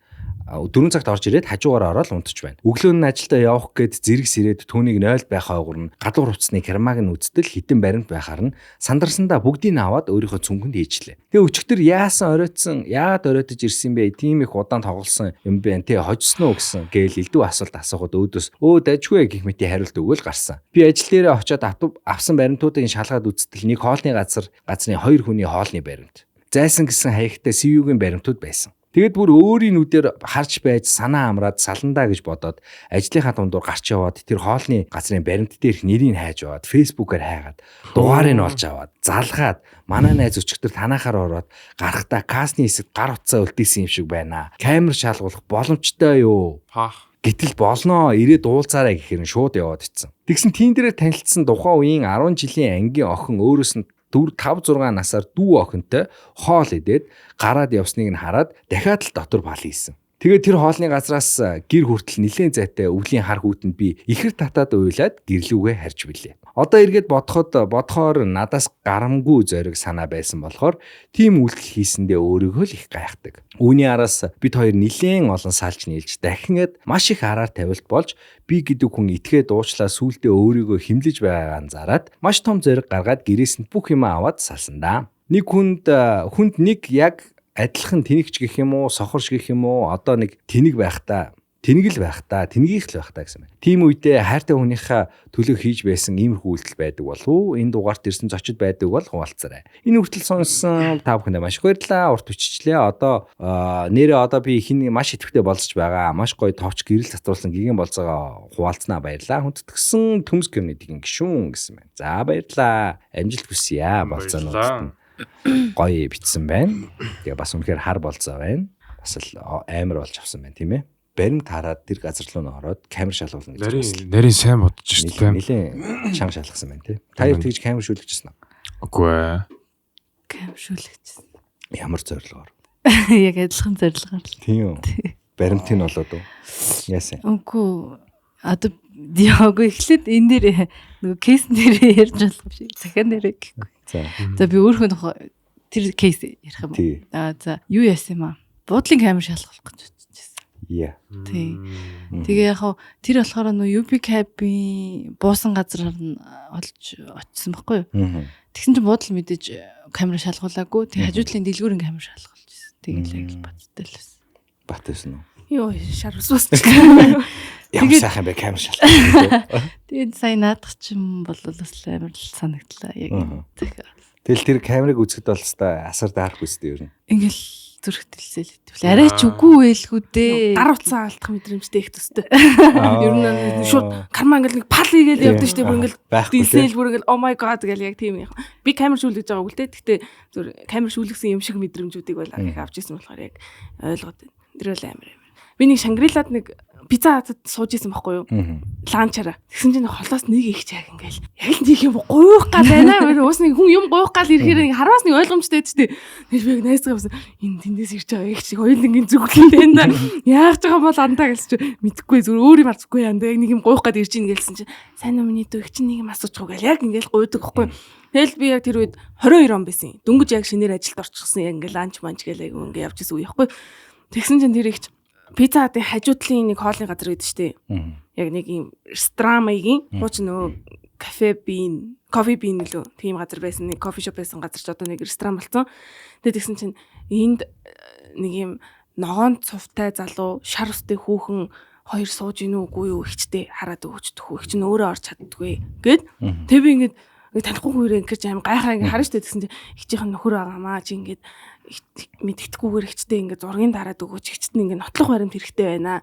4 цагт орж ирээд хажуугаар ороод унтаж байна. Өглөө нь ажилдаа явах гээд зэрэг сэрээд түүнийг 0 байх ойгоор нь гадуур хувцсны кермаг нь үздэл хитэн баримт байхаар нь сандарсандаа бүгдийг нь аваад өөрийнхөө цүнхэнд хийчлээ. Тэгээ өчигдөр яасан оройтсан, яагаад оройтож ирсэн бэ? Тийм их удаан тоглосон юм бэ? Тэ хожсон уу гэсэн гээл элдв асуулт асуухад өөдөөс өө дажгүй гэх мэтийн хариулт өгөөл гарсан. Би ажил дээрээ очиод авсан баримтуудыг шалгаад үзтэл нэг хоолны газрын 2 хүний хоолны баримт. Зайсан гэсэн хаягтай CU-гийн баримтууд байсан. Тэгээд бүр өөрийн нүдээр харж байж санаа амраад саландаа гэж бодоод ажлынхаа дундуур гарч яваад тэр хоолны газрын баримт дээрх нэрийг хайж яваад фэйсбүүкээр хайгаад дугаарыг нь олж аваад залгаад манай найз өчигдөр танахаар ороод гарахдаа касны хэсэгт гар утсаа үлдээсэн юм шиг байна. Камер шалгуулах боломжтой юу? Гэтэл болноо ирээд уулзаарай гэхээр нь шууд яваад ицсэн. Тэгсэн тийм дээрээ танилцсан тухайн үеийн 10 жилийн ангийн охин өөрөөс нь 4 5 6 насаар дүү охинтой хоол идээд гараад явсныг нь хараад дахиад л дотор бал хийсэн. Тэгээд тэр хоолны газраас гэр хүртэл нилээн зайтай өвлийн хар хүүтэнд би ихэр татаад уйлаад гэрлүүгээ харж билээ. Одоо эргээд бодохоор надаас гарамгүй зориг санаа байсан болохоор тийм үйлдэл хийсэндээ өөрийгөө л их гайхдаг. Үүний араас бид хоёр нилээн олон салж нийлж дахин маш их араар тавилт болж би гэдэг хүн итгээд уучлаа сүулдэ өөрийгөө химлэж байгаагаа анзаараад маш том зориг гаргаад гэрээс нь бүх юмаа аваад салсан да. Нэг хүнд нэг яг адилхан тэнэгч гэх юм уу, сохорч гэх юм уу, одоо нэг тэнэг байх та, тэнэг л байх та, тэнэгийнх л байх та гэсэн байна. Тийм үедээ хайртай хүнийхээ төлөө хийж байсан иймэрхүү үйлдэл байдаг болов уу? Энэ дугаарт ирсэн зочид байдаг бол хуваалцаарай. Энэ хүртэл сонсон та бүхэндээ маш их баярлалаа. Урт хүччлээ. Одоо нэрээ одоо би хин маш идэвхтэй болцож байгаа. Маш гоё товч гэрэл татруулсан гигэн болцоогоо хуваалцсанаа баярлалаа. Хүндэтгсэн төмс гэрнэдгийн гишүүн гэсэн байна. За баярлалаа. Амжилт хүсье болцоонуудад нь. Гоё бичсэн байна. Тэгээ бас үнэхээр хар болцоо байна. Бас л амар болж авсан байна, тийм ээ. Баримт хараад тэр газар руу н ороод камер шалгуулна гэж бас нарийн сайн бодож шүү дээ. Нилээн чанга шалгасан байна, тий. Та хоёр тэгж камер шүүлгэжсэн үү? Үгүй ээ. Камер шүүлгэжсэн. Ямар зорилгоор? Яг адилхан зорилгоор л. Тийм үү. Баримтыг нь болоод уу? Яасан? Үгүй. Одоо яагүй эхлээд энэ дээр нөгөө кейс дээр ярьж болох юм шиг. Захиан дээр гэхгүй. За. За би өөрийнхөө тухай тэр кейс ярих юм уу? Аа за юу яасан юм аа? Буудлын камер шалгах гэж очижсэн. Яа. Тий. Тэгээ яг хав тэр болохоор нөгөө UB cab-ийн буусан газраар нь олж очсон байхгүй юу? Тэгсэн чинь буудал мэдээж камер шалгуулаагүй. Тэг хажуудлын дэлгүүрийн камер шалгуулж ирсэн. Тэгэл яг л баттай л байсан. Бат байсан уу? Йоо шар ус босчихлоо. Ямар сайхан бэ камер шалгуулсан. Тэгээд сая наадах чинь бол бас амар л санагдлаа. Яг захиа. Тэгэл тэр камерыг үзэхэд бол хэвээр асар даарах үстэй ер нь. Ингээл зүрхтэлсэл хэвтэл арай ч үгүй байлгүй дээ. Гар утсаа алдах мэдрэмжтэй их төстэй. Ер нь шууд карма ингээл нэг пал хийгээл явдсан шүү дээ. Бүр ингээл дилсэл бүр ингээл oh my god гэл яг тийм юм. Би камер шүүлгэж байгаагүй л дээ. Гэхдээ зүр камер шүүлгсэн юм шиг мэдрэмжүүдийг бол их авч ирсэн болохоор яг ойлгоод байна. Тэр бол амар амар. Би нэг Шангрилад нэг пицца хатад сууж исэн байхгүй юу? Ланчаараа. Тэгсэн чинь холоос нэг их чаг ингээл яг л нэг юм гуйх гал байна. Уус нэг хүн юм гуйх гал ирэхээр нэг хараас нэг ойлгомжтой байдаг шүү дээ. Тэгэл би яг найзгаа бас энэ тэндээс ирж байгаа их чиг хоёулангийн зүглэн байна. Яах ч байгаа бол андаа гэсэн чи мэдхгүй зүгээр өөр юм арцгүй андаа яг нэг юм гуйх гал ирж ийн гэлсэн чинь сайн уу миний дүү их чинь нэг юм асуучих уу гэл яг ингээл гуйдаг байхгүй юу? Тэгэл би яг тэр үед 22 он байсан. Дөнгөж яг шинээр ажилд орчихсон яг ингээл ланч манч гээл айгу ингээ явж исэн үе байхгүй. Тэгсэн чинь тэр их Пицца хатын хажуудлын нэг хоолны газар гэдэг штеп. Яг нэг юм ресторан маягийн хуучин нөгөө кафе бин, кофе бин илүү тийм газар байсан. Нэг кофе шоп байсан газар ч одоо нэг ресторан болсон. Тэгээд тэгсэн чинь энд нэг юм ногоон цувтай залуу, шар үстэй хүүхэн хоёр сууж ийн үгүй юу ихчтэй хараад өгчдөх үү. Их чинь өөрөө орч чаддгүй гэд. Тэг би ингээд танихгүй хүүрээ ингэж аим гайхаа ингэ харна штэ тэгсэн чинь ихчийнх нь нөхөр байгаамаа чи ингээд мэдгэдэггүйгээр ихчтэй ингээд зургийн дараад өгөөч ихчт нь ингээд нотлох баримт хэрэгтэй байна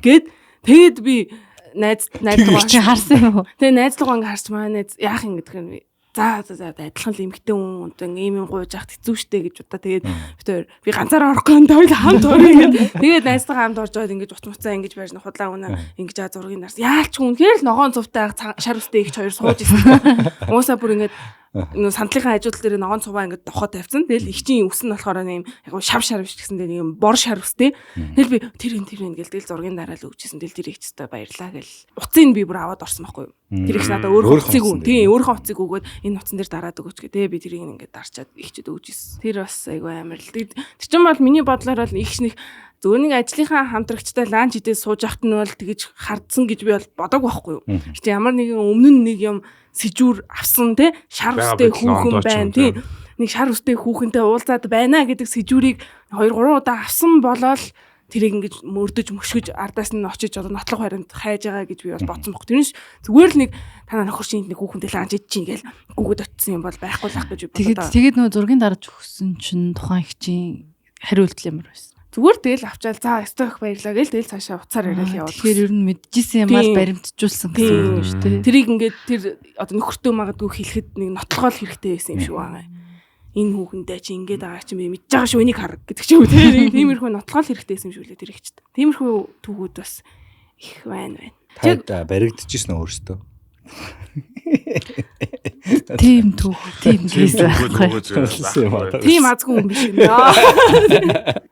гэд. Тэгээд би найз найзлуугаа чи харсан юм уу? Тэгээ найзлуугаа ингээд харч маа найз яах юм гэдэг юм. За за за адилхан л эмгтэн хүн одоо ингээд ийм юм гуйж ахт хэцүү штэ гэж удаа. Тэгээд бид би ганцаараа орохгүй юм тавил хамт орё гэд. Тэгээд найзтайгаа хамт орж байгаад ингээд ут муцаа ингэж байж худлаа үнэ ингэж аа зургийг нарс. Яалч үнэхээр л ногоон цувтай шар үстэй ихч хоёр сууж ирсэн. Уусаа бүр ингээд нөө сандлынхаа хажуудал дээр ногоон цуваа ингээд дохоо тавьсан. Тэгэл их чинь үс нь болохоор нэг юм яг шав шар биш гэсэн дээр нэг юм бор шар үстэй. Тэгэл би тэр энэ тэр энэ гэл тэгэл зургийн дараа л өгчээсэн. Тэгэл тэр ихчтэй баярлаа гэл. Утсыг би бүр аваад орсон байхгүй юу? Тэр их надад өөрийнхөө утсыг тийм өөрийнхөө утсыг өгөөд энэ утсан дээр дараад өгөөч гэ. Тэгээ би тэрийг ингээд дарчаад ихчэд өгч ирсэн. Тэр бас айгүй амар л. Тэр чинь бол миний бодлоор бол ихч нэг зөвхөн нэг ажлынхаа хамтрагчтай ланч идээ сууж ахт нь бол тэгэж хардсан гэж би бол бодог байхгүй юу. Гэтэ ямар нэгэн өмнө нь нэг юм сэжүүр авсан те шар үстэй хүүхэн байна тий. Нэг шар үстэй хүүхэнтэй уулзаад байна гэдэг сэжүүрийг 2 3 удаа авсан болоод тэрийг ингэж мөрдөж мөшгөж ардаас нь очиж одоо нотлох баримт хайж байгаа гэж би бол бодсон баг. Тэрнээс зүгээр л нэг танаа нөхөр шинэ нэг хүүхэнтэй ланч идэж чинь гээл гүгэд очсон юм бол байхгүй л ах гэж би бодлоо. Тэгээд нөгөө зургийн дарж өгсөн чинь тухайн их чинь хариу үйлдэл ямар байсан? Зүгээр тэгэл авчаал за өстой их баярлаа гээл тэгэл цаашаа уцаар яриад яваад. Тэгэхээр ер нь мэдчихсэн юмар баримтжуулсан гэсэн үг шүү дээ. Тэрийг ингээд тэр одоо нөхөртөө магадгүй хэлэхэд нэг нотлохол хэрэгтэй байсан юм шиг байгаа. Энэ хүүхэндээ чи ингээд байгаа чи би мэдж байгаа шүү энийг хар гэдэг ч юм уу тийм тиймэрхүү нотлохол хэрэгтэй байсан юм шиг үлээ тэр ихчд. Тиймэрхүү түүхүүд бас их байна байна. Та баригдчихсэн өөртөө. Тийм түүх, тийм кейс байхгүй. Тийм азгүй хүн биш юм аа.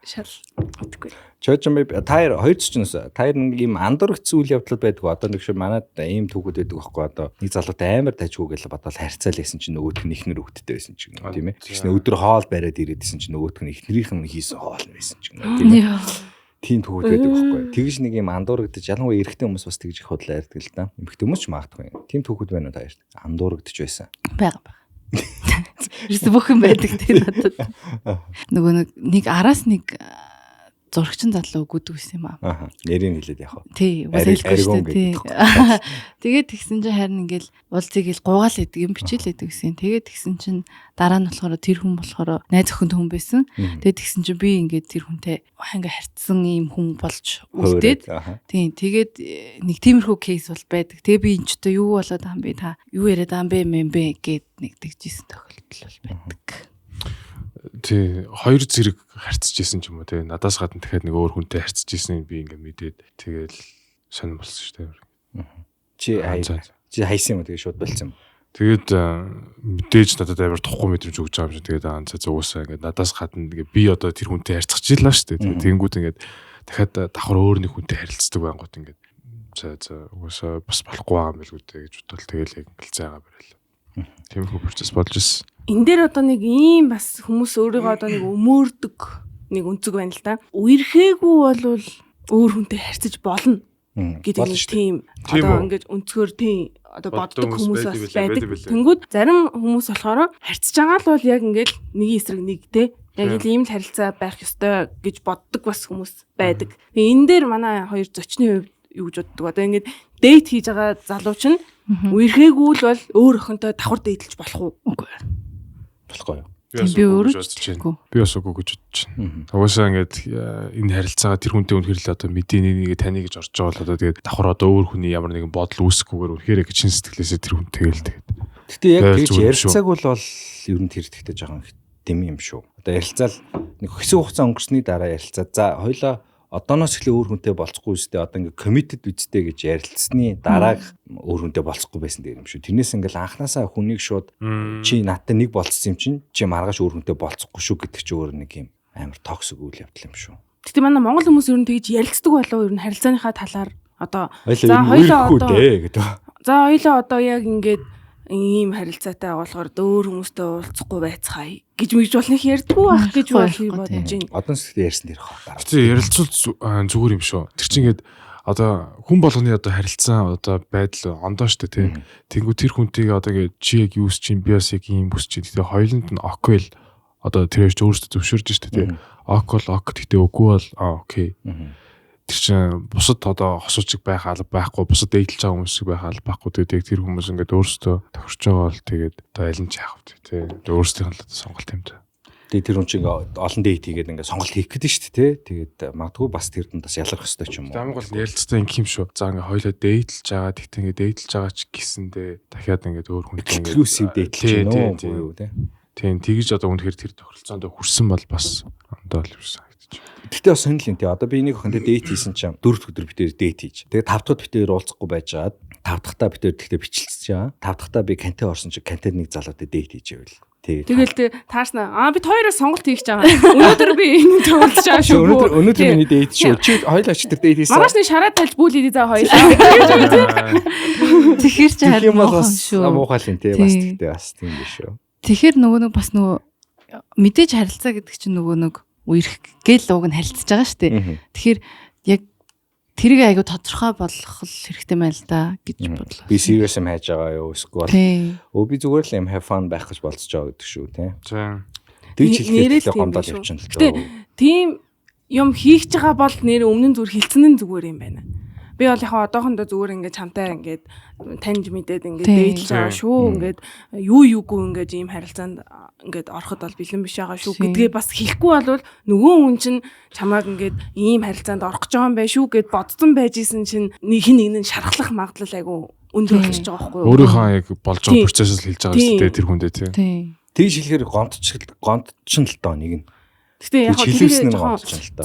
Шал мэдгүй. Чожин би та хоёр зүчнээс та хоёр нэг ийм андуургдсан үйл явдлууд байдаг. Одоо нэг шиг манад ийм түүхүүд байдаг байхгүй. Одоо нэг залуутай амар тажгүй гэж бодоод харьцаал байсан чинь нөгөөх нь ихнэр хөвгттэй байсан ч юм уу тийм ээ. Тэгснэ өдөр хоол бариад ирээд исэн чинь нөгөөх нь ихнэрийнх нь хийсэн хоол байсан ч юм уу тийм ээ. Тийм түүхүүд байдаг байхгүй. Тэгж нэг юм андуургдаж ялангуяа эрэгтэй хүмүүс бас тэгж их худлаа ярьдаг л да. Эмэгтэй хүмүүс ч магадгүй. Тийм түүхүүд байна уу та хоёрт? Андуургдаж байсан. Бага бага. Ерөөсө бүх юм байдаг тийм надад. Нөгөө нэг араас нэг зурагчин залуу гүдэг байсан юм аа. Аа. Нэрийг хэлээд явах уу? Тий, угаасаа хэлэхгүй шүү дээ. Тий. Тэгээд тэгсэн чинь харин ингээл уулзыг ил гуйгаал идэг юм бичээл идэг гэсэн. Тэгээд тэгсэн чинь дараа нь болохоор тэр хүн болохоор найз охин хүн байсан. Тэгээд тэгсэн чинь би ингээд тэр хүнтэй ингээ харьцсан ийм хүн болж үлдээд. Тий, тэгээд нэг тиймэрхүү кейс бол байдаг. Тэгээ би энэ ч одоо юу болоод байгаа юм бэ та? Юу яриад байгаа юм бэ мэн бэ гэд нэг тэгжсэн тохиолдол бол байдаг. Тий, хоёр зэрэг харьцаж исэн ч юм уу тий. Надаас гадна дахиад нэг өөр хүнтэй харьцаж иснийг би ингээ мэдээд тэгэл сонир болсон шүү дээ. Чи хайсан юм уу, тэгээ шууд болцсон юм. Тэгээд мэдээж надад амар тухгүй мэдрэмж өгч байгаа юм шиг. Тэгээд аа за уусаа ингээд надаас гадна ингээд би одоо тэр хүнтэй харьцах жилаа шүү дээ. Тэгэнгүүт ингээд дахиад давхар өөр нэг хүнтэй харилцдаг байнгут ингээд за уусаа бас болохгүй байгаа юм билгүй дээ гэж бодвол тэгэл яг ингээд зайгаа барил. Тиймэрхүү процесс болж ирсэн. Энэ дээр одоо нэг ийм бас хүмүүс өөрийгөө одоо нэг өмөөрдөг нэг өнцөг байна л да. Үерхээгүй болвол өөр хүнтэй харьцаж болно гэдэг нэг тийм одоо ингээд өнцгөр тийм одоо боддог хүмүүс бас байдаг. Тэнгүүд зарим хүмүүс болохоор харьцаж байгаа л бол яг ингээд нэг эсрэг нэг те. Яг л ийм л харилцаа байх ёстой гэж боддог бас хүмүүс байдаг. Тэгээ энэ дээр манай хоёр зочны хувьд юу гэж боддог. Одоо ингээд date хийж байгаа залуу чинь үерхээгүй л бол өөр охинтой давхар date лж болох уу? Үгүй. Болохгүй юу? Би өөрөө бодож. Би бас үгүй гэж бодож байна. Угаасаа ингээд энэ харилцаагаа тэр хүнтэй үнэхээр л одоо мэдээ нэг таны гэж орж байгаа бол одоо тэгээд давхар одоо өөр хүний ямар нэгэн бодол үүсэхгүйгээр үнэхээр яг чин сэтгэлээсээ тэр хүнтэй л тэгээд. Гэтэ яг тэгж ярилцааг бол ер нь тэр тэгтээ жоохон дэм юм шүү. Одоо ярилцаал нэг хэсэг хугацаа өнгөрсний дараа ярилцаа. За хоёлоо одооноос эхлээ өөр хүнтэй болцохгүй үстэй одоо ингээ committed үстэй гэж ярилцсны дарааг өөр хүнтэй болцохгүй байсан дээр юм шүү. Тэрнээс ингээл анханасаа хүнийг шууд чи надтай нэг болцсон юм чинь чи маргааш өөр хүнтэй болцохгүй шүү гэдэг чи өөр нэг юм амар токсик үйл явдал юм шүү. Гэтэ манай монгол хүмүүс ер нь тэгж ярилцдаг болов ер нь харилцааныхаа талаар одоо за хоёлоо одоо гэдэг. За хоёлоо одоо яг ингээд ийм харилцаатай болохоор өөр хүмүүстэй уулзахгүй байцгаая гэж мэгж бол нэг ярьдгүй байх гэж бодож байна. Одоо сэтгэл ярьсан дээрх хаа. Гэтэ ярилцвал зүгээр юм шүү. Тэр чинь ингээд одоо хүн болгоны одоо харилцаа одоо байдал ондоо штэ тий. Тэнгүү тэр хүнтэйгээ одоо ингээд чи яг юу хүсэж чинь би бас яг ийм хүсэж чинь. Гэтэ хоёуланд нь ок л одоо тэр хоёр ч өөрсдөө зөвшөөрж штэ тий. Ок бол ок гэтэ үгүй бол окей. Тэр чинь бусад одоо хосуучиг байх алба байхгүй, бусад дээдлж байгаа хүмүүс шиг байх алба байхгүй. Тэгээд яг тэр хүмүүс ингээд өөрсдөө тохирч байгаа бол тэгээд одоо аль нь ч яах вэ тий. Тэгээд өөрсдийнх нь л одоо сонголт юм даа. Тэгээд тэр хүн чинь ингээд олон дээт хийгээд ингээд сонголт хийх гэдэг шүү дээ тий. Тэгээд магадгүй бас тэр дундаас ялгарх ёстой ч юм уу. Хамгийн гол нь ярилцтай ингэх юм шүү. За ингээд хоёлоо дээдлж байгаа. Тэгтээ ингээд дээдлж байгаа ч гэсэндээ дахиад ингээд өөр хүнтэй ингээд exclusive дээдлж байна уу юу тий. Тийм тэгж одоо үнэхээр тэр тохиролцоонд хүрсэн бол бас ондоо л юусан. Гэтэ бас сонирхол юм тий. Одоо би нэг охинтой date хийсэн чинь 4 дахь өдөр бид хоёр date хийж. Тэгээ 5 дахь бид хоёр уулзахгүй байжгаад 5 дахьтаа бид хоёр тэгтээ бичлэлцэж байгаа. 5 дахьтаа би кантин орсон чинь кантинд нэг залуутай date хийж байвал. Тэгэл тэ таарснаа. Аа бид хоёроос сонголт хийх гэж байгаа. Өнөөдөр би энэ уулзж байгаа шүү. Өнөөдөр миний date шүү. Чи хоёлаа ч тэр date хийсэн. Маргааш нэг шараа тайлж бүл хийдэ за хоёлаа. Тэгэхээр чи харин муухай шүү. Муухай л юм тий. Бас тэгтээ бас тийм биш шүү. Тэгэхээр нөгөө нэг бас нөгөө мэдээж харилцаа гэдэг чинь нөгөө нэг үерх гээл уг нь харилцаж байгаа шүү дээ. Тэгэхээр яг тэрийг айгу тодорхой болгох хэрэгтэй байл да гэж бодлоо. Би serious юм хайж байгаа юу эсвэл өө би зүгээр л юм have fun байх гэж болцож байгаа гэдэг шүү тий. Тэгж хэлэхээр гомдол явчихна л дээ. Тийм юм хийх гэж байгаа бол нэр өмнө нь зүгээр хилцэн нь зүгээр юм байна. Би бол яг одоохондоо зүгээр ингээд чамтай ингээд таньж мэдээд ингээд дээдлж байгаа шүү. Ингээд юу юугүй ингээд ийм харилцаанд ингээд ороход бол бэлэн биш байгаа шүү гэдгээ бас хэлэхгүй болвол нөгөө хүн чинь чамааг ингээд ийм харилцаанд орох гэж байгаа юм байна шүү гэд бодсон байж исэн чинь нэг нэг нь шархлах магадлал айгүй өндөр болчихж байгаа байхгүй юу? Өөрийнхөө яг болж байгаа процессыг хэлж байгаа шүү дээ тэр хүндээ тий. Тэгж хэлэхээр гомдчихно л доо нэг нь. Гэтэ яг хэлсэн нь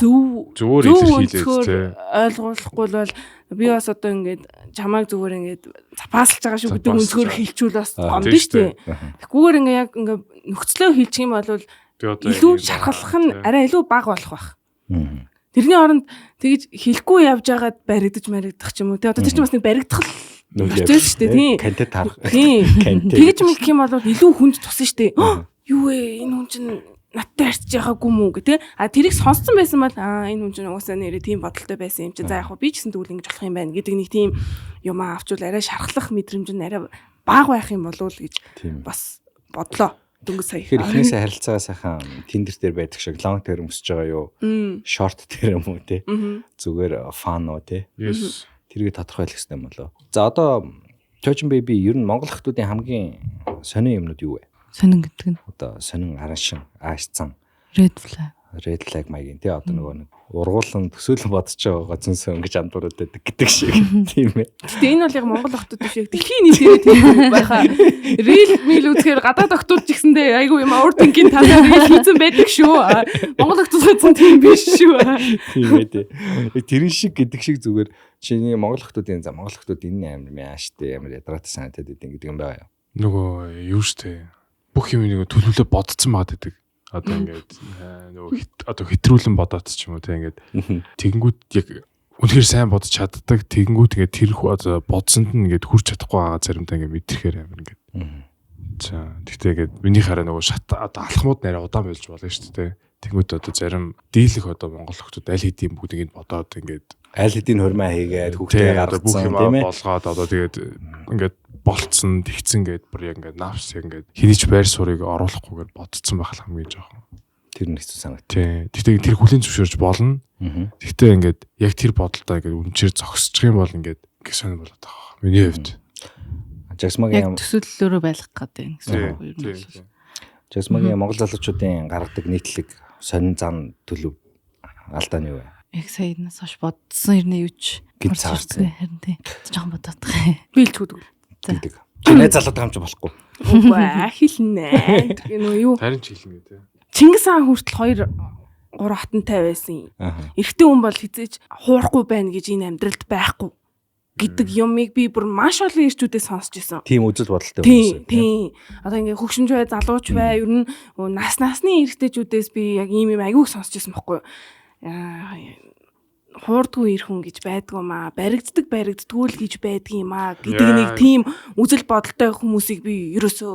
зөв зөвөр илэрхийлээд тий. Ойлгуулахгүй бол би бас одоо ингээд чамааг зүгээр ингээд запаслж байгаа шүү гэдэг өнцгөр хэлчүүл бас гомдно шүү дээ. Тэгхгүйгээр ингээд яг ингээд нөхцлөө хэлчих юм бол илүү шархлах нь арай илүү бага болох байх. Тэрний оронд тэгж хэлэхгүй явж байгаад баригдаж маригдах ч юм уу тий. Одоо тэр чинь бас нэг баригдах процесс шүү дээ тий. Канте тарах. Тий. Тэгж мэгэх юм бол илүү хүнд тусан шүү дээ. Юу вэ? Энэ хүн чинь надтай харьцаж байгаагүй мүү гэх тээ. А тэрийг сонссон байсан бол аа энэ хүн чинь угаасаа нэрээ тийм бодолтой байсан юм чинь. За яг хөө би ч гэсэн тэгвэл ингэж болох юм байна гэдэг нэг тийм юм авчвал арай шархлах мэдрэмж нь арай бага байх юм болов уу гэж бас бодлоо. Дөнгөж сая. Тэгэхээр эхнээсээ харилцаагаа сайхан Tinder дээр байдаг шиг long term өсөж байгаа юу? Short term үү те? Зүгээр fun уу те? Yes. Тэрийг тодорхойлох хэрэгтэй юм болоо. За одоо Chojin Baby ер нь Монгол охтуудын хамгийн сонин юмнууд юу вэ? Сонин гэдэг нь одоо сонин араншин, ааш цан. Red flag. Red flag маягийн тий одоо нөгөө нэг ургуулan төсөөлөн бодож байгаагаа зүнсээ ингэж андуураад байдаг гэдэг шиг тийм ээ. Гэтэ энэ бол яг Монгол охтууд биш яг дэлхийн нийтээрээ тийм байхаа. Reel мил үзэхээр гадаад охтууд ч гэсэндээ айгүй юм overthinking талаар reel хийсэн байдаг шүү. Монгол охтууд гэсэн тийм биш шүү. Тийм ээ тий. Тэрэн шиг гэдэг шиг зүгээр чиний Монгол охтуудын за Монгол охтууд энэ амар мяаштай амар ядраатай санагдаад идэв гэдэг юм байгаа юу? Нөгөө юу штэ. Бүх юм нэг төлөвлөө бодцсон байгаад байдаг. Одоо ингээд нөгөө одоо хэтрүүлэн бодоод ч юм уу те ингээд тэгэнгүүт яг үнэхээр сайн бодож чаддаг. Тэгэнгүүт ингээд тэр одоо бодсонд нь ингээд хүрч чадахгүй байгаа заримдаа ингээд мэдрэхээр амар ингээд. За тэгтээ ингээд миний хараа нөгөө шат одоо алхмууд нэрээ удаан болж болно шүү дээ. Тэгэнгүүт одоо зарим дийлэх одоо монгол хүмүүс аль хэдийн бүгд ингээд бодоод ингээд аль хэдийн хурмаа хийгээд хүүхдээ гаргацсан тийм ээ болгоод одоо тэгээд ингээд болцсон тэгцэн гээд бүр яг ингээд навс яг ингээд хэний ч байр суурийг оруулахгүйгээр бодцсон байх л хамгийн жоохон. Тэр нь хэцүү санагд. Тийм. Тэгтээ тэр хүлийн зөвшөөрч болно. Тэгтээ ингээд яг тэр бодолтой ингээд үнчээр зогсчих юм бол ингээд ингэ сонир болоод байгаа. Миний хувьд. Жагсмагийн төсөөллөөрөө байлгах гэдэг юм гэсэн үг юм бол. Жагсмагийн Монгол залуучуудын гаргадаг нийтлэг сонин зан төлөв алдаа нь юу вэ? Яг сая энэс хойш бодсон ирнэ юу ч гэж цаарсан. Харин тий. Жохон бодоод байгаа. Би л чүдэг. Гэдэг. Чи найз залуутай хамч болохгүй. Үгүй хэлнэ. Нөө юу? Харин ч хэлнэ гэдэг. Чингис хаан хүртэл 2 3 хатантай байсан. Эрэгтэй хүн бол хизээж хуурахгүй байна гэж энэ амьдралд байхгүй гэдэг юмыг би бүр маш олон ирчүүдээс сонсч ирсэн. Тийм үзэл бодолтой хүмүүс. Тийм. Одоо ингээ хөгшинж бай, залууч бай, ер нь нас насны эрэгтэйчүүдээс би яг ийм юм айгүйг сонсч ирсэн бохгүй юу? Хуурдгүй ир хүн гэж байдгүй маа, баригддаг баригддгүй л гэж байдгийн юм аа гэдэг нэг тийм үзэл бодолтой хүмүүсийг би ерөөсөө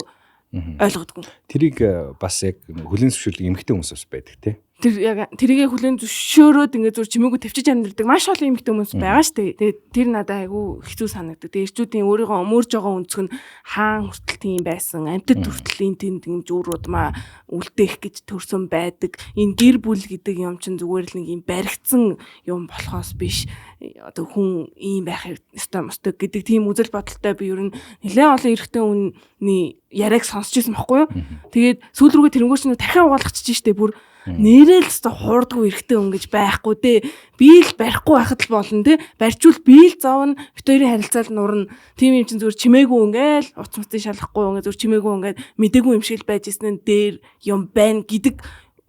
ойлгодгүй. Тэрийг бас яг хүлээн зөвшөөрлөг эмэгтэй хүмүүс бас байдаг тий. Тэр яг тэрийгэ хүлээн зөвшөөрөөд ингээ зүр чимээгүй төвчж амьдардаг маш олон эмэгтэй хүмүүс байгаа шүү дээ. Тэгээд тэр надад айгүй хэцүү санагддаг. Тэгээд эрчүүдийн өөрийгөө өмөрж байгаа өнцөг нь хаан хүртэл тийм байсан, амьтад хүртэл энэ тэнд ингэж үр удмаа үлдээх гэж төрсөн байдаг. Энэ гэр бүл гэдэг юм чинь зүгээр л нэг юм баригдсан юм болохоос биш. Одоо хүн ийм байх ёстой мостой гэдэг тийм үзэл бодолтой би ер нь нэлээд олон эрэгтэй хүний яриаг сонсч ирсэн байхгүй юу? Тэгээд сүүл рүүгээ тэрнгүүр чинь дахиад угаалгачих штэ бүр нэрэл өстө хуурдгүй эрэгтэй хүн гэж байхгүй дээ. Би л барихгүй байхад л болно те. Барьчвал би л зовно. Бит хоёрын харилцаал нурна. Тийм юм чинь зүгээр чимээгүй ингээл уц муцын шалахгүй ингээ зүгээр чимээгүй ингээд мдээгүй юм шиг л байж ирсэн нь дээр юм байна гэдэг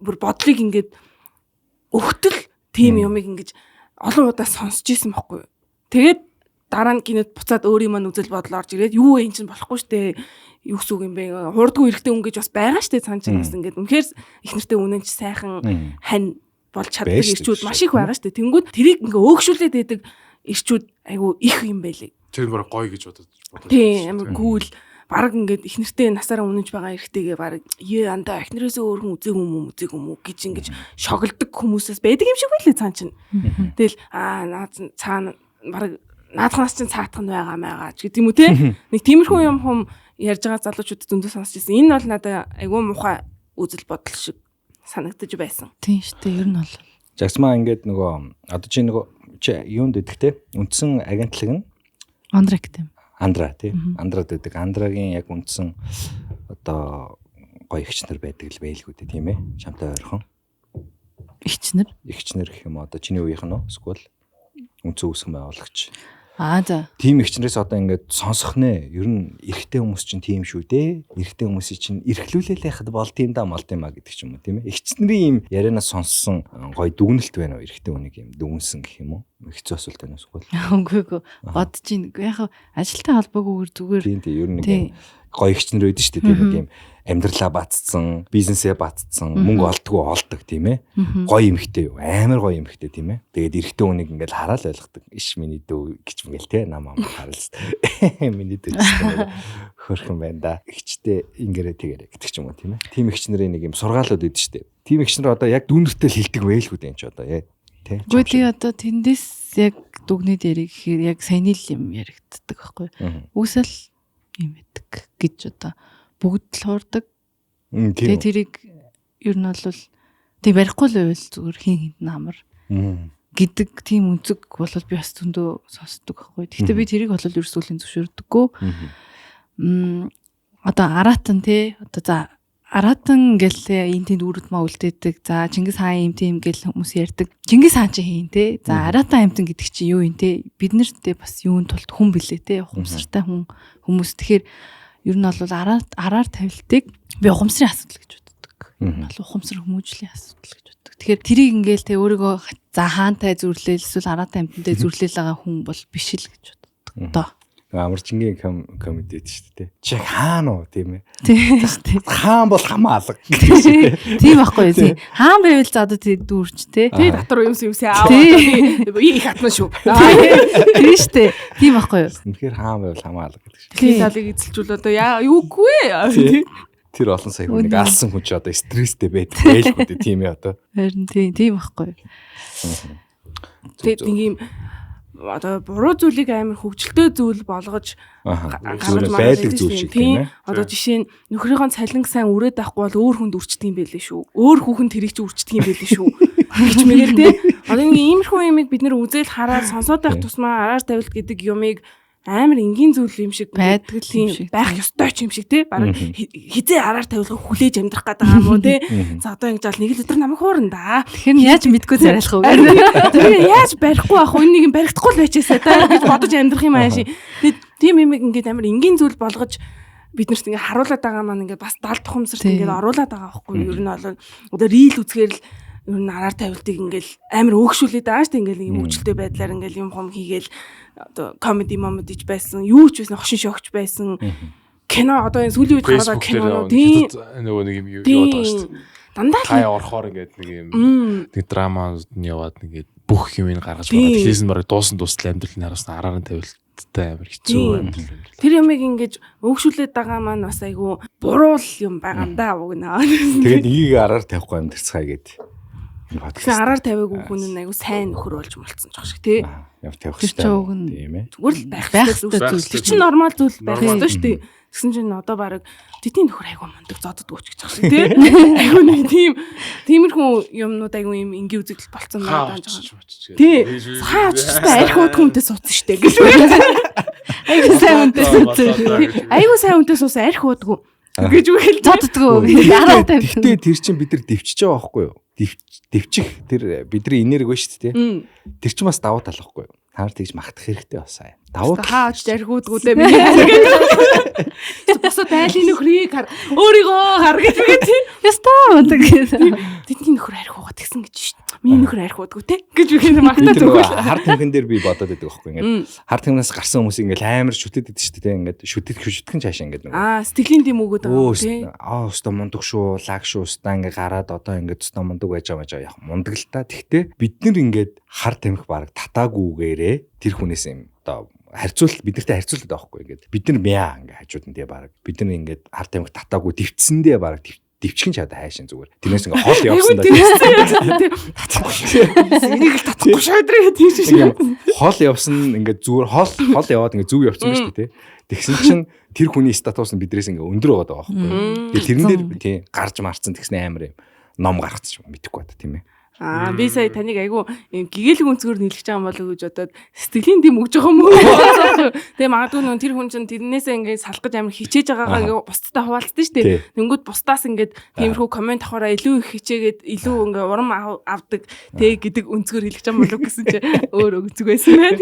бүр бодлыг ингээд өгтөл тийм юмыг ингэж олон удаа сонсч ирсэн байхгүй юу. Тэгээд дараа нь гинэт буцаад өөрийн маань үзэл бодол орж ирээд юу вэ эн чинь болохгүй штэ. Юу гэсэн үг юм бэ? Хуурдгүй эрэгтэй хүн гэж бас байгаа штэ цаан чинь бас ингээд үнэхээр их нэртэй үнэн ч сайхан хань болж чаддаг эрчүүд маш их байгаа штэ. Тэнгүүд тэрийг ингээ өөгшүүлээд байдаг эрчүүд айгүй их юм байлээ. Тэр бүр гоё гэж бодож. Тийм амар кул. Бараг ингээд их нэртэй насаараа үнэнч байгаа эрэгтэйгээ бараг ее андаа их нэрээсээ өөр хүн үзег юм уу үзег юм уу гэж ингэж шоглдог хүмүүсээс байдаг юм шиг байлээ цаан чинь. Тэгэл аа наад цаана бараг наадханаас чинь цаатах нь байгаа маягаа ч гэдэг юм уу те. Нэг тиймэрхүү юм хум ярьж байгаа залуучууд зөндөө сонсч ирсэн. Энэ бол надад айгүй муухай үзэл бодол шиг санагдаж байсан. Тийм шүү дээ. Ер нь бол Жагсмаа ингээд нөгөө одоо чи нөгөө чи юунд идэх те? Үндсэн агентлаг нь Андра гэдэг юм. Андра тий. Андрад байдаг. Андрагийн яг үндсэн одоо гоё эгч нар байдаг л байлгүй дээ тийм ээ. Чамтай ойрхон. Эгч нар? Эгч нар гэх юм уу одоо чиний үеийнх нь уу? Эсвэл үндсэн үүсгэн байгуулагч. Аа за. Тийм эгчнэрээс одоо ингээд сонсох нэ. Ер нь эрэгтэй хүмүүс чинь тийм шүү дээ. Эрэгтэй хүмүүсийн чинь эрхлүүлэл яхад бол тийм да мал тийм а гэдэг ч юм уу тийм ээ. Эгч нарын ийм ярианаас сонссон гоё дүгнэлт байна уу? Эрэгтэй хүнийг ийм дүгнсэн гэх юм уу? Хэцүү асуулт байна уу? Үгүй үгүй. Бодож ийн. Яг ажилтай холбоогүйгээр зүгээр. Тийм тийм. Ер нь нэг юм гоё эгч нар байдаг шүү дээ. Тийм нэг юм амьдралаа бацсан, бизнесээ бацсан, мөнгө олдгоо олдог тийм ээ. Гоё эмэгтэй юу? Амар гоё эмэгтэй тийм ээ. Тэгээд эрэгтэй хүнийг ингээл хараал ойлгодог. Иш миний дүү гэж ингээл те нам ам хараал. Миний дүү гэж хөрхөн байна да. Эгчтэй ингээрэ тэгэрэ гэдэг ч юм уу тийм ээ. Тийм эгч нарын нэг юм сургаалууд өгдөө шүү дээ. Тийм эгч нар одоо яг дүүнертэй л хилдэг байлгүй дээ энэ ч одоо яа. Тэ. Үгүй тий одоо тэндээс яг дүгний дээрийг гэхээр яг саяны л юм яригддаг байхгүй. Үсэл юм байдаг гэж одоо бүгд л хуурдаг. Тэгээ тэрийг ер нь бол тэг барихгүй л байвал зүгээр хин хинт нь амар гэдэг тийм үнцэг бол би бас зөндөө сонсдог байхгүй. Гэхдээ би тэрийг бол ерөөсөө үлийн зөвшөөрдөггүй. Одоо араатан те одоо за Аратан гэл энэ тэнд үрд маа үлдээдэг. За Чингис хаан юм тийм гэл хүмүүс ярьдаг. Чингис хаан чи хийн те. За Аратан амьтан гэдэг чи юу юм те. Бид нартэй бас юун тулд хүн билээ те. Ухамсартай хүн хүмүүс. Тэгэхээр ер нь бол араар тавилтыг би ухамсарын асуудал гэж боддог. Бол ухамсар хүмүүжлийн асуудал гэж боддог. Тэгэхээр тэрийг ингээл те өөрийгөө за хаантай зүрлээл эсвэл Аратан амьтантай зүрлээл байгаа хүн бол биш л гэж боддог. Доо. Амарчингийн комеди шүү дээ. Чи хаан уу тийм ээ. Тийм шүү дээ. Хаан бол хамаа алга гэдэг шүү дээ. Тийм байхгүй юу? Хаан байвал за одоо тий дүүрч те. Тий дотор юмс юмс аав одоо би их хатна шүү. Тийм шүү дээ. Тийм байхгүй юу? Үнэхээр хаан байвал хамаа алга гэдэг шүү. Дэлхийн талыг эзэлжүүл одоо яа юугүй ээ. Тэр олон сая хүнийг алсан хүн чи одоо стресстэй байдаг байлгүй дээ тийм ээ одоо. Харин тийм байхгүй юу? Тэгээд нэг юм одоо буруу зүйлийг амар хөгжилтэй зүйл болгож гаргаж байдаг зүйл шиг тийм ээ. Одоо жишээ нь нөхрийнхөө цалинг сайн үрээд авахгүй бол өөр хүнд үрчдэг юм байлээ шүү. Өөр хүүхэн тэрийг чи үрчдэг юм байлээ шүү. Гэж мэгээр тийм. Одоо нэг иймэрхүү юмыг бид нэр үзэл хараад сонсоод байх тусмаа араар тавилт гэдэг юмыг амар энгийн зүйл юм шиг байдаг юм шиг байх ёстой ч юм шиг тий. Бараг хизээ араар тавилга хүлээж амьдрах гэдэг юм уу тий. За одоо ингэж ал нэг л өдөр намайг хуурна да. Тэгэхээр яаж мэдгүй зариалах вэ? Тэр яаж барихгүй ах вэ? Нэг юм баригдахгүй л байчаасаа та гэж бодож амьдрах юм ааш. Тэгээд тийм юм ингээд амар энгийн зүйл болгож бид нарт ингээд харуулад байгаа маань ингээд бас дал тухамсарт ингээд оруулаад байгаа байхгүй юу? Ер нь бол одоо рийл үзгээр л ер нь араар тавилтыг ингээл амар өөгшүүлээд байгаа шүү дээ. Ингээл юм хөгжилтэй байдлаар ингээл юм хом хийгээл одоо комеди момедич байсан, юу ч байсан, хошин шогч байсан. Кино одоо энэ сүүлийн үед гараад кино тийм нөгөө нэг юм яваад байгаа шүү дээ. Дандаа л хай орохоор ингээд нэг юм нэг драмад нь яваад ингээд бүх юм ин гаргаж байгаа. Телевиз нь бараг дуусан дуустал амьдрал нь харуулсан араар нь тавилттай амар хэцүү амьдрал. Тэр юмыг ингэж өөгшүүлээд байгаа маань бас айгүй буруу юм байгаа юм да уг наа. Тэгээд нэгийг араар тавихгүй амьдрцгаая гээд. Тэгсэн араар тавиагүй хүн нь айгүй сайн нөхөр болж мулцсан ч шиг тий. Яв тавих хэрэгтэй тийм ээ. Зүгээр л байх хэрэгтэй зүйл. Тэр чинь нормал зүйл байх ёстой шүү дээ. Тэгсэн чинь одоо бараг тэдний нөхөр айгүй мундаг зоддгоо ч гэж байгаа шиг тий. Айгүй нэг тийм тиймэрхүү юмнууд айгүй юм энгийн үзэгдэл болцсон байна гэж. Тий. Хаа очижтай арх уудгүй хүнтэй суудсан шүү дээ гэж. Айгүй сайн хүнтэй суудсан. Айгүй сайн хүнтэй суусан арх уудгүй гэж үгэл зоддгоо. Араа тавих. Гэтэ тэр чинь бид нар дэвчиж байгаа байхгүй юу? Дэвчих тэр бидний энерги ба шүү дээ. Тэр чинь бас давуу тал байхгүй юу? Та нар тэгж магтах хэрэгтэй бас аа. Давуу тал хаа очиж архиудгүй дээ миний. Босоо дайлын нөхрийг хар. Өөрийгөө хар гэж үгээ тий. Ястаа мундаг гэсэн. Тэдний нөхөр архиугаа тэгсэн гэж шүү дээ. Миний нөхөр архиудгүй те гэж үгээ магтаад өгөөл. Хар тамхин дээр би бодоод байдаг байхгүй ингээд хар тамхинаас гарсан хүмүүс ингээд амар шүтэд идэв шүү дээ ингээд шүтэх шүтгэн цаашаа ингээд нөгөө сэтгэлийн дэм өгөөд байгаа тий. Өстө мундаг шүү, лаг шүү, өстө ингээд гараад одоо ингээд өстө мундаг байж байгаа яг мундаг л та. Тэгтээ бид нар ингээд хар тамхи бараг татаагүйгээрээ тэр хүнээс юм одоо харьцуулт бид нартай харьцуулаад байгаа байхгүй ингээд бид нар мяа ингээд хажууд нь тий бараг бид нар ингээд хар тамхи татаагүй дэвтсэндээ бараг дэвчгэн чад хайшин зүгээр. Тэрнээс ингээ хол явсан да. Энийг л татахгүй шаадраа тийм шиг. Хол явсан ингээ зүгээр хол яваад ингээ зүг явсан ба шүү дээ тий. Тэгсэн чинь тэр хүний статус нь бидрээс ингээ өндөр байгаа байхгүй. Тэгээ тэрэн дээр тий гарч марцсан тэгсэн амар юм ном гаргацсан юм мэдэхгүй бата тийм ээ. Аа би сая таныг айгүй гэгээлэг өнцгөр нийлж байгаа юм болов уу гэж бодоод сэтгэлийн дэм өгж байгаа юм уу? Тэгээ магадгүй нүүн тэр хүн чинь тэрнээсээ ингээд салах гэж амар хичээж байгаагаа ингээд бусдтай хуваалцдаг шүү дээ. Тэнгүүд бусдаас ингээд тиймэрхүү комент авахаараа илүү их хичээгээд илүү ингээд урам авдаг тэг гэдэг өнцгөр хэлж байгаа юм болов гэсэн чи өөр өнцөг байсан байна.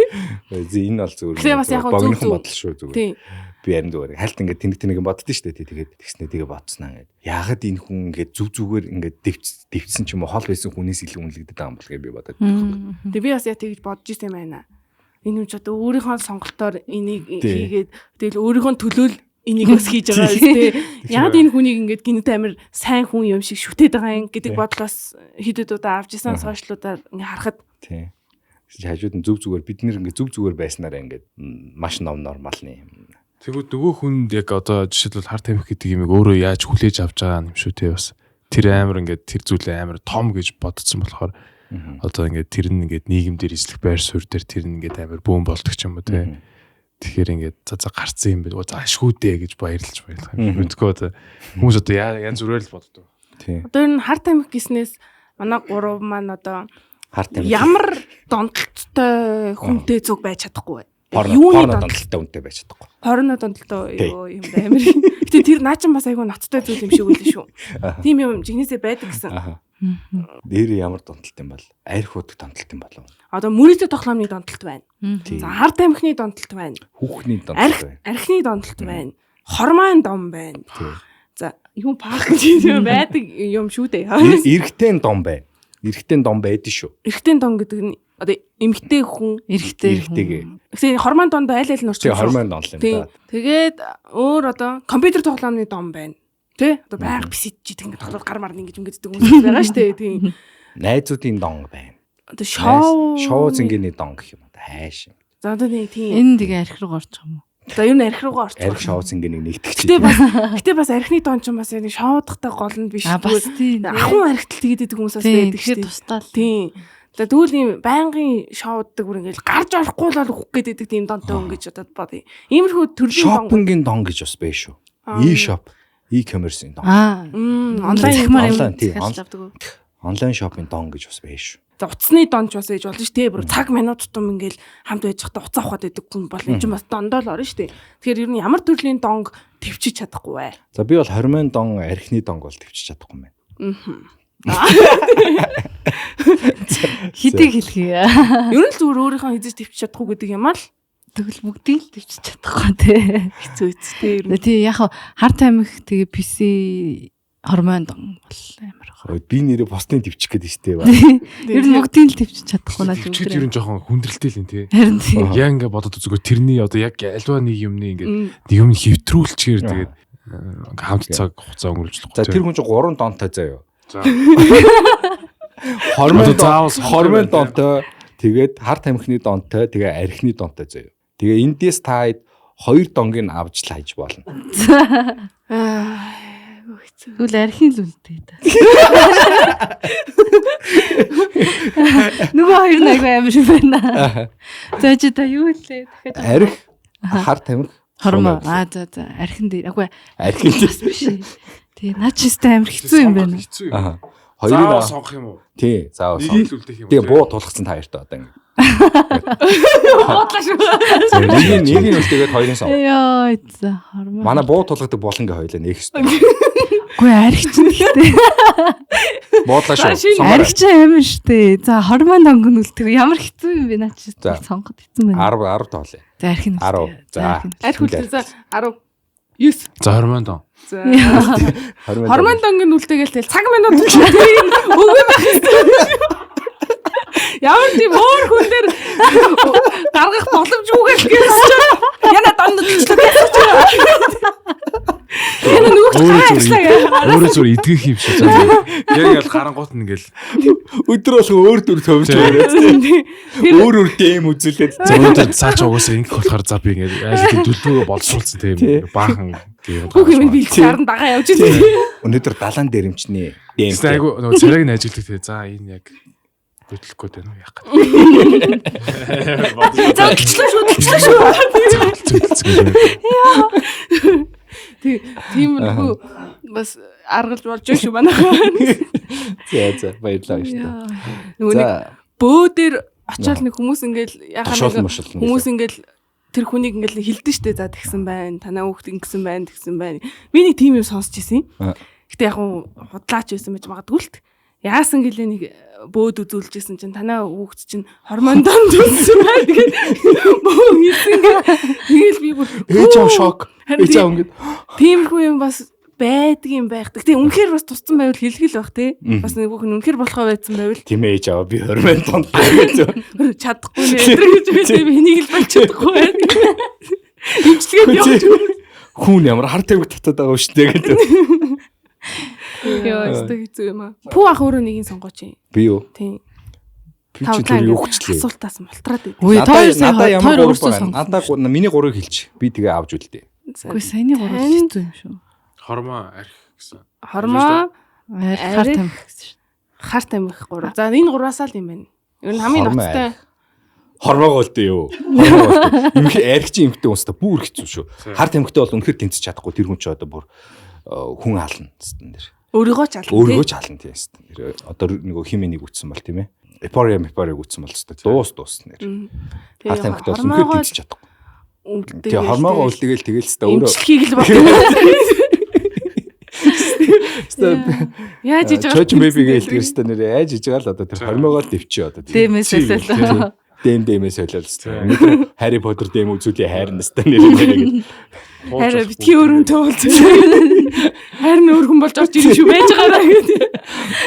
Энэ бол зүгээр богинохон бодол шүү зүгээр. Би харин зүгээр хальт ингээд тэнэг тэнэг боддоо шүү дээ. Тэгээд тэгснэ тэгээ бодснаа ингээд. Яагаад энэ хүн ингээд зүг зүгээр ингээд дэвцсэн ч юм уу хол байсан хүнээс илүү үнэлэгдээд байгаа юм бол гэж би бодоод. Тэгээ би бас яг тэгж бодож ирсэн юм байна. Энэ хүн ч одоо өөрийнхөө сонголтоор энийг хийгээд тэгэл өөрийнхөө төлөө энийг бас хийж байгаа юм тий. Яагаад энэ хүнийг ингээд гинэт амир сайн хүн юм шиг шүтээд байгаа юм гэдэг бодлоос хэд хэд удаа авч исэн сошиалуудаар ингээд харахад. Тий. Хажууд нь зүг зүгээр бид нэр ингээд зүг зүгээр байснараа ингээд маш ном нормалны юм. Тэгвэл нөгөө хүнд яг одоо жишээлбэл хар тамхи гэдэг юмыг өөрөө яаж хүлээж авч байгаа юм шүү те бас тэр амар ингээд тэр зүйлээ амар том гэж бодсон болохоор одоо ингээд тэр нь ингээд нийгэм дээр эзлэх байр суурь дээр тэр нь ингээд амар бүүн болдог ч юм уу те. Тэгэхээр ингээд за гарцсан юм байна. За ашгүй дээ гэж баярлж баярлах юм. Мэдгүй одоо хүмүүс одоо янз бүрээр л боддог. Одоо энэ хар тамхи гэснээс манай гурав маань одоо хар тамхи ямар донтолттой хүнтэй зүг байж чадахгүй вэ? Порно донтолтой үнтэй байж чадахгүй. Порно донтолтой юу юм амар. Гэтэ тэр наа чин бас айгүй ноцтой зүйл юм шиг үлээ шүү. Тийм юм жигнэсээ байдаг гэсэн. Дээр ямар донтолт юм бол? Арх удаг донтолт юм болов. Одоо мөрөөдө тоглоомны донтолт байна. За хар тамхины донтолт байна. Хүүхний донтолт байна. Архины донтолт байна. Хормайн дом байна. За юм пах гэж юм байдаг юм шүү дээ. Эрэгтэй дом байна. Эрэгтэй дом байдаг шүү. Эрэгтэй дом гэдэг нь одоо эмэгтэй хүн эрэгтэйгээ. Тэгэхээр хормон донд аль аль нь орчих. Тийм хормон дон л юм да. Тэгээд өөр одоо компьютер тоглоомны дом байна. Тэ? Одоо байнга PC жидэг ингээд тоглоод гар марны ингэж ингэдэг хүмүүс байгаа шүү дээ. Тийм. Найзуудын дон байна. Одоо шоу зингэний дон гэх юм одоо хайш. За одоо нэг тийм. Энэ тэгээ арх руу орчих юм уу? За ер нь арх руугаа орчих. Арх шоу зингэнийг нэгтгэж. Гэтэ бас архины дон ч бас яг шоудахтай гол нь биш. Бас тийм. Ахуйн архитал тэгээд идэг хүмүүс бас байдаг шүү дээ. Тусдаа. Тийм. Тэгвэл ийм байнгын шоуддаг бүр ингээл гарч орохгүй л өгөх гээд байдаг тийм донтой хүн гэж одоо бодъё. Иймэрхүү төрлийн дон. Шопингийн дон гэж бас байна шүү. E-shop, e-commerce-ийн дон. Онлайн онлайн онлайн шопинг дон гэж бас байна шүү. За утасны дон ч бас байж болно шүү дээ. Бүр цаг минут тутам ингээл хамт байж байхдаа утас авах гэдэг хүн бол энэ ч бас дондоо л орно шүү дээ. Тэгэхээр ер нь ямар төрлийн донг төвчиж чадахгүй вэ? За би бол 20 мянган дон архины донг бол төвчиж чадахгүй юм байна. Хэдийг хэлэх юм. Ер нь л зүгээр өөрийнхөө хизэж төвчиж чадахгүй гэдэг юм аа л. Тэгвэл бүгдийг л төвчиж чадахгүй тий. Хэцүү хэцүү тий. Тий яг хар тамхи тэгээ PC хормон дон бол амар хаа. Би нэрээ бусдын төвчих гээд штэ. Ер нь бүгдийг л төвчиж чадахгүй наа зүгээр. Төвчөд ер нь жоохон хүндрэлтэй л юм тий. Харин тий. Яг ингээ бодоод зүгээр тэрний одоо яг альва нэг юмны ингээ нэг юм хэвтрүүлчихээр тэгээд хамт цаг хугацаа өнгөрүүлж болохгүй. За тэр хүн чинь 3 донтой заяа. За. Хормон донтой, тэгээд хар тамхины донтой, тэгээ архины донтой заяа. Тэгээ эндээс та хэд 2 донгийг авч л хайж болно. Тэгвэл архин л үлдээ та. Нөгөө хоёр нь айгүй амар шиг байна. За чи та юу хэлээ? Дахиад арх, хар тамхи, хормоо. Аа за за архин дээр. Агүй архин бас биш. Тий, наа чи өстэй амар хэцүү юм байна. Хэцүү юм. Хоёрыг сонгох юм уу? Тий, заавал сонгох. Нэг л үлдэх юм уу? Тэгээ буу тулгцсан та хоёртой одоо ингэ. Буудлаа шүү. Нэг нь үлдээгээд хоёрын сон. Йоо, за хормоо. Манай буу тулгадаг болонгийн хоёлаа нээх ёстой. Үгүй арх чинь гэхдээ. Буудлаа шүү. Арх чинь амар штэ. За хормон донг нь үлдэх. Ямар хэцүү юм бэ наа чи сонгоход хэцүү байна. 10 10 тоолъё. За арх нь. 10. За. Арх үлдээ. За 10 9. За хормон дон. За. Хормон донгийн үлдээгээл тэгэл цаг минут тийм үгүй байх хэрэгтэй. Ямар тийм өөр хүн дээр гаргах боломжгүйгээр л гэсэн чинь яна дон нүдчлээ гэсэн чинь. Яна нөгөө ажиллаа гэх. Өөрөө зүгээр идгэх юм шиг. Яг ингээл гарангуут нь ингээл өдөр болгон өөр төр төвж өрөөд. Өөр өөр дэм үзүүлээд. Өнөөдөр цааш угаасаа ингэх болохоор за би ингээд айл тийм төлөвлөгөө боловсруулсан тийм баахан тийм. Бүх юм бэлдсэн аран дагаа явж байна. Өнөөдөр далайн дэрэмчний дэм. Айгу нөгөө царайг нь ажигладаг тий. За энэ яг хөдлөх гээд байна уу яах гээд. За хөдөлчлөө шүү, хөдөлчлөө шүү. Яа. Тиймэрхүү бас аргалж болж шүү манайхаа. За за баярлалаа шүү. Нөгөө нэг бөө дээр очиод нэг хүмүүс ингээл яхаа нэг хүмүүс ингээл тэр хүнийг ингээл хилдэн штэ за тэгсэн байна. Танаа хүүхд ингэсэн байна, тэгсэн байна. Би нэг тийм юм сонсч ирсэн. Гэтэ яг худлаач байсан байж магадгүй л. Яасан гэлээ нэг бөөд үзүүлжсэн чинь танаа хүүхд чинь хормон донд үлсэн байна. Тэгээд бөө хийсэн гэ. Тэгэл би бүр ээж аав шок. Ээж аав ингээд тиймэрхүү юм бас байдгийн байх. Гэтэ үнэхээр бас тусцсан байвал хэлгэл байх тий. Бас нэг бүх нь үнэхээр болохоо байсан байвал тийм ээж аав би хормон донд гэж чадахгүй нэ гэж би энийг л болж чадахгүй байна. Имчилгээд явж хүн ямар хар тавиг татаад байгаа юм шүү дээ гэдэг. Йоо, өстой хэцүү юм аа. Пүү ах өөрөө нэгийг сонгооч юм. Би юу? Тийм. Би чи тэр юу хүчлээ. Асуултаас мултраад байд. Үгүй надаа ямар гурав байна? Надаа миний гурвыг хэлчих. Би тэгээ авч үлдээ. Үгүй саяны гурав хэцүү юм шүү. Хормоо арх гэсэн. Хормоо арх хар тамхи гэсэн шүү. Хар тамхи гурав. За энэ гурваасаа л юм байна. Ер нь хамгийн ноцтой. Хормоогоо үлдээ юу. Эмхэ арх чи эмхтэй хүнстэй бүр хэцүү шүү. Хар тамхитай бол үнэхэр тэнцэж чадахгүй тэр хүн чи одоо бүр хүн аална стан дээр. Өөрийгөө ч ална. Өөрийгөө ч ална тийм стан дээр. Одоо нөгөө химээ нэг үтсэн бол тийм ээ. Euphoria гүйтсэн бол өстой. Дуус нэр. Хар тамхитай бол үнэхээр тэмцэж чадахгүй. Тэгээ хормоогоо үлдэгээл тэгэл өстой өөрөө. Имчилхийг л бодсон. Яаж иж байгаа. Чожин бэбигээ хэлдгэр өстой нэр яаж иж байгаа л одоо тэр хормоогоо л дэвчээ одоо. Дэмээс солиол. Дэмээс солиол өстой. Өнөөдөр Harry Potter дэм үзүүлээ хайрна өстой нэр нэр. Хараа битгий өрөөнтэй уулзсан. Харин өөр хүн болж орж ирэх шүү байж байгаараа гэдэг.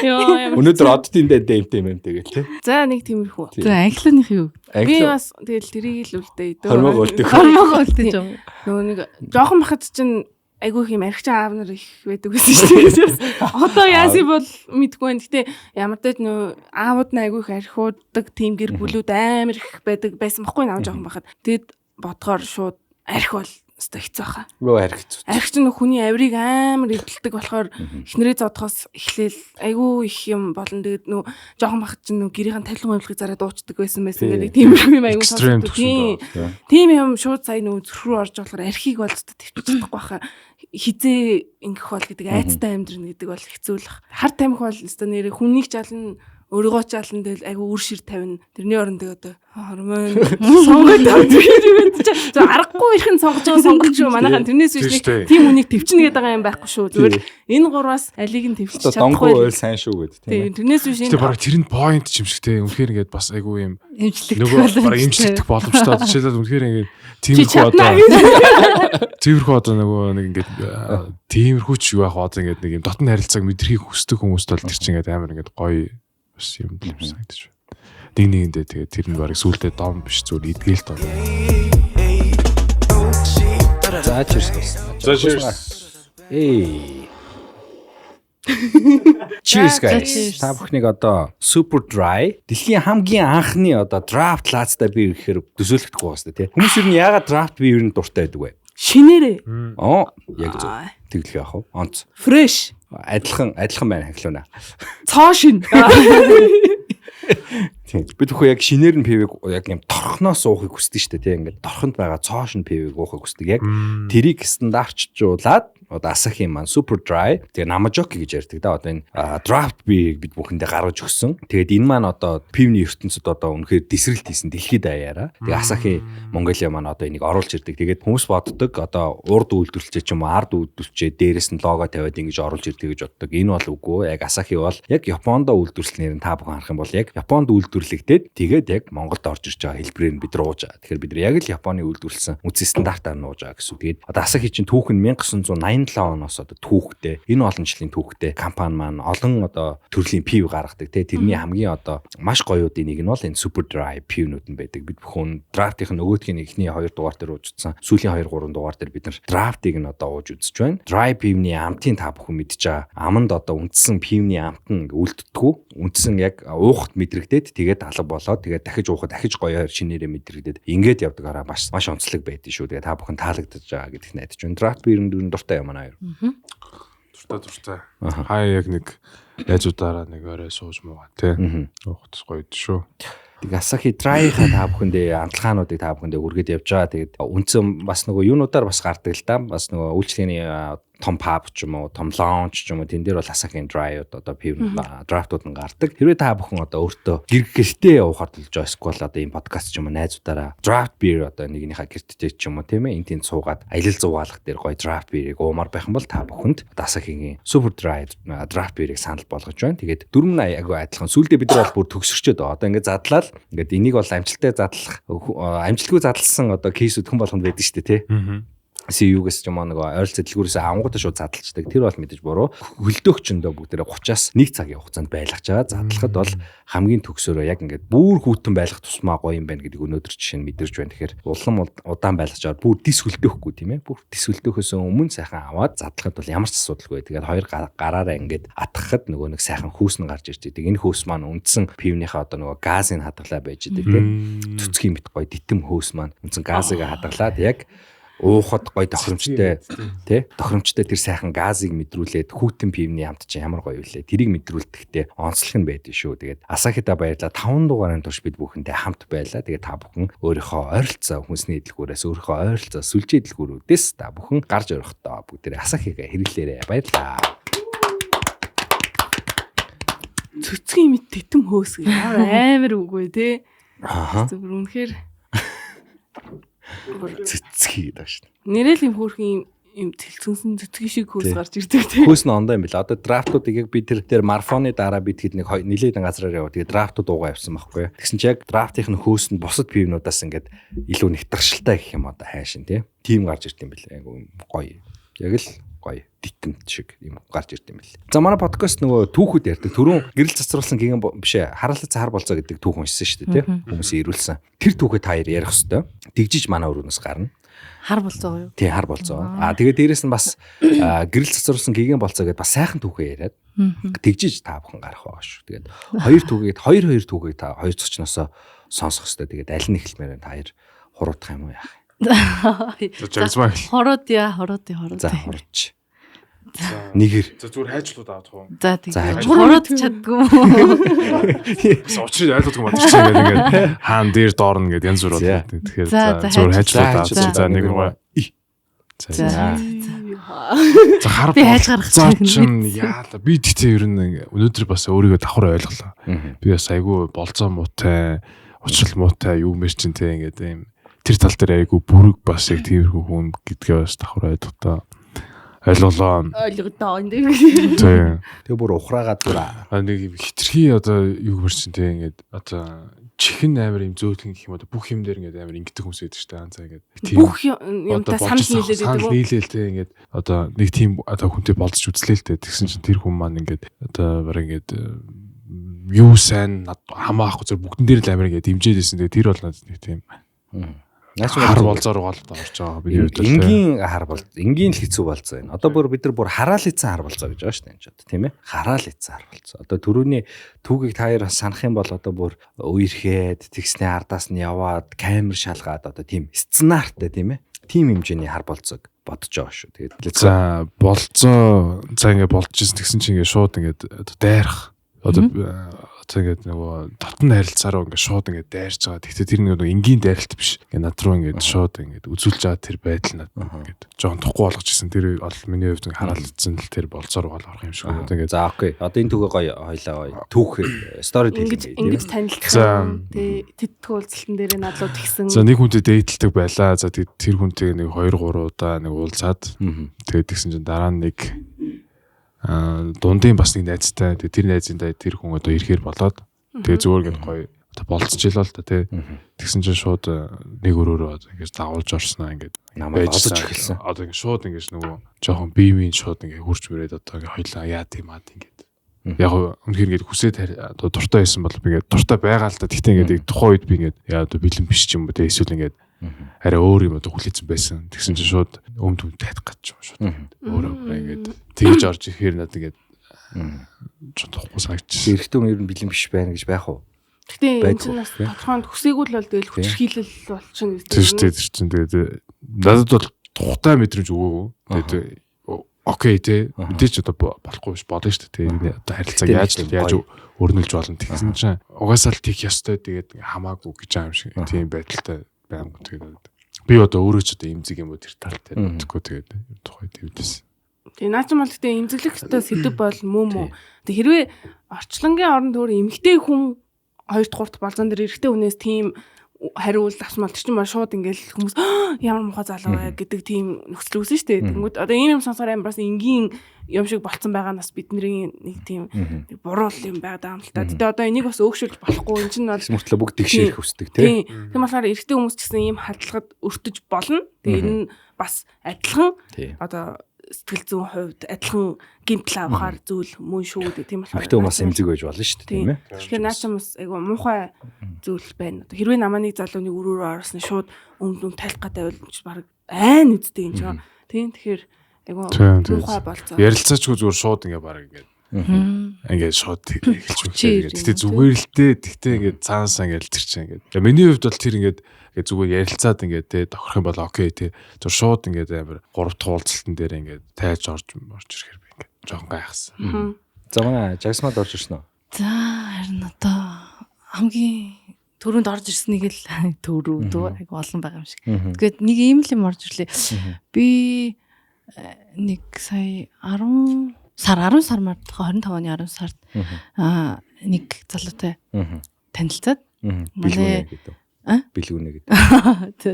Йоо ямар. Өнөөдөр оддын дээр дэмтэй юм тэгэл тий. За нэг тиймэрхүү. За англиных юу? Би бас тэгэл тэрийг л үлдээ. Хормоогоо үлдэх. Хормоогоо үлдээж юм. Нөгөө нэг жоохон бахад чинь айгүй их юм архичин аав нар их байдаг гэсэн шүү дээ. Одоо яасан бол мэдгүй байна. Гэтэ ямар ч тач нөө аавууд нь айгүй их архиудаг тийм гэр бүлүүд амар их байдаг байсан бохгүй наа жоохон бахад. Тэгэд бодгоор шууд арх бол өстой хэцүү баха. Лөө арх хэцүү. Арх чинь хүний авирыг амар эвдэлдэг болохоор эхнэрээ зодхоос эхлээл айгүй их юм болно. Тэгээд нөө жоохон бахад чинь нөө гэрийнхэн тавилан хувилгыг зараад уучдаг байсан гэдэг тиймэрхүү юм айгүй сонсдог. Тийм юм шууд сая нөө зүрх рүү орж болохоор архийг бол өстой төвчж чадахгүй баха. Хизээ ингэх бол гэдэг айцтай амьдрна гэдэг бол хэцүү л бах. Хар тамхи бол өстой нэрээ хүнийг жална өөрийгөө ч алан тэгэл айгүй үр шир тавина. Тэрний оронд тэгээ одоо хормон сонгоод тавьдаг юм чи. Зөв аргагүй ихэн сонгож байгаа сонголт шүү. Манайхан тэрнээс биш нэг тийм үнийг төвчнө гэдэг байгаа юм байхгүй шүү. Зүгээр энэ гурваас алийг нь төвчж чадахгүй. Донгуу ойл сайн шүү гэдэг тийм ээ. Тэрнээс биш энэ. Бараг тэр нь point юм шиг те. Үнэхээр ингээд бас айгүй юм имжлэгдэх бараг имжлэгдэх боломжтой. Жишээлбэл үнэхээр ингээд тиймэрхүү одоо тиймэрхүү одоо нөгөө нэг ингээд тиймэрхүү ч юу яах вэ одоо ингээд нэг юм дотн харилцааг мэдрэхийг хүсдэг хүмүүст бол тэр чинь ингээд амар ингээд гоё бас юм л юм санагдаж байна. Нэг нэгэндээ тэгээд тэр нь бараг сүултээ дом биш зүгээр эдгээл дом. За cheers. За cheers. Эй. Cheers guys. Та бүхнийг одоо Super Dry дэлхийн хамгийн анхны одоо draft лаацтай бие гэхээр төсөөлөгдөхгүй байна шүү дээ, тий. Хүмүүс ер нь яагаад draft бие ер нь дуртай байдаг вэ? Шинээрээ. Оо, яг зөв. Тэглэх яах вэ? Онц. Fresh. Адилхан байна ханхлууна. Цоо шин. Тийм. Бид бүхэн яг шинээр нь пивийг яг юм торхноос уухыг хүсдэг шүү дээ, тийм ингээд торхонд байгаа цоо шин пивийг уухыг хүсдэг. Яг тэрийг стандартжуулаад одоо Asahi маань Super Dry тэгээ Namajoki гэж ярьдаг да. Одоо энэ draft beer-ийг бид бүхэндээ гаргаж өгсөн. Тэгээд энэ маань одоо пивний ертөнцид одоо үнэхээр дисрэлт хийсэн дэлхийд даяараа. Тэгээ Asahi Mongolia маань одоо энийг оруулж ирдэг. Тэгээд хүмүүс боддог одоо урд үйлдвэрлэжээ ч юм уу ард үйлдвэрлэжээ дээрэс нь лого тавиад ингэж оруулж ирдэг гэж боддог. Энэ бол үгүй. Яг Asahi бол яг Японд үйлдвэрлэлнээр нь та бүхэн харах юм бол яг Японд үйлдвэрлэгдээд тэгээд яг Монголд орж ирж байгаа хэлбэрээр нь бид нар ууж байгаа. Тэгэхээр бид нар яг л Японы үйлдвэрлэсэн үндсэн стандартаар нь ууж байгаа гэсэн. Тэгээд одоо Asahi чинь түүх нь 1987 оноос одоо түүхтэй энэ олон жилийн түүхтэй компани маань олон одоо төрлийн пив гаргадаг те. Тэрний хамгийн одоо маш гоёудын нэг нь бол энэ Super Dry пивнүүд нь байдаг. Бид бүхэн драфтын нөгөөдхийн эхний 2 дугаар дээр уужсан. Сүүлийн 2 3 дугаар дээр бид нар драфтыг нь одоо ууж үзэж байна. Dry пивний амтын та бүхэн мэдж байгаа. Аманд одоо үндсэн пивний амт нь үлддэггүй. Үндсэн яг уухад мэдрэгдээд тэгээд алга болоод тэгээд дахиж уухад дахиж гоёор шинээрээ мэдрэгдээд ингээд явдаг араа маш маш онцлог байдаг шүү. Тэгээд та бүхэн таалагдаж байгаа гэдэгт найдаж байна. Драфт бир нь дуртай юм аа. Дуртай. Хаяа яг нэг найзуудаараа нэг орой сууж муугаа тий. Уухад гоё шүү. Тэг Asahi Dry-ха та бүхэндээ амталгаануудыг та бүхэндээ хүргээд явж байгаа. Тэгээд үндсэн бас нөгөө юунуудаар бас гардаг л да. Бас нөгөө үйлчлэгээний том pub ч юм уу, том lounge ч юм уу тэн дээр бол Asahi Dry-ууд одоо пив драфтууд нь гардаг. Хэрвээ та бүхэн одоо өөртөө гэр гэртээ явахаар төлж байгаа эсвэл одоо ийм подкаст ч юм уу найзуудаараа draft beer одоо нэгнийхээ гэртээ ч юм уу тийм ээ энэ тэнд суугаад аялал зугаалах дээр гоё draft beer-ийг уумар байх юм бол та бүхэнд одоо Asahi-гийн Super Dry draft beer-ийг санал болгож байна. Тэгээд дөрөв нь айгүй адилхан. Сүүлдээ бид нар бол бүр төгсөрчөөд байгаа. Одоо ингээд задлал ингээд энийг бол амжилттай задлах амжилтгүй задлсан одоо кейсүүд хүн болгонд байдаг шүү дээ тий. CU-гээс ч юм уу нөгөө ойрол зэдлгүүрээс авангуудаа шууд задлцдаг. Тэр бол мэдээж буруу. Хөлдөөгчөндөө бүгдээрээ 30-аас 1 цагийн хугацаанд байлгаж байгаа. Задлахад бол хамгийн төгсөөрөө яг ингээд бүр хүйтэн байлгах тусмаа гоё юм байна гэдэг өнөөдөр жишээ нь мэдэрч байна. Тэгэхээр улам удаан байлгаж байгаа бүр дис хөлдөөхгүй тийм ээ. Бүр дис хөлдөөхөөс өмнө сайхан аваад задлахад бол ямар ч асуудалгүй. Тэгээд хоёр гараараа ингээд атгахад нөгөө нэг сайхан хөөс нь гарч ирж байдаг. Энэ хөөс маань үндсэн пивнийхээ одоо нөгөө газыг хадгалаа байж байдаг тийм. Цөцгийн мэт гоё дитэм хөөс маань үндсэн газыг хадгалаад яг уухад гоё тохиромжтой тий тохиромжтой тэр сайхан газыг мэдрүүлээд хүүтэн пивний амт чинь ямар гоё үлээ тэрийг мэдрүүлдэхдээ онцлог нь байдаг шүү. Тэгээд Asahi-да баярлаа. 5 дугаарын турш бид бүхэндээ хамт байлаа. Тэгээд та бүхэн өөрийнхөө ойролцоо хүнсний дэлгүүрээс өөрийнхөө ойролцоо сүлжээ дэлгүүрүүдээс та бүхэн гарч орохдоо бүгдээрээ Asahi-га хэрэглээрэй. Баярлаа. цөцгөн юм тэтэм хөөс гэх ямар амар үгүй те. Аа. Зүгээр үнэхээр Цэцгий гэдэг шин. нэрэл юм хөөрхөн юм цэлцэнсэн цэцгий шиг хөөс гарч ирдэг те. Хөөс нь ондоо юм бэл. Одоо драфтуудыг яг би тэр дээр марфоны дараа би тэгэд нэг нилээд газраар яваа. Тэгээ драфтууд уугаа явсан байхгүй юу. Тэгсэн чи яг драфтын хөөс нь бусад пивнуудаас ингээд илүү нэгтаршилтай гэх юм одоо хайшин тий. Тим гарч ирд юм бэл. Айгу гоё. Яг л гоё титэмт шиг юм гарч ирд юм бэл. За манай подкаст нөгөө түүхүүд ярьдаг. Түрүүн гэрэл цацруулсан гигэн биш ээ. Хараалцсан хар болцоо гэдэг түүх уншсан шүү дээ тий. Хүмүүс ирүүлсэн. Тэр түүхээ та хоёр ярих хэвээр. Тэгжиж манай өрөөнөөс гарна. Хар болцоо юу? Тий, хар болцоо. Аа тэгээ дээрэс нь бас гэрэл цацруулсан гигэн болцоо гэдээ бас сайхан түүхээ яриад тэгжиж та бүхэн гарах байгаа шүү. Тэгээд хоёр түүхийд хоёр хоёр түүхийг та хоёр зочноосоо сонсох хэвээр. Тэгээд аль нь эхэлмээр байна та хоёр хуруутах юм уу яах юм? За жагсмаа эхэл. Хороод яа, хороод. За хурууч. Нэгэр. За зүгээр хайжлууд авах уу? За За, тийм. хайж. Хороод чаддгүй. Бас учрыг ойлгохгүй мадчих чинь ингээд ингээд хаан дээр доорно гэдэг янз бүр За. болдог. Тэгэхээр За, за за, зүгээр хайж- хайжлууд авах. За. За нэг рүү. За. За. За. За хар Би хайж гаргах болцоо чинь. чинь яалаа. Би тэгтээ ер нь өнөөдөр бас өөрийгөө давхар ойлголоо. Би бас айгүй болцоо муутай, учрал муутай юу мэр чинь те ингээд ийм тэр тал дээр айгүй бүрэг бас яг тиймэрхүү хүн гэдгээ бас давхар ойлготой. Ойлголоо. Ойлгодоо энэ. Тийм. Тэгээ бүр ухраагаад бүр А нэг юм хитрхи одоо юу гэмэр чинь те ингээд одоо чихэн амар юм зөөлхөн гэх юм одоо бүх юм дээр ингээд амар ингэдэг хүмүүс байдаг шүү дээ. Ганцаа ингээд тийм Бүх юмтай санал нийлээд байдаг санал уу? нийлээл те ингээд одоо нэг тийм одоо хүнтэй болцож үзлээ л те. Тэгсэн чинь тэр хүн маань ингээд одоо баг ингээд юу сайн над хамаахгүй зөв бүгдэн дээр л амар ингээд дэмжээд байсан. Тэгээ тэр бол надад нэг тийм Наач хар болзоор угаал одоо орж байгаа миний хувьд бол те. Энгийн хар бол энгийн л хэцүү болцоо байна. Одоо бүр бид нар бүр хараал эцэн хар болцоо гэж байгаа шүү дээ энэ ч одоо тийм ээ. Хараал эцэн хар болцоо. Одоо түрүүний түүгийг та хоёр санах юм бол одоо бүр үерхэд тэгснээ ардаас нь яваад камер шалгаад одоо тийм сценартай тийм ээ. Тийм хэмжээний хар болцоог бодож байгаа шүү. Тэгээд За болцоо за ингээд болчихсон тэгсэн чинь ингээд шууд ингээд одоо дайрах одоо одоо ингээд нөгөө дотн харилцаараа ингээд шууд ингээд дайрч байгаа. Тэгтээ тэр нөгөө энгийн дайралт биш. Ингээд над руу ингээд шууд ингээд үзүүлж байгаа тэр байдал над ингээд жоохон тухгүй болгож ирсэн. Тэр бол миний хувьд ингээд хараалцсан л тэр болцоор угаал орох юм шиг байна. Одоо ингээд За окей. Одоо энэ түүхээ гоё хоёлаа гоё. Түүх story Ингэж telling ингэж За. танилцсан. Тэ тэтгэх уулзалтан дээрээ над руу тэгсэн. за нэг хүнтэй дээдэлдэг байлаа. За тэг тэр хүнтэй нэг 2 3 удаа нэг уулзаад тэгээд тэгсэн чинь дараа нь нэг дундын бас нэг найзтай. Тэгээд тэр найзын даа тэр хүн одоо ирэхээр болоод тэгээд зүгээр ингээд гоё одоо болцчихлоо л да тий. Тэгсэн чинь шууд нэг өрөөрөө одоо ингэж дагуулж орсноо ингээд Намайг байжсан. олож эхэлсэн. Одоо ингээд шууд ингэж нөгөө жоохон бие биеийн шууд ингээд хурж мөрөөд одоо ингээд хоёлаа яа тийм аа ингээд яг гоо үнэхээр ингээд хүсээд одоо дуртай байсан бол би ингээд дуртай байгаа л да. Тэгтээ ингээд яг тухайн үед би ингээд яа одоо бэлэн биш ч юм уу те эсвэл ингээд арай өөр юм одоо хүлээсэн байсан. Тэгсэн чинь шууд өмд өмд тайлах гэж юм шууд ингээд өөрөө ингээд тэгж орж ирэхээр надад ингээд жоохон тухгүй санагдчихсан. Эрэгтэй хүн ер нь бэлэн биш байна гэж байх уу? Гэтэ энэ Байдгүй, чинь бас тий. тодорхой хүсээгүй л бол тэгэл хүчирхийлэл болчихно гэж. Тэр шүү дээ тэр чинь тэгээд надад бол тухтай мэдрэмж өгөөгүй. Тэгээд окей те мэдээч одоо болохгүй биш болно шүү дээ те энэ одоо харилцааг Тэгтээ яаж нэг тийм яаж гоё. өрнөлж болно тэгсэн чинь угаасаа л тийх ёстой тэгээд хамаагүй гэж байгаа юм шиг тийм байдалтай байнгут тэгээд би одоо өөрөө ч одоо эмзэг юм уу тэр тал дээр мэдэхгүй тэгээд тухай твдэс. Тэгээ наа чи бол гэтээ эмзэглэх ёстой сэдв бол муу муу. Тэг хэрвээ орчлонгийн оронд өөр эмэгтэй хүн 2 дахь 3 дахь болзон дээр эрэгтэй хүнээс тийм хариул авсан бол тэр чинь шууд ингээл хүмүүс ямар муухай залуу вэ гэдэг тийм нөхцөл үүснэ шүү дээ. Тэнгүүд одоо ийм юм сонсоор амар бас энгийн юм шиг болцсон байгаа нас бидний нэг тийм буруу юм байгаа юм л та. Гэтэ одоо энийг бас өөгшүүлж болохгүй. Энэ чинь бол Мөртлөө бүгд тэгшээрх хүсдэг тий. Тийм болохоор эрэгтэй хүмүүс ч гэсэн ийм хандлагад өртөж болно. Тэгээ энэ нь бас адилхан одоо сэтгэл зүйн хувьд адилхан гэмтэл авахар зүйл мөн шүү дээ. Тийм болохоор Эмэгтэй хүмүүс эмзэг байж болно шүү дээ тийм ээ. Тэгэхээр наа чи бас айгу муухай зүйл байна. Одоо хэрвээ намаа нэг залууны өрөөрөө орсон шууд өмд өмд тайлах гэдэг байвал баг айн үсттэй юм чинь. Тийм тэгэхээр айгу муухай болцоо. Ярилцаачгүй зүгээр шууд ингээ баг ингээ ингээд шууд эхэлж байна. Гэтэ зүгээр л дээ. Гэтэ ингээд цаанасаа ингээд тэр чинь ингээд. Миний хувьд бол тэр ингээд ингээд зүгээр ярилцаад ингээд те тохирох юм бол окей те. Зүр шууд ингээд амар гурав дахь уулзалтан дээр ингээд тайж орж ирэхээр би ингээд жоохон гайхсан. За манай Жагсмад орж ирсэн үү? За харин одоо хамгийн түрүүнд орж ирснийг л түрүү дүү айгу олон байгаа юм шиг. Тэгээд нэг ийм л юм орж ирлээ. Би нэг сая 10 сар 10 сар март 25 оны 10 сард нэг залуутай танилцаад Бэлгүүнэ гэдэг. Бэлгүүнэ гэдэг.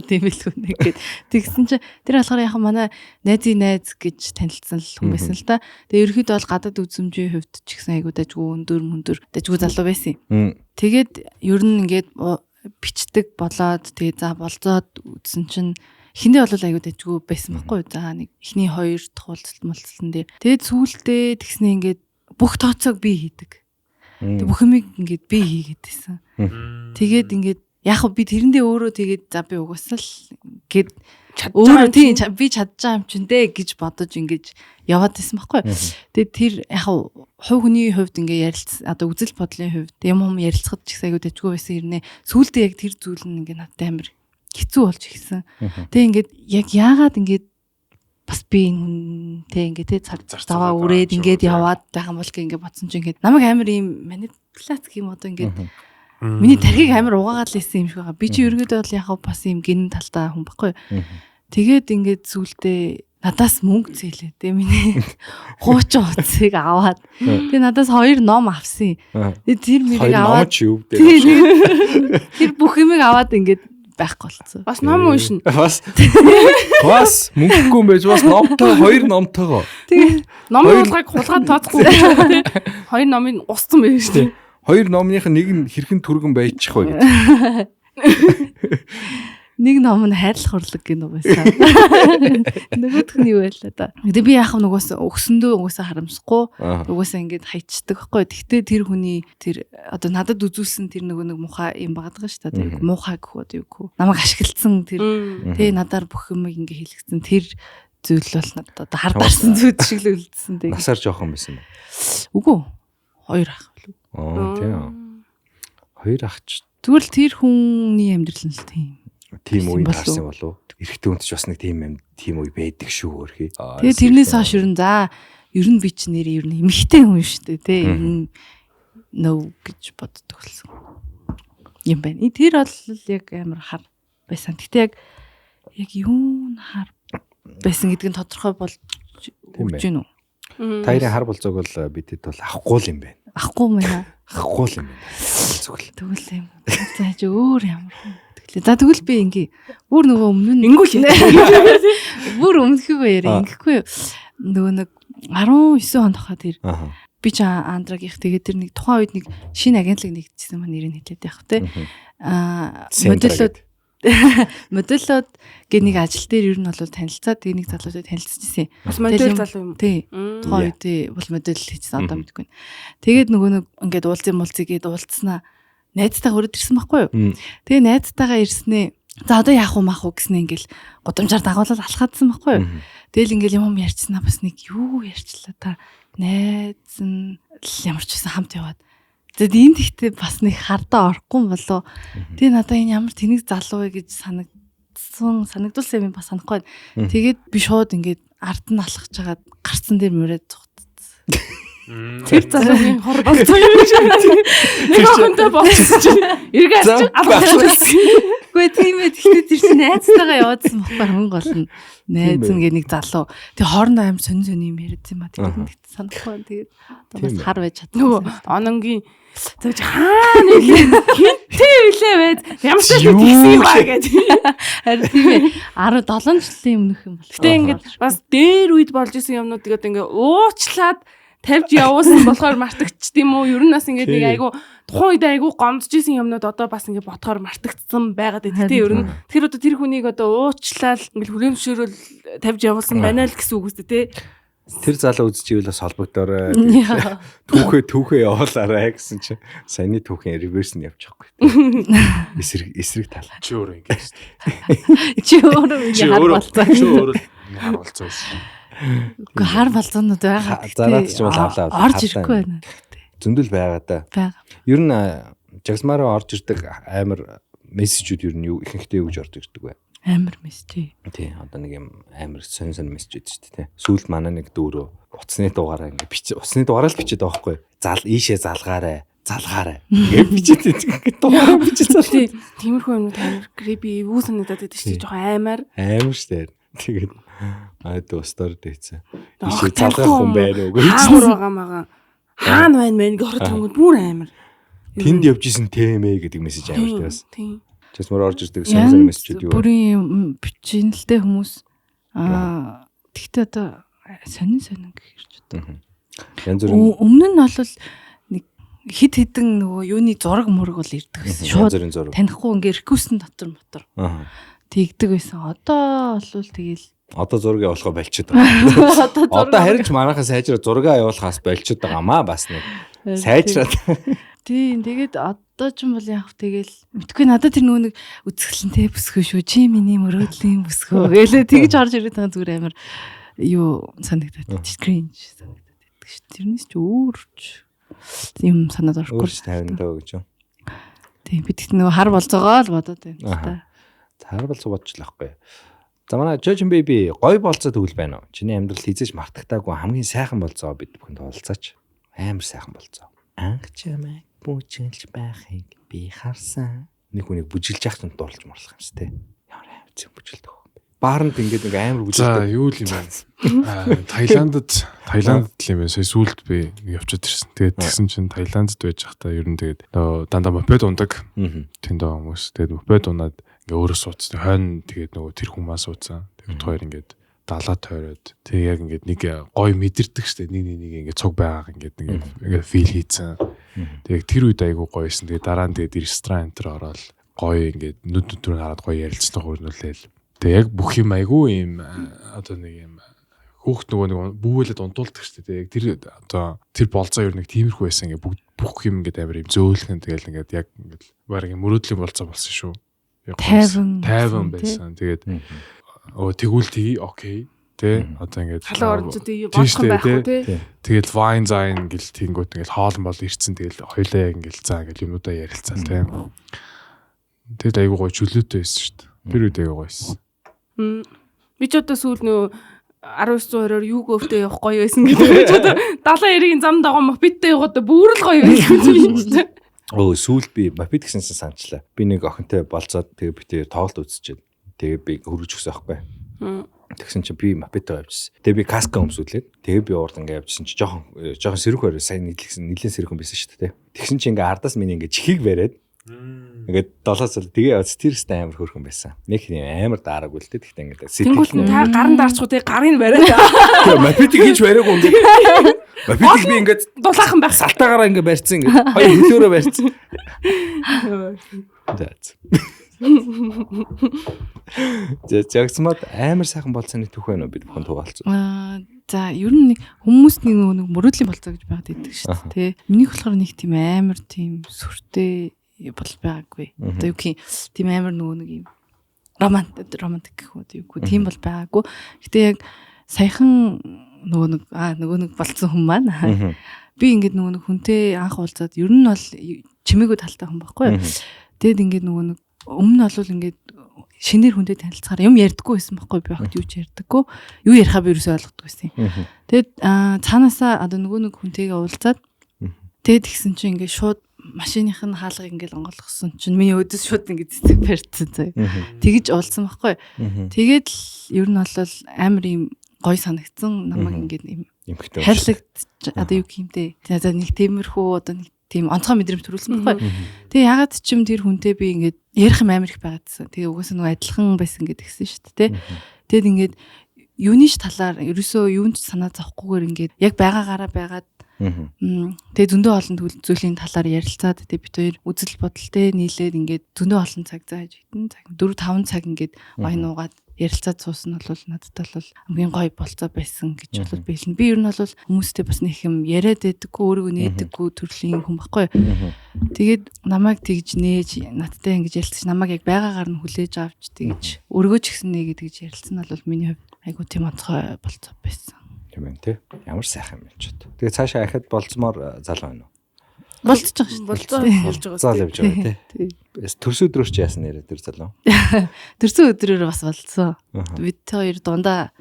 Тийм бэлгүүнэ гэд. Тэгсэн чинь тэр болохоор яг манай найзын найз гэж танилцсан л хүн байсан л та. Тэгээ ерөөхдөө бол гадаад үзмжийн хувьд ч гэсэн айгуу дажгүй өндөр дажгүй залуу байсан юм. Тэгээд ер нь ингээд бичдэг болоод тэгээ за болзоод үзсэн чинь эхэндээ бол айгуу дажгүй байсан байхгүй. За нэг эхний хоёр дахь уулзалт муулзалтан дээр. Тэгээд сүүлдээ тэгснэ ингээд бүх тооцоог би хийдэг. Тэг бүх юмыг ингээд би хийгээд байсан. Тэгээд ингээд яг би тэрэндээ өөрөө тэгээд за би угсаал гэд өөрөө тийм би чадж байгаа юм чинь дээ гэж бодож ингэж яваад байсан байхгүй. Тэгээд тэр яг хувь хүний хувьд ингээ ярилц одоо үзэл бодлын хувьд юм юм ярилцахад ч их айгуу дэжгүй байсан хэрнээ сүүлдээ яг тэр зүйл нь ингээ надад амар хэцүү болж ирсэн. Тэгээд ингээд яг яагаад ингээд бас би энэ хүнтэй ингээ те цаг заваа үрээд ингээд яваад байгаа юм бол гэ ингээ бодсон чинь ингээд намайг амар ийм манипуляц гэх юм одоо ингээд миний тархийг амар угаагаад л исэн юм шиг байгаа. Би чи ерөөдөө бол яг бас ийм гин талтай хүн баггүй. Тэгээд ингээд сүултээ надаас мөнгө зээлээ те миний хуучин утсыг аваад тэгээ надаас 2 ном авсан. Тэгээ тэр мэрийг аваад тэр бүх юмыг аваад ингээд байхгүй болсон. Бас ном уншина. Бас бас мөнгөгүй юм байж бас номтой 2 номтойгоо. Тэгээ номын хулгайг хулгай тооцохгүй гэж те. 2 номыг устсан байх шүү дээ. 2 номных нь нэг нь хэрхэн түргэн байчих вэ гэж. Нэг ном нь хайрлах хурлаг гэх нэг байсан. Нөгөөх нь юу байлаа да. Тэгээ би яах вэ нугаас өгсөндөө угаасаа харамсахгүй угаасаа ингээд хайчдаг байхгүй. Тэгтээ тэр хүний тэр одоо надад үзүүлсэн тэр нөгөө нэг муухай юм багадаг шүү дээ. Муухай гэх үү юу гэх үү. Намайг ашигласан тэр тэгээ надаар бүх юм ингээд хэлэгдсэн тэр зүйл бол надад одоо хар дарсан зүйл шиг л үлдсэн. Тэгээ насаар жоохон байсан юм. Үгүй. 2 ах билүү. Аа тийм. 2 ах ч зүгээр л тэр хүний амьдрал нь л тийм. Тийм үе таарсан болов уу? Эрэгтэй хүнд ч бас нэг тийм юм тийм үе байдаг шүү өөрхий. Тэгээ тэрнээс хойш ер нь за ер нь би ч нэрээ ер нь эмэгтэй хүн шүү дээ тий. Ер нь нөө гэж боддог болсон юм байна. Тэр бол яг амар хар байсан. Гэтэ яг юу н хар байсан гэдг нь тодорхой болж өгч гин үү? Та хоёрын хар болцоог бол бидэд бол авахгүй л юм байна. Авахгүй юм байна. Авахгүй л юм байна. Зүгээр. Тэгвэл юм. За чи өөр ямар хүн. За тэгвэл би ингээ бүр нөгөө өмнө нь ингүүл бүр өмнөхийгөө яриа ингэхгүй нөгөө нэг 19 онд хаа тэр би ч Андрагийнх тэгээд тэр нэг тухайн үед нэг шинэ агентлаг нэгдчихсэн маань нэрийг хэлээд явах те аа моделлууд гэ нэг ажил дээр ер нь бол танилцаад тэгээ нэг залуутай танилцчихсан. Бас модель залуу юм. Тий. Тухайн үед бол модель хийчихсэн одоо мэдгүй. Тэгээд нөгөө нэг ингээд уулзсан муулзъя гээд уулзснаа найзтайгаа өрөөд ирсэн байхгүй юу? Тэгээ найзтайгаа ирснээ за одоо яах вэ мах уу гэснээ ингээл гудамжаар дагуулаад алхаадсан байхгүй юу? Тэгэл ингээл юм ярьчихснаа бас нэг юу ярьчлаа та найз нь ямар ч байсан хамт яваад. Тэгээд энд ихтэй бас нэг хардаа орохгүй юм болоо. Тэгээ надаа энэ ямар тэнэг залуу вэ гэж санагдуулсан юм бас санахгүй байна. Тэгээд би шууд ингээд ард нь алхаж хагаад гарцсан дээр мөрөөд цугтцсан. Тэр залуугийн хор болцсон юм шиг. Нэг охинтой болцсон чинь эргээ алгасан. Үгүй тийм ээ. Тэгтээ тэр чинь найзтайгаа яваадсан байхгүй хүн гол нь. Найз ингээ нэг залуу. Тэг хоорондоо аим сонин сонин юм яриадсан юм а. Тэгээд тэгт санахгүй. Тэгээд одоо бас хар байж чадсан. Нөгөө ононгийн зөөж хаана илээ хинтээ билээ байд. Ямар ч тэгсэн юм аа гэж. Харин тийм ээ. 17 жилийн өмнөх юм бол. Гэтэ ингээд бас дээр үед болж исэн юмнууд тэгээд ингээ уучлаад тавьж явуулсан болохоор мартагдчихд юм уу? Ер нь бас ингээд нэг айгу тухайн үед айгу гомдож исэн юмнууд одоо бас ингээд бодохоор мартагдсан байгаад байдаг тийм ер нь. Тэгэхээр одоо тэр хүнийг одоо уучлаад ингээд хүрэмшөөрөл тавьж явуулсан байна л гэсэн үг үстэй тий. Тэр залуу үзчихвэл бас холбогдоорой. Түүхээ явуулаарай гэсэн чинь саяны түүхийн реверс нь явчихгүй. Эсрэг тал. Чи өөрөө ингэ шүү дээ. Чи өөрөө ингэ хар болцоо. Чи өөрөө хар болцоо. Үгүй хар болцоонууд байгаа. За наад чи бол авлаа. Орж ирэхгүй байна. Зөндөл байгаа да. Ер нь Жагсмаараа орж ирдэг амар мессежүүд ер нь юу ихэнхдээ юу гэж орж ирдэг вэ? Амар мессеж. Тий, одоо нэг юм амар сонь сонь мессеж шүү дээ, тий. Сүүлд манай нэг дүүрөө утасны дугаараа ингээ бичээ. Утасны дугаараа л бичээд байгаа байхгүй. Зал ийшээ залгаарай. Залгаарай. Ингээ бичээд ингээ дугаараа бичээд залгаа. Тий, тиймэрхүү юмнууд амар creepy эвгүй санагдаад байдаг шүү дээ. Жохон амар. Амар шүү дээ. Тэгээд ай дөө стори дээцэн. Ийшээ залгах хүн байна уу гэж. Хаагур байгаа мага. Хаана байна мэн гэж ороод ирэнгүүт бүр амар. Тэнд явж исэн тэмээ гэдэг мессеж амар тийм бас. Тийм. Чэс мөр орж ирдэг сонь сонь мессежүүд юу. Бүрийн бичинэлтэй л дээ хүмүүс. Аа тэгтээ одоо сонин сонин гэх хэрч одоо. Янз бүрийн өмнө нь бол нэг хид хідэн нөгөө юуны зураг мөрөг бол ирдэг байсан. Шууд танихгүй ингээ реквестэн дотор мотор. Тэгдэг байсан. Одоо бол тэгэл одоо зураг явуулахаа болчиход байгаа. Одоо харин ч манайхан сайжраа зураг явуулахаас болчиход байгаамаа бас нэг сайжраад. Тийм тэгээд одоо ч юм бол яг тэгэл мэдгүй надад тэр нөгөө нэг үзэсгэлэнтэй бүсгүй шүү. Чи миний мөрөөдлийн бүсгүй гэлээ тэгж орж ирээд байгаа зүгээр амар юу санагдаад cringe санагдаад байдаг шүү. Тэрнээс ч өөр юм санаад орохгүй. Өөр 50 дөө гэж юу. Тийм бид тэгт нөгөө хар болцоогоо л бодоод байна л та. Хар болцоо бодчихлоо байхгүй. За манай Judge Baby гоё болцоо тэгвэл байна уу? Чиний амьдрал хизээж мартагдаагүй хамгийн сайхан болцоо бид бүхэнд уулзаач. Амар сайхан болцоо. Анх чамайг бүжиглж байхыг би харсан. Нэг хүнийг бүжиглж яах юм дуурлаж морлох юмс те. Ямар амар зэн бүжиглдэг вэ? Бааранд ингээд нэг амар бүжиглдэг. За юу л юм бэ? Таиландд л юм байна. Сая сүүлд би нэг явчихад ирсэн. Тэгээд тэгсэн чинь Таиландд байж байхдаа ер нь тэгээд нөгөө дандаа мопед ундаг. Тэнд байгаа хүмүүс. Тэгээд мопед унаад ингээ өөрөө суудсан. Хойно тэгээд нөгөө тэр хүмүүс суудсан. Тэгээд хоёр ингээд далаа тойроод тэг яг ингээд нэг гой мэдэрдэг штэ. Нэг нэг ингээд цуг байгааг ингээд ингээд фил хийцэн. Тэгээд тэр үед айгүй гоё байсан. Тэгээд дараа нь тэгээд ресторан энэ төр ороод гоё ингээд нүд нүд рүү хараад гоё ярилцлага өрнүүлээл. Тэгээд яг бүх юм айгүй юм одоо нэг юм хөөхт нөгөө нэг бүүвэлэд унтуулдаг штэ. Тэгээд яг тэр одоо тэр болцоо ер нь нэг тиймэрхүү байсан. Ингээд бүх юм ингээд амар юм зөөлхөн тэгэл ингээд яг ингээд бараг юм мөрөөдлийн болцоо болсон шүү. 50 байсан. Тэгээд тэгвэл тгий окей тэ одоо ингээд халуун орж тий бодох юм байхгүй тий. Тэгэл вайн зайн гэл тэнгүүт ингээд хоолн бол ирцэн тэгэл хоёлаа яг ингээд заа гэл юмудаа ярилцаал тий. Тэгэл айгуу гоё чөлөөтэй байсан шүү дээ. Тэр үед айгуу гоё байсан. Би ч одоо сүүл нөө 1920-оор юу гөвтэй явах гоё байсан гэдэг. Би ч одоо 70 90-ийн зам дагуу мопедтэй яваад бүр л гоё байсан юм чинь. Өө сүүлд би мопед гэсэн чинь санчлаа. Би нэг охинтой болцоод тэгээ би тэр тоглолт үзчихээд тэгээ би хөргөж өгсөн аахгүй. Тэгсэн чинь би мопедтэй явжсэн. Тэгээ би каска өмсүүлээд тэгээ би урд ингээ явжсэн чи жоохон сэрэх барь сайн нийлсэн нэлээд сэрэх хүн байсан шүү дээ. Тэгсэн чинь ингээ ардаас миний ингээ чихийг бариад ингээд долоос л тэгээ явц тэр өстэй амар хөөрхөн байсан. Нэг юм амар дараагүй л дээ. Тэгтээ ингээд сэтгэл нь та гарын дарчихгүй тэгээ гарын бариад. Мопедийг хийж бариагүй юм. Мопедийг би ингээд дулаахан байх. Салтаагаараа ингээд барьсан ингээд хоёр хөлөөрөө барьсан. За. За жагсмад амар сайхан болцооны түүх байна уу бид бүхэн тугаалцсан. За ер нь хүмүүс нэг нэг мөрөөдлийн болцоо гэж байгаад идэг шүү дээ. Тэ. Минийх болохоор нэг тийм амар тийм сүртэй бол байгаагүй. Одоо юу гэх юм тийм амар нөгөө нэг юм романтик гэх үү юу гэх тийм бол байгаагүй. Гэтэ яг саяхан нөгөө нэг нөгөө нэг болцсон хүн маань би ингээд нөгөө нэг хүнтэй анх уулзаад ер нь бол чимээгүй талтай хүн байхгүй юу. Тэгэд ингээд нөгөө нэг өмнө нь бол ингээд шинээр хүнтэй танилцахаар юм ярьдаггүй байсан байхгүй би огт юу ч ярьдаггүй. Юу ярихаа би юусоо ойлгохгүй байсан. Тэгэд цаанаасаа одоо нөгөө нэг хүнтэйгээ уулзаад тэгэд тэгсэн чинь ингээд шууд машиных нь хаалгыг ингээд онгойлгосон чинь миний өдөс шууд ингээд цэцэг барьцсан заяа. Тэгэж уулзсан байхгүй. Тэгээд л ер нь бол амар юм гоё санагдсан. Намайг ингээд юм хайрлагдж одоо юу гэх юм те. За нэг тиймэрхүү одоо нэг тийм онцгой мэдрэмж төрүүлсэн байхгүй. Тэгээ ягаад ч юм тэр хүнтэй би ингээд ярих юм амар их байгаадсан. Тэгээ угаасаа нөгөө адилхан байсан гэдгсэн шүү дээ. Тэгэд ингээд юуны ч талаар ерөөсөө юунд ч санаа зовхгүйгээр ингээд яг байгаагаараа байгаад тэгээ зөндөө олон зүйлийн талаар ярилцаад тэгээ бид хоёр үзэл бодолтой нийлээд ингээд зөндөө олон цаг зааж хэдэн цаг 4 5 цаг ингээд баян уугаад ярилцаад суусан нь бол надад бол хамгийн гоё болцоо байсан гэж бол би хэлнэ. Би ер нь бол хүмүүстэй бас нэг юм яриад байдаггүй, өөрийгөө нээдэггүй төрлийн хүн байхгүй. Тэгээд намайг тэгж нээж, надтай ингэж ярилцаж, намайг яг байгаагаар нь хүлээж авч тэгж өргөөч гэсэн нээгээд тэгж ярилцсан нь бол миний хувьд айгүй тийм онцгой болцоо байсан. Тийм ээ тий. Ямар сайхан юм ч одоо. Тэгээ цаашаа ахад болцмоор залуу байна уу? Болцож байгаа шүү. Болцоо болж байгаа. Зал явж байгаа тий. Төрсөн өдрөөр чи яасан нэрээ тэр залуу? Төрсөн өдрөөр бас болцсон. Бид хоёр дундаа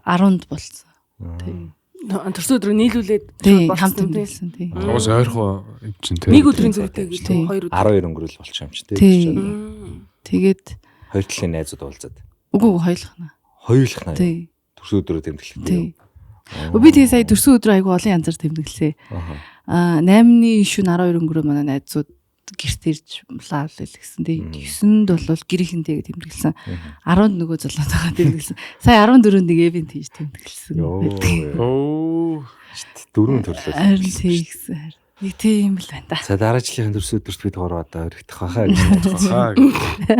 10-нд болцсон. Тий. Төрсөн өдрөө нийлүүлээд хамт нийлсэн тий. Уус ойрхон юм чинь тий. Нэг өдрийн зөрүүтэй гэж хоёр өдөр. 12 өнгөрөл болчих юм чи тий. Тэгээд хоёр талын найзууд уулзаад. Үгүй хоёулахна. Хоёулахна. Тий. Төрсөн өдрөө тэмдэглэхдээ. Би тэгээ сая төрсөн өдрөө айгүй олон янзаар тэмдэглэсэ. 8-ны шөнө 12 өнгөрөө манай найзууд гэрт ирж лаал гэсэн. Тэгээ 9-нд бол гэрийнхэнтэйгээ тэмдэглэсэн. 10-нд нөгөө золоотойгоо тэмдэглэсэн. Сая 14-нд нэг эвент хийж тэмдэглэсэн. Оо. Дөрвөн төрлөөр. Харин тэгсэн. Нэг тийм л байна да. За дараа жилийн төрсөн өдөрт бид гурав одоо өргөх байхаа гэж бодож байна.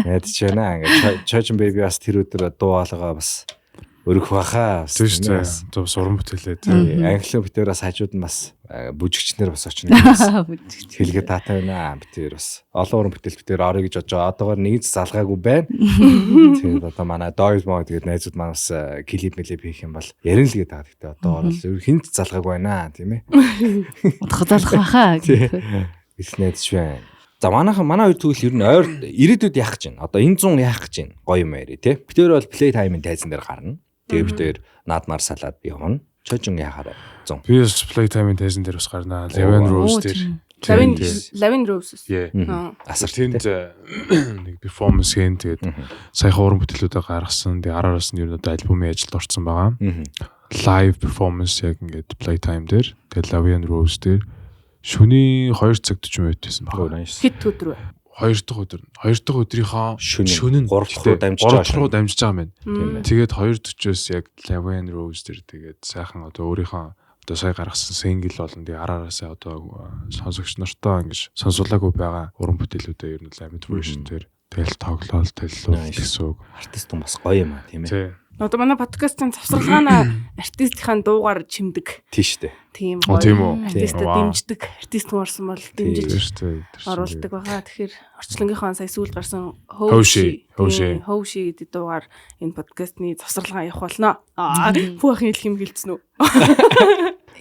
Найдаж байна. Ингээд Chojin Baby бас тэр өдөр дуу хоолойгоо бас өргөх байхаа. Тийм шүү дээ. Зөв суран бүтээлээ тийм. Англиар битээр бас хажууд нь бас бүжигчнэр бас очно гэж хэлгээ таатай байна. Битээр бас олон уран бүтээл битээр орё гэж бодож байгаа. Одоогоор нэг ч залгаагүй байна. Тэгээд одоо манай Doyle Mo тэгээд найзууд маань бас клип мэлип хийх юм бол ярина л гэдэг байгаа. Гэхдээ одоогоор бол хинт залгаагүй байна тийм ээ. Удах залах байхаа гэдэг. Их найдаж байна. За манайхан манай хоёр тэгвэл ер нь ойр ирээдүйд яах гэж байна? Одоо энэ 100 яах гэж байна? Гоё юм яриа тий. Битээр бол play time-ын тайзан дээр гарна. Тэгээ битээр наадмаар салаад явна. Чожин яхаараа 100. Би бас play time-ын тайзан дээр бас гарнаа. Lavin Rose дээр. Lavin Roses. Асар тэнд нэг перформанс хийн тэгээд саяхан уран бүтээлүүдээ гаргасан. Тэгээ араас нь ер нь одоо альбомын ажилд орсон байгаа. Live performance яг ингээд play time дээр. Тэгээд Lavin Rose дээр шөнийн 2 цаг 40 минут байсан байна. Хэд өдөр вэ? 2 дахь өдөр. 2 дахь өдрийнхөө шөнө нь 3 дахь руу дамжиж байгаа. 3 дахь руу дамжиж байгаа юм байна. Тэгээд 2:40-оос яг Lavin Rose дээр тэгээд сайхан одоо өөрийнхөө одоо сая гаргасан single болон тэгээд араараасаа одоо сонсогч нартаа ингэж сонсуулаагүй байгаа уран бүтээлүүдээ ер нь л амьд version дээр тэгэл тоглоол төлөөл гэсэн үг. Артист хүн бас гоё юм а тийм ээ. Одоо манай подкастын завсарлагаанаа артистийн дуугаар чимдэг. Тийм шүү дээ. Тийм гоё. Артистад дэмждэг. Артист хүн орсон бол дэмжиж оруулдаг байгаа. Тэгэхээр орчлонгийнхоо сая сүүл гарсан Хөвши Хөвши гэдэг дуугаар энэ подкастны завсарлагаа явах болно. Аа, пүү ахын хэлэх юм хэлсэн үү?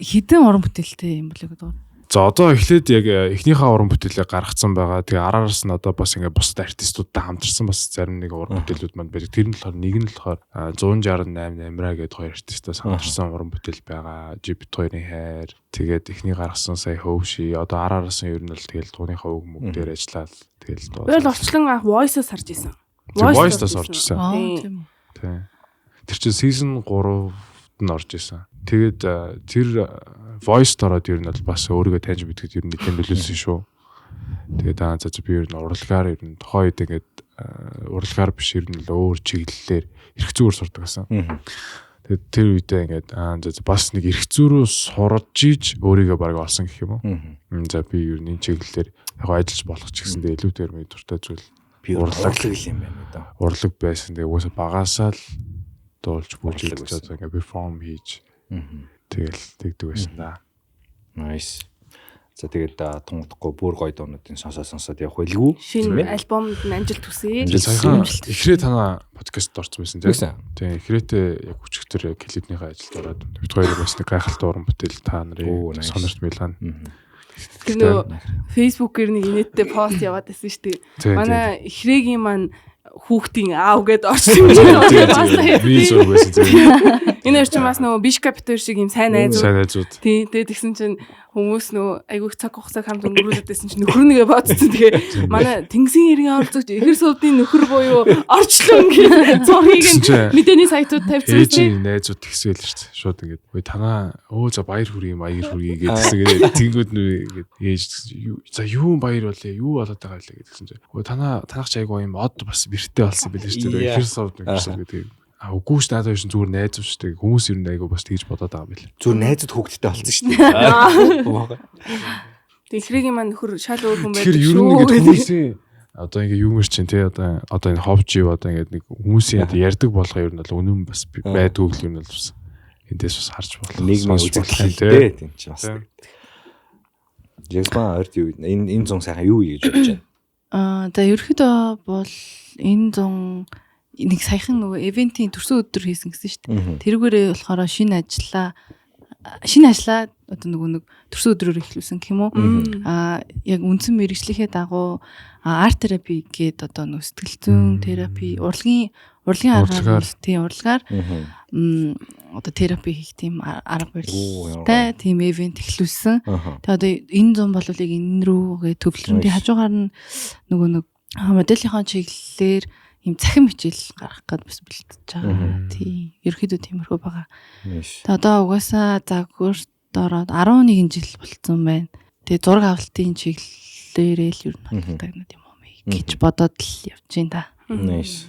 Хэдэн уран бүтээлтэй юм бэлээ гэдэг. За одоо эхлээд яг эхнийхээ уран бүтээлээ гаргацсан байгаа. Тэгээ араас нь одоо бас ингээ бусад артистуудтай хамтарсан бас зарим нэг уран бүтээлүүд манд байдаг. Тэр нь болохоор нэг нь болохоор 168 Амира гэдэг хоёр артистаас хамтарсан уран бүтээл байгаа. GPT-2-ын хайр. Тэгээд эхний гаргасан сая Хөвши. Одоо араас нь ер нь бол тэгэл дууныхаа үг мөг дээр ажиллаад тэгэл дуу. Бол орчлон анх Voice-оос харж исэн. Voice-оос орж исэн. Тийм. Тэр чинь season 3-д нь орж исэн. Тэгээд тэр voice ороод ер нь бол бас өөрийгөө таньж мэдгэд ер нь нэлээд нөлөөлсөн шүү. Тэгээд аа за би ер нь урлагаар ер нь тухайн үед ингээд урлагаар биш ер нь л өөр чиглэлээр эрх зүйгээр сурдаг гэсэн. Тэгээд тэр үедээ ингээд аа за бас нэг эрх зүй рүү сурж иж өөрийгөө баг олсон гэх юм уу. За би ер нь энэ чиглэлээр яг ажиллаж болох ч гэсэндээ илүүгээр миний дуртай зүйл би урлаг юм байна гэдэг. Урлаг байсан. Тэгээд угаасаа багасаа л дуулж бүжиглэж одоо ингээд перформ хийж тэгэл тэгдэг байсан да. Nice. За тэгээд тунгадахгүй бүр гоё дуунуудын сонсоод явах байлгүй. Шинэ альбомд нь амжилт хүсье. Саяхан ихрээ танаа подкастт орсон байсан тийм. Тийм ихрээтэй яг өчигдөр яг клипнийхээ ажилд ороод бид хоёр бас нэг гайхалтай уран бүтээл та нарын сонорт мэлган. Тэр нөө Facebook-ээр нэг инээдтэй пост яваад байсан шүү дээ. Манай ихрээгийн маань хүүхдийн аав гэд орсон юм. Би зүг байсан тийм. Энэ хоёр чинь бас нөгөө биш капитал шиг юм сайн найзууд. Сайн найзууд. Тийм. Тэгээд тэгсэн чинь хүмүүс нөгөө айгүйх цаг хугацааг хамт өнгөрүүлээд байсан чинь нөхөр нэгэ бодсон. Тэгээ манай Тэнгисийн эргийн оролцогч Ихэр сувдын нөхөр буюу орчлон гэх зургийг нь мэдээний сайтууд тавьчихсан. Ээжийн найзууд тэгсэн л шүү дээ. Шууд ингээд ой танаа өө за баяр хүргэе маяр хүргэе гэсэн ингээд тэнгүүд нүү ингээд ээж тэгсэн. За юу баяр болээ юу болоод байгаа вэ гэсэн чинь. Өө танаа танах ч айгүй юм од бас бэртэй болсон билээ шүү дээ. Ихэр сувд нөхөр гэдэг. А үгүй ш надад шин зүгээр найз шүү дээ. Хүмүүс ер нь айгүй бас тэгж бодоод байгаа юм билээ. Зүгээр найзууд хүүхдтэй болсон шүү дээ. Тэг ихрэгийн маань нөхөр шал өөр хүн байдаг шүү. Тэр ер нь ингээд хүмүүсийн одоо ингээд юмэр чинь тий одоо энэ ховж ив одоо ингээд нэг хүмүүсийн одоо ярьдаг болгоо ер нь бол үнэн бас байдгүй л ер нь бол бас эндээс бас харж болох. Нийгмийн үзэгдэл тий тийм чинь бас. Жэсман ойрт юу энэ 100 сайхан юу хийж бодож байна? Аа за ерөөхдөө бол энэ 100 нэг саяхан нөгөө ивентийн төрсөн өдөр хийсэн гэсэн шүү дээ. Тэрүүгээрээ болохоор шинэ ажиллаа одоо нөгөө нэг төрсөн өдрөөр эхлүүлсэн гэх юм уу. Аа яг үндсэн мэргэжлийнхээ дагуу арт терапи гээд одоо нөгөө сэтгэл зүйн терапи, урлагийн аргаар тийм урлагаар одоо терапи хийх тийм арга барилтай тийм ивент эхлүүлсэн. Тэгээ одоо энэ зам бол яг энэ рүүгээ төвлөрөн. Тэгээ хажуугаар нь нөгөө нэг моделийнхаа чиглэлээр Ийм цахим хичээл гаргах гээд бас бэлтэж байгаа. Тийм. Ерөнхийдөө тиймэрхүү байгаа. Тэгээ одоо угаасаа загварт ороод 11 жил болцсон байна. Тэгээ зураг авалтын чиглэлээрээ л ер нь хадгалдаг юм уу гэж бодоод л явж байна да. Nice.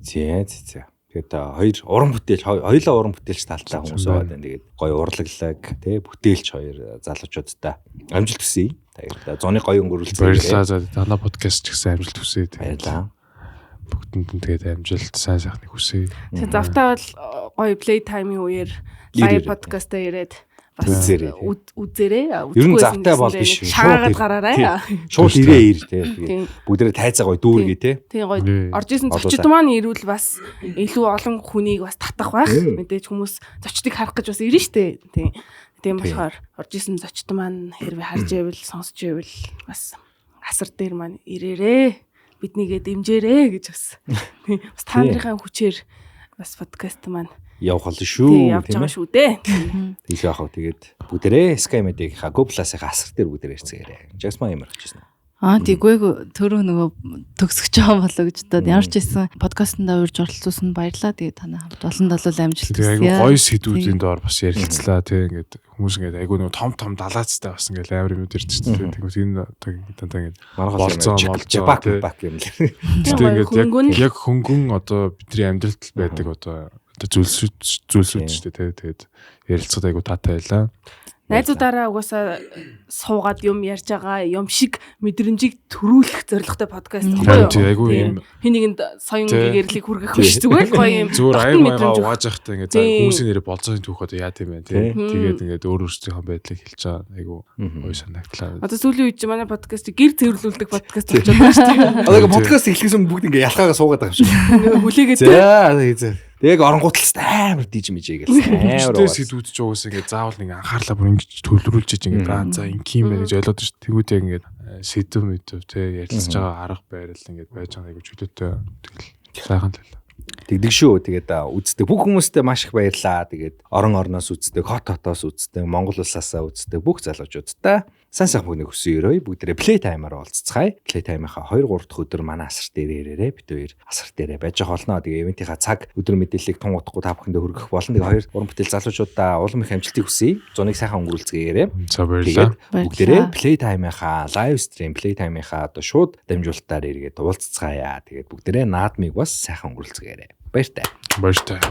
Зэ зэ зэ. Тэгээд хоёр уран бүтээлч хоёулаа уран бүтээлч талтай хүмүүс байгаа даа. Тэгээд гоё урлаглаг тий бүтээлч хоёр залуучуудтай амжилт хүсье. Тэгээд зуны гоё өнгөрүүлцгээе. Баярлалаа. За танай подкаст ч гэсэн амжилт хүсье. Баярлалаа. Бүгдэнд нь тэгээд амжилт, сайн сайхныг хүсье. Тэгээд завтаа бол гоё play time-ийн үеэр live podcast-а ирээд бас үзээрэй. Ер нь завтай бол биш. Шагаагаад гараарай. Шууд ирээ ир тий. Бүгдээрээ тайзаа гоё дүүргээ тий. Тий гоё. Орж исэн зочид маань ирвэл бас илүү олон хүнийг бас татах байх. Мэдээж хүмүүс зочдыг харах гэж бас ирнэ штэ. Тий. Тийм болохоор орж исэн зочид маань хэрвээ харж байвал сонсч байвал бас асар дээр маань ирээрээ. Биднийгээ дэмжээрэй гэж бас. Бас та нарынхаа хүчээр бас подкаст маань явах болно шүү. Явж байгаа шүү дээ. Тийш яах вэ? Тэгээд бүгдээрээ Sky Media-ийнхаа Go Plus-ийн асар дээр бүгдээрээ ирцгээгээрэй. Жасмаа юм ярьчихсан. Аа тийгүй түрүү нөгөө төгсөж байгаа болоо гэж бодоод ямар ч байсан подкастнда урьж оролцуулсан баярлаа. Тэгээд танай хамт олон долоо амжилт хүсье. Тэгээд айгүй гоё сэдвүүдийн доор бас ярилцлаа тий. Ингээд хүмүүс ингээд айгүй нөгөө том том далаацтай бас ингээд амар юм ирж чинь. Тэгвэл энэ дандаа ингээд болцоо молцоо бак юм л. Тэгээд ингээд яг хөнгөн одоо бидний амьдралд байдаг одоо зүйлсүүд шүү дээ тий. Тэгээд ярилцахад айгүй таатай байлаа. Найзуудаараа угаасаа суугаад юм ярьж байгаа юм шиг мэдрэмжийг төрүүлэх зорилготой подкаст байхгүй юу? Тийм хин нэгэнд соён гэрлийг хүргэх биш зүгээр л гоё юм. Зүгээр аяг маягаа угааж явахдаа ингээд за хүмүүсийн нэрээ болцооны түүх одоо яа тийм бэ тий. Тэгээд ингээд өөр өөрсдийнхөө байдлыг хэлж байгаа айгүй гоё санагдлаа. Одоо сүүлийн үед чи манай подкаст гэр цэвэрлүүлдэг подкаст болчиход байгаа шүү дээ. Одоо ингээд подкаст эхлэхээс өмнө бүгд ингээд ялхаагаа суугаад байгаа юм шиг. Хүлээгээд. За за. Тэг яг оронгууд л амар диж мижээ гэлсэн. Амар сэдвүүд ч угаасаа ингээд заавал нэг анхаарлаа бүр ингэж төвлөрүүлж иж ингээд аа за ингэх юм байна гэж ойлгоод шүү. Тэгвэл яг ингээд сэдв мэдв те ярилцж байгаа арга барил ингээд байж байгаа айгу чөлөөтэй тэгэл сайхан л байлаа. Тэгдэг шүү. Тэгээд үздэг бүх хүмүүстээ маш их баярлаа. Тэгээд орон орноос үздэг, хот хотоос үздэг, Монгол улсаасаа үздэг бүх залуучуудтай сайн сайхан бүгнийг хүсэн өрөөе. Бүгдээрээ play time-аар уулзцгаая. Play time-ийнхаа 2 3 дахь өдөр манай асар дээр ирээрээ. Бид хоёр асар дээрээ байж байгаа болно. Тэгээ ивентийнхаа цаг өдөр мэдээллийг тун удахгүй та бүхэндээ хүргэх болно. Тэгээ 2 уран бүтээл залуучуудаа улам их амжилтыг хүсье. Зуныг сайхан өнгөрүүлцгээе. За баярлалаа. Бүгдээрээ play time-ийнхаа live stream, play time-ийнхаа одоо шууд дамжуулалтаар эргээд уулзцгаая. Тэгээд бүгдээрээ наадмыг бас сайхан өнгөрүүлцгээе. Баяртай. Баяртай.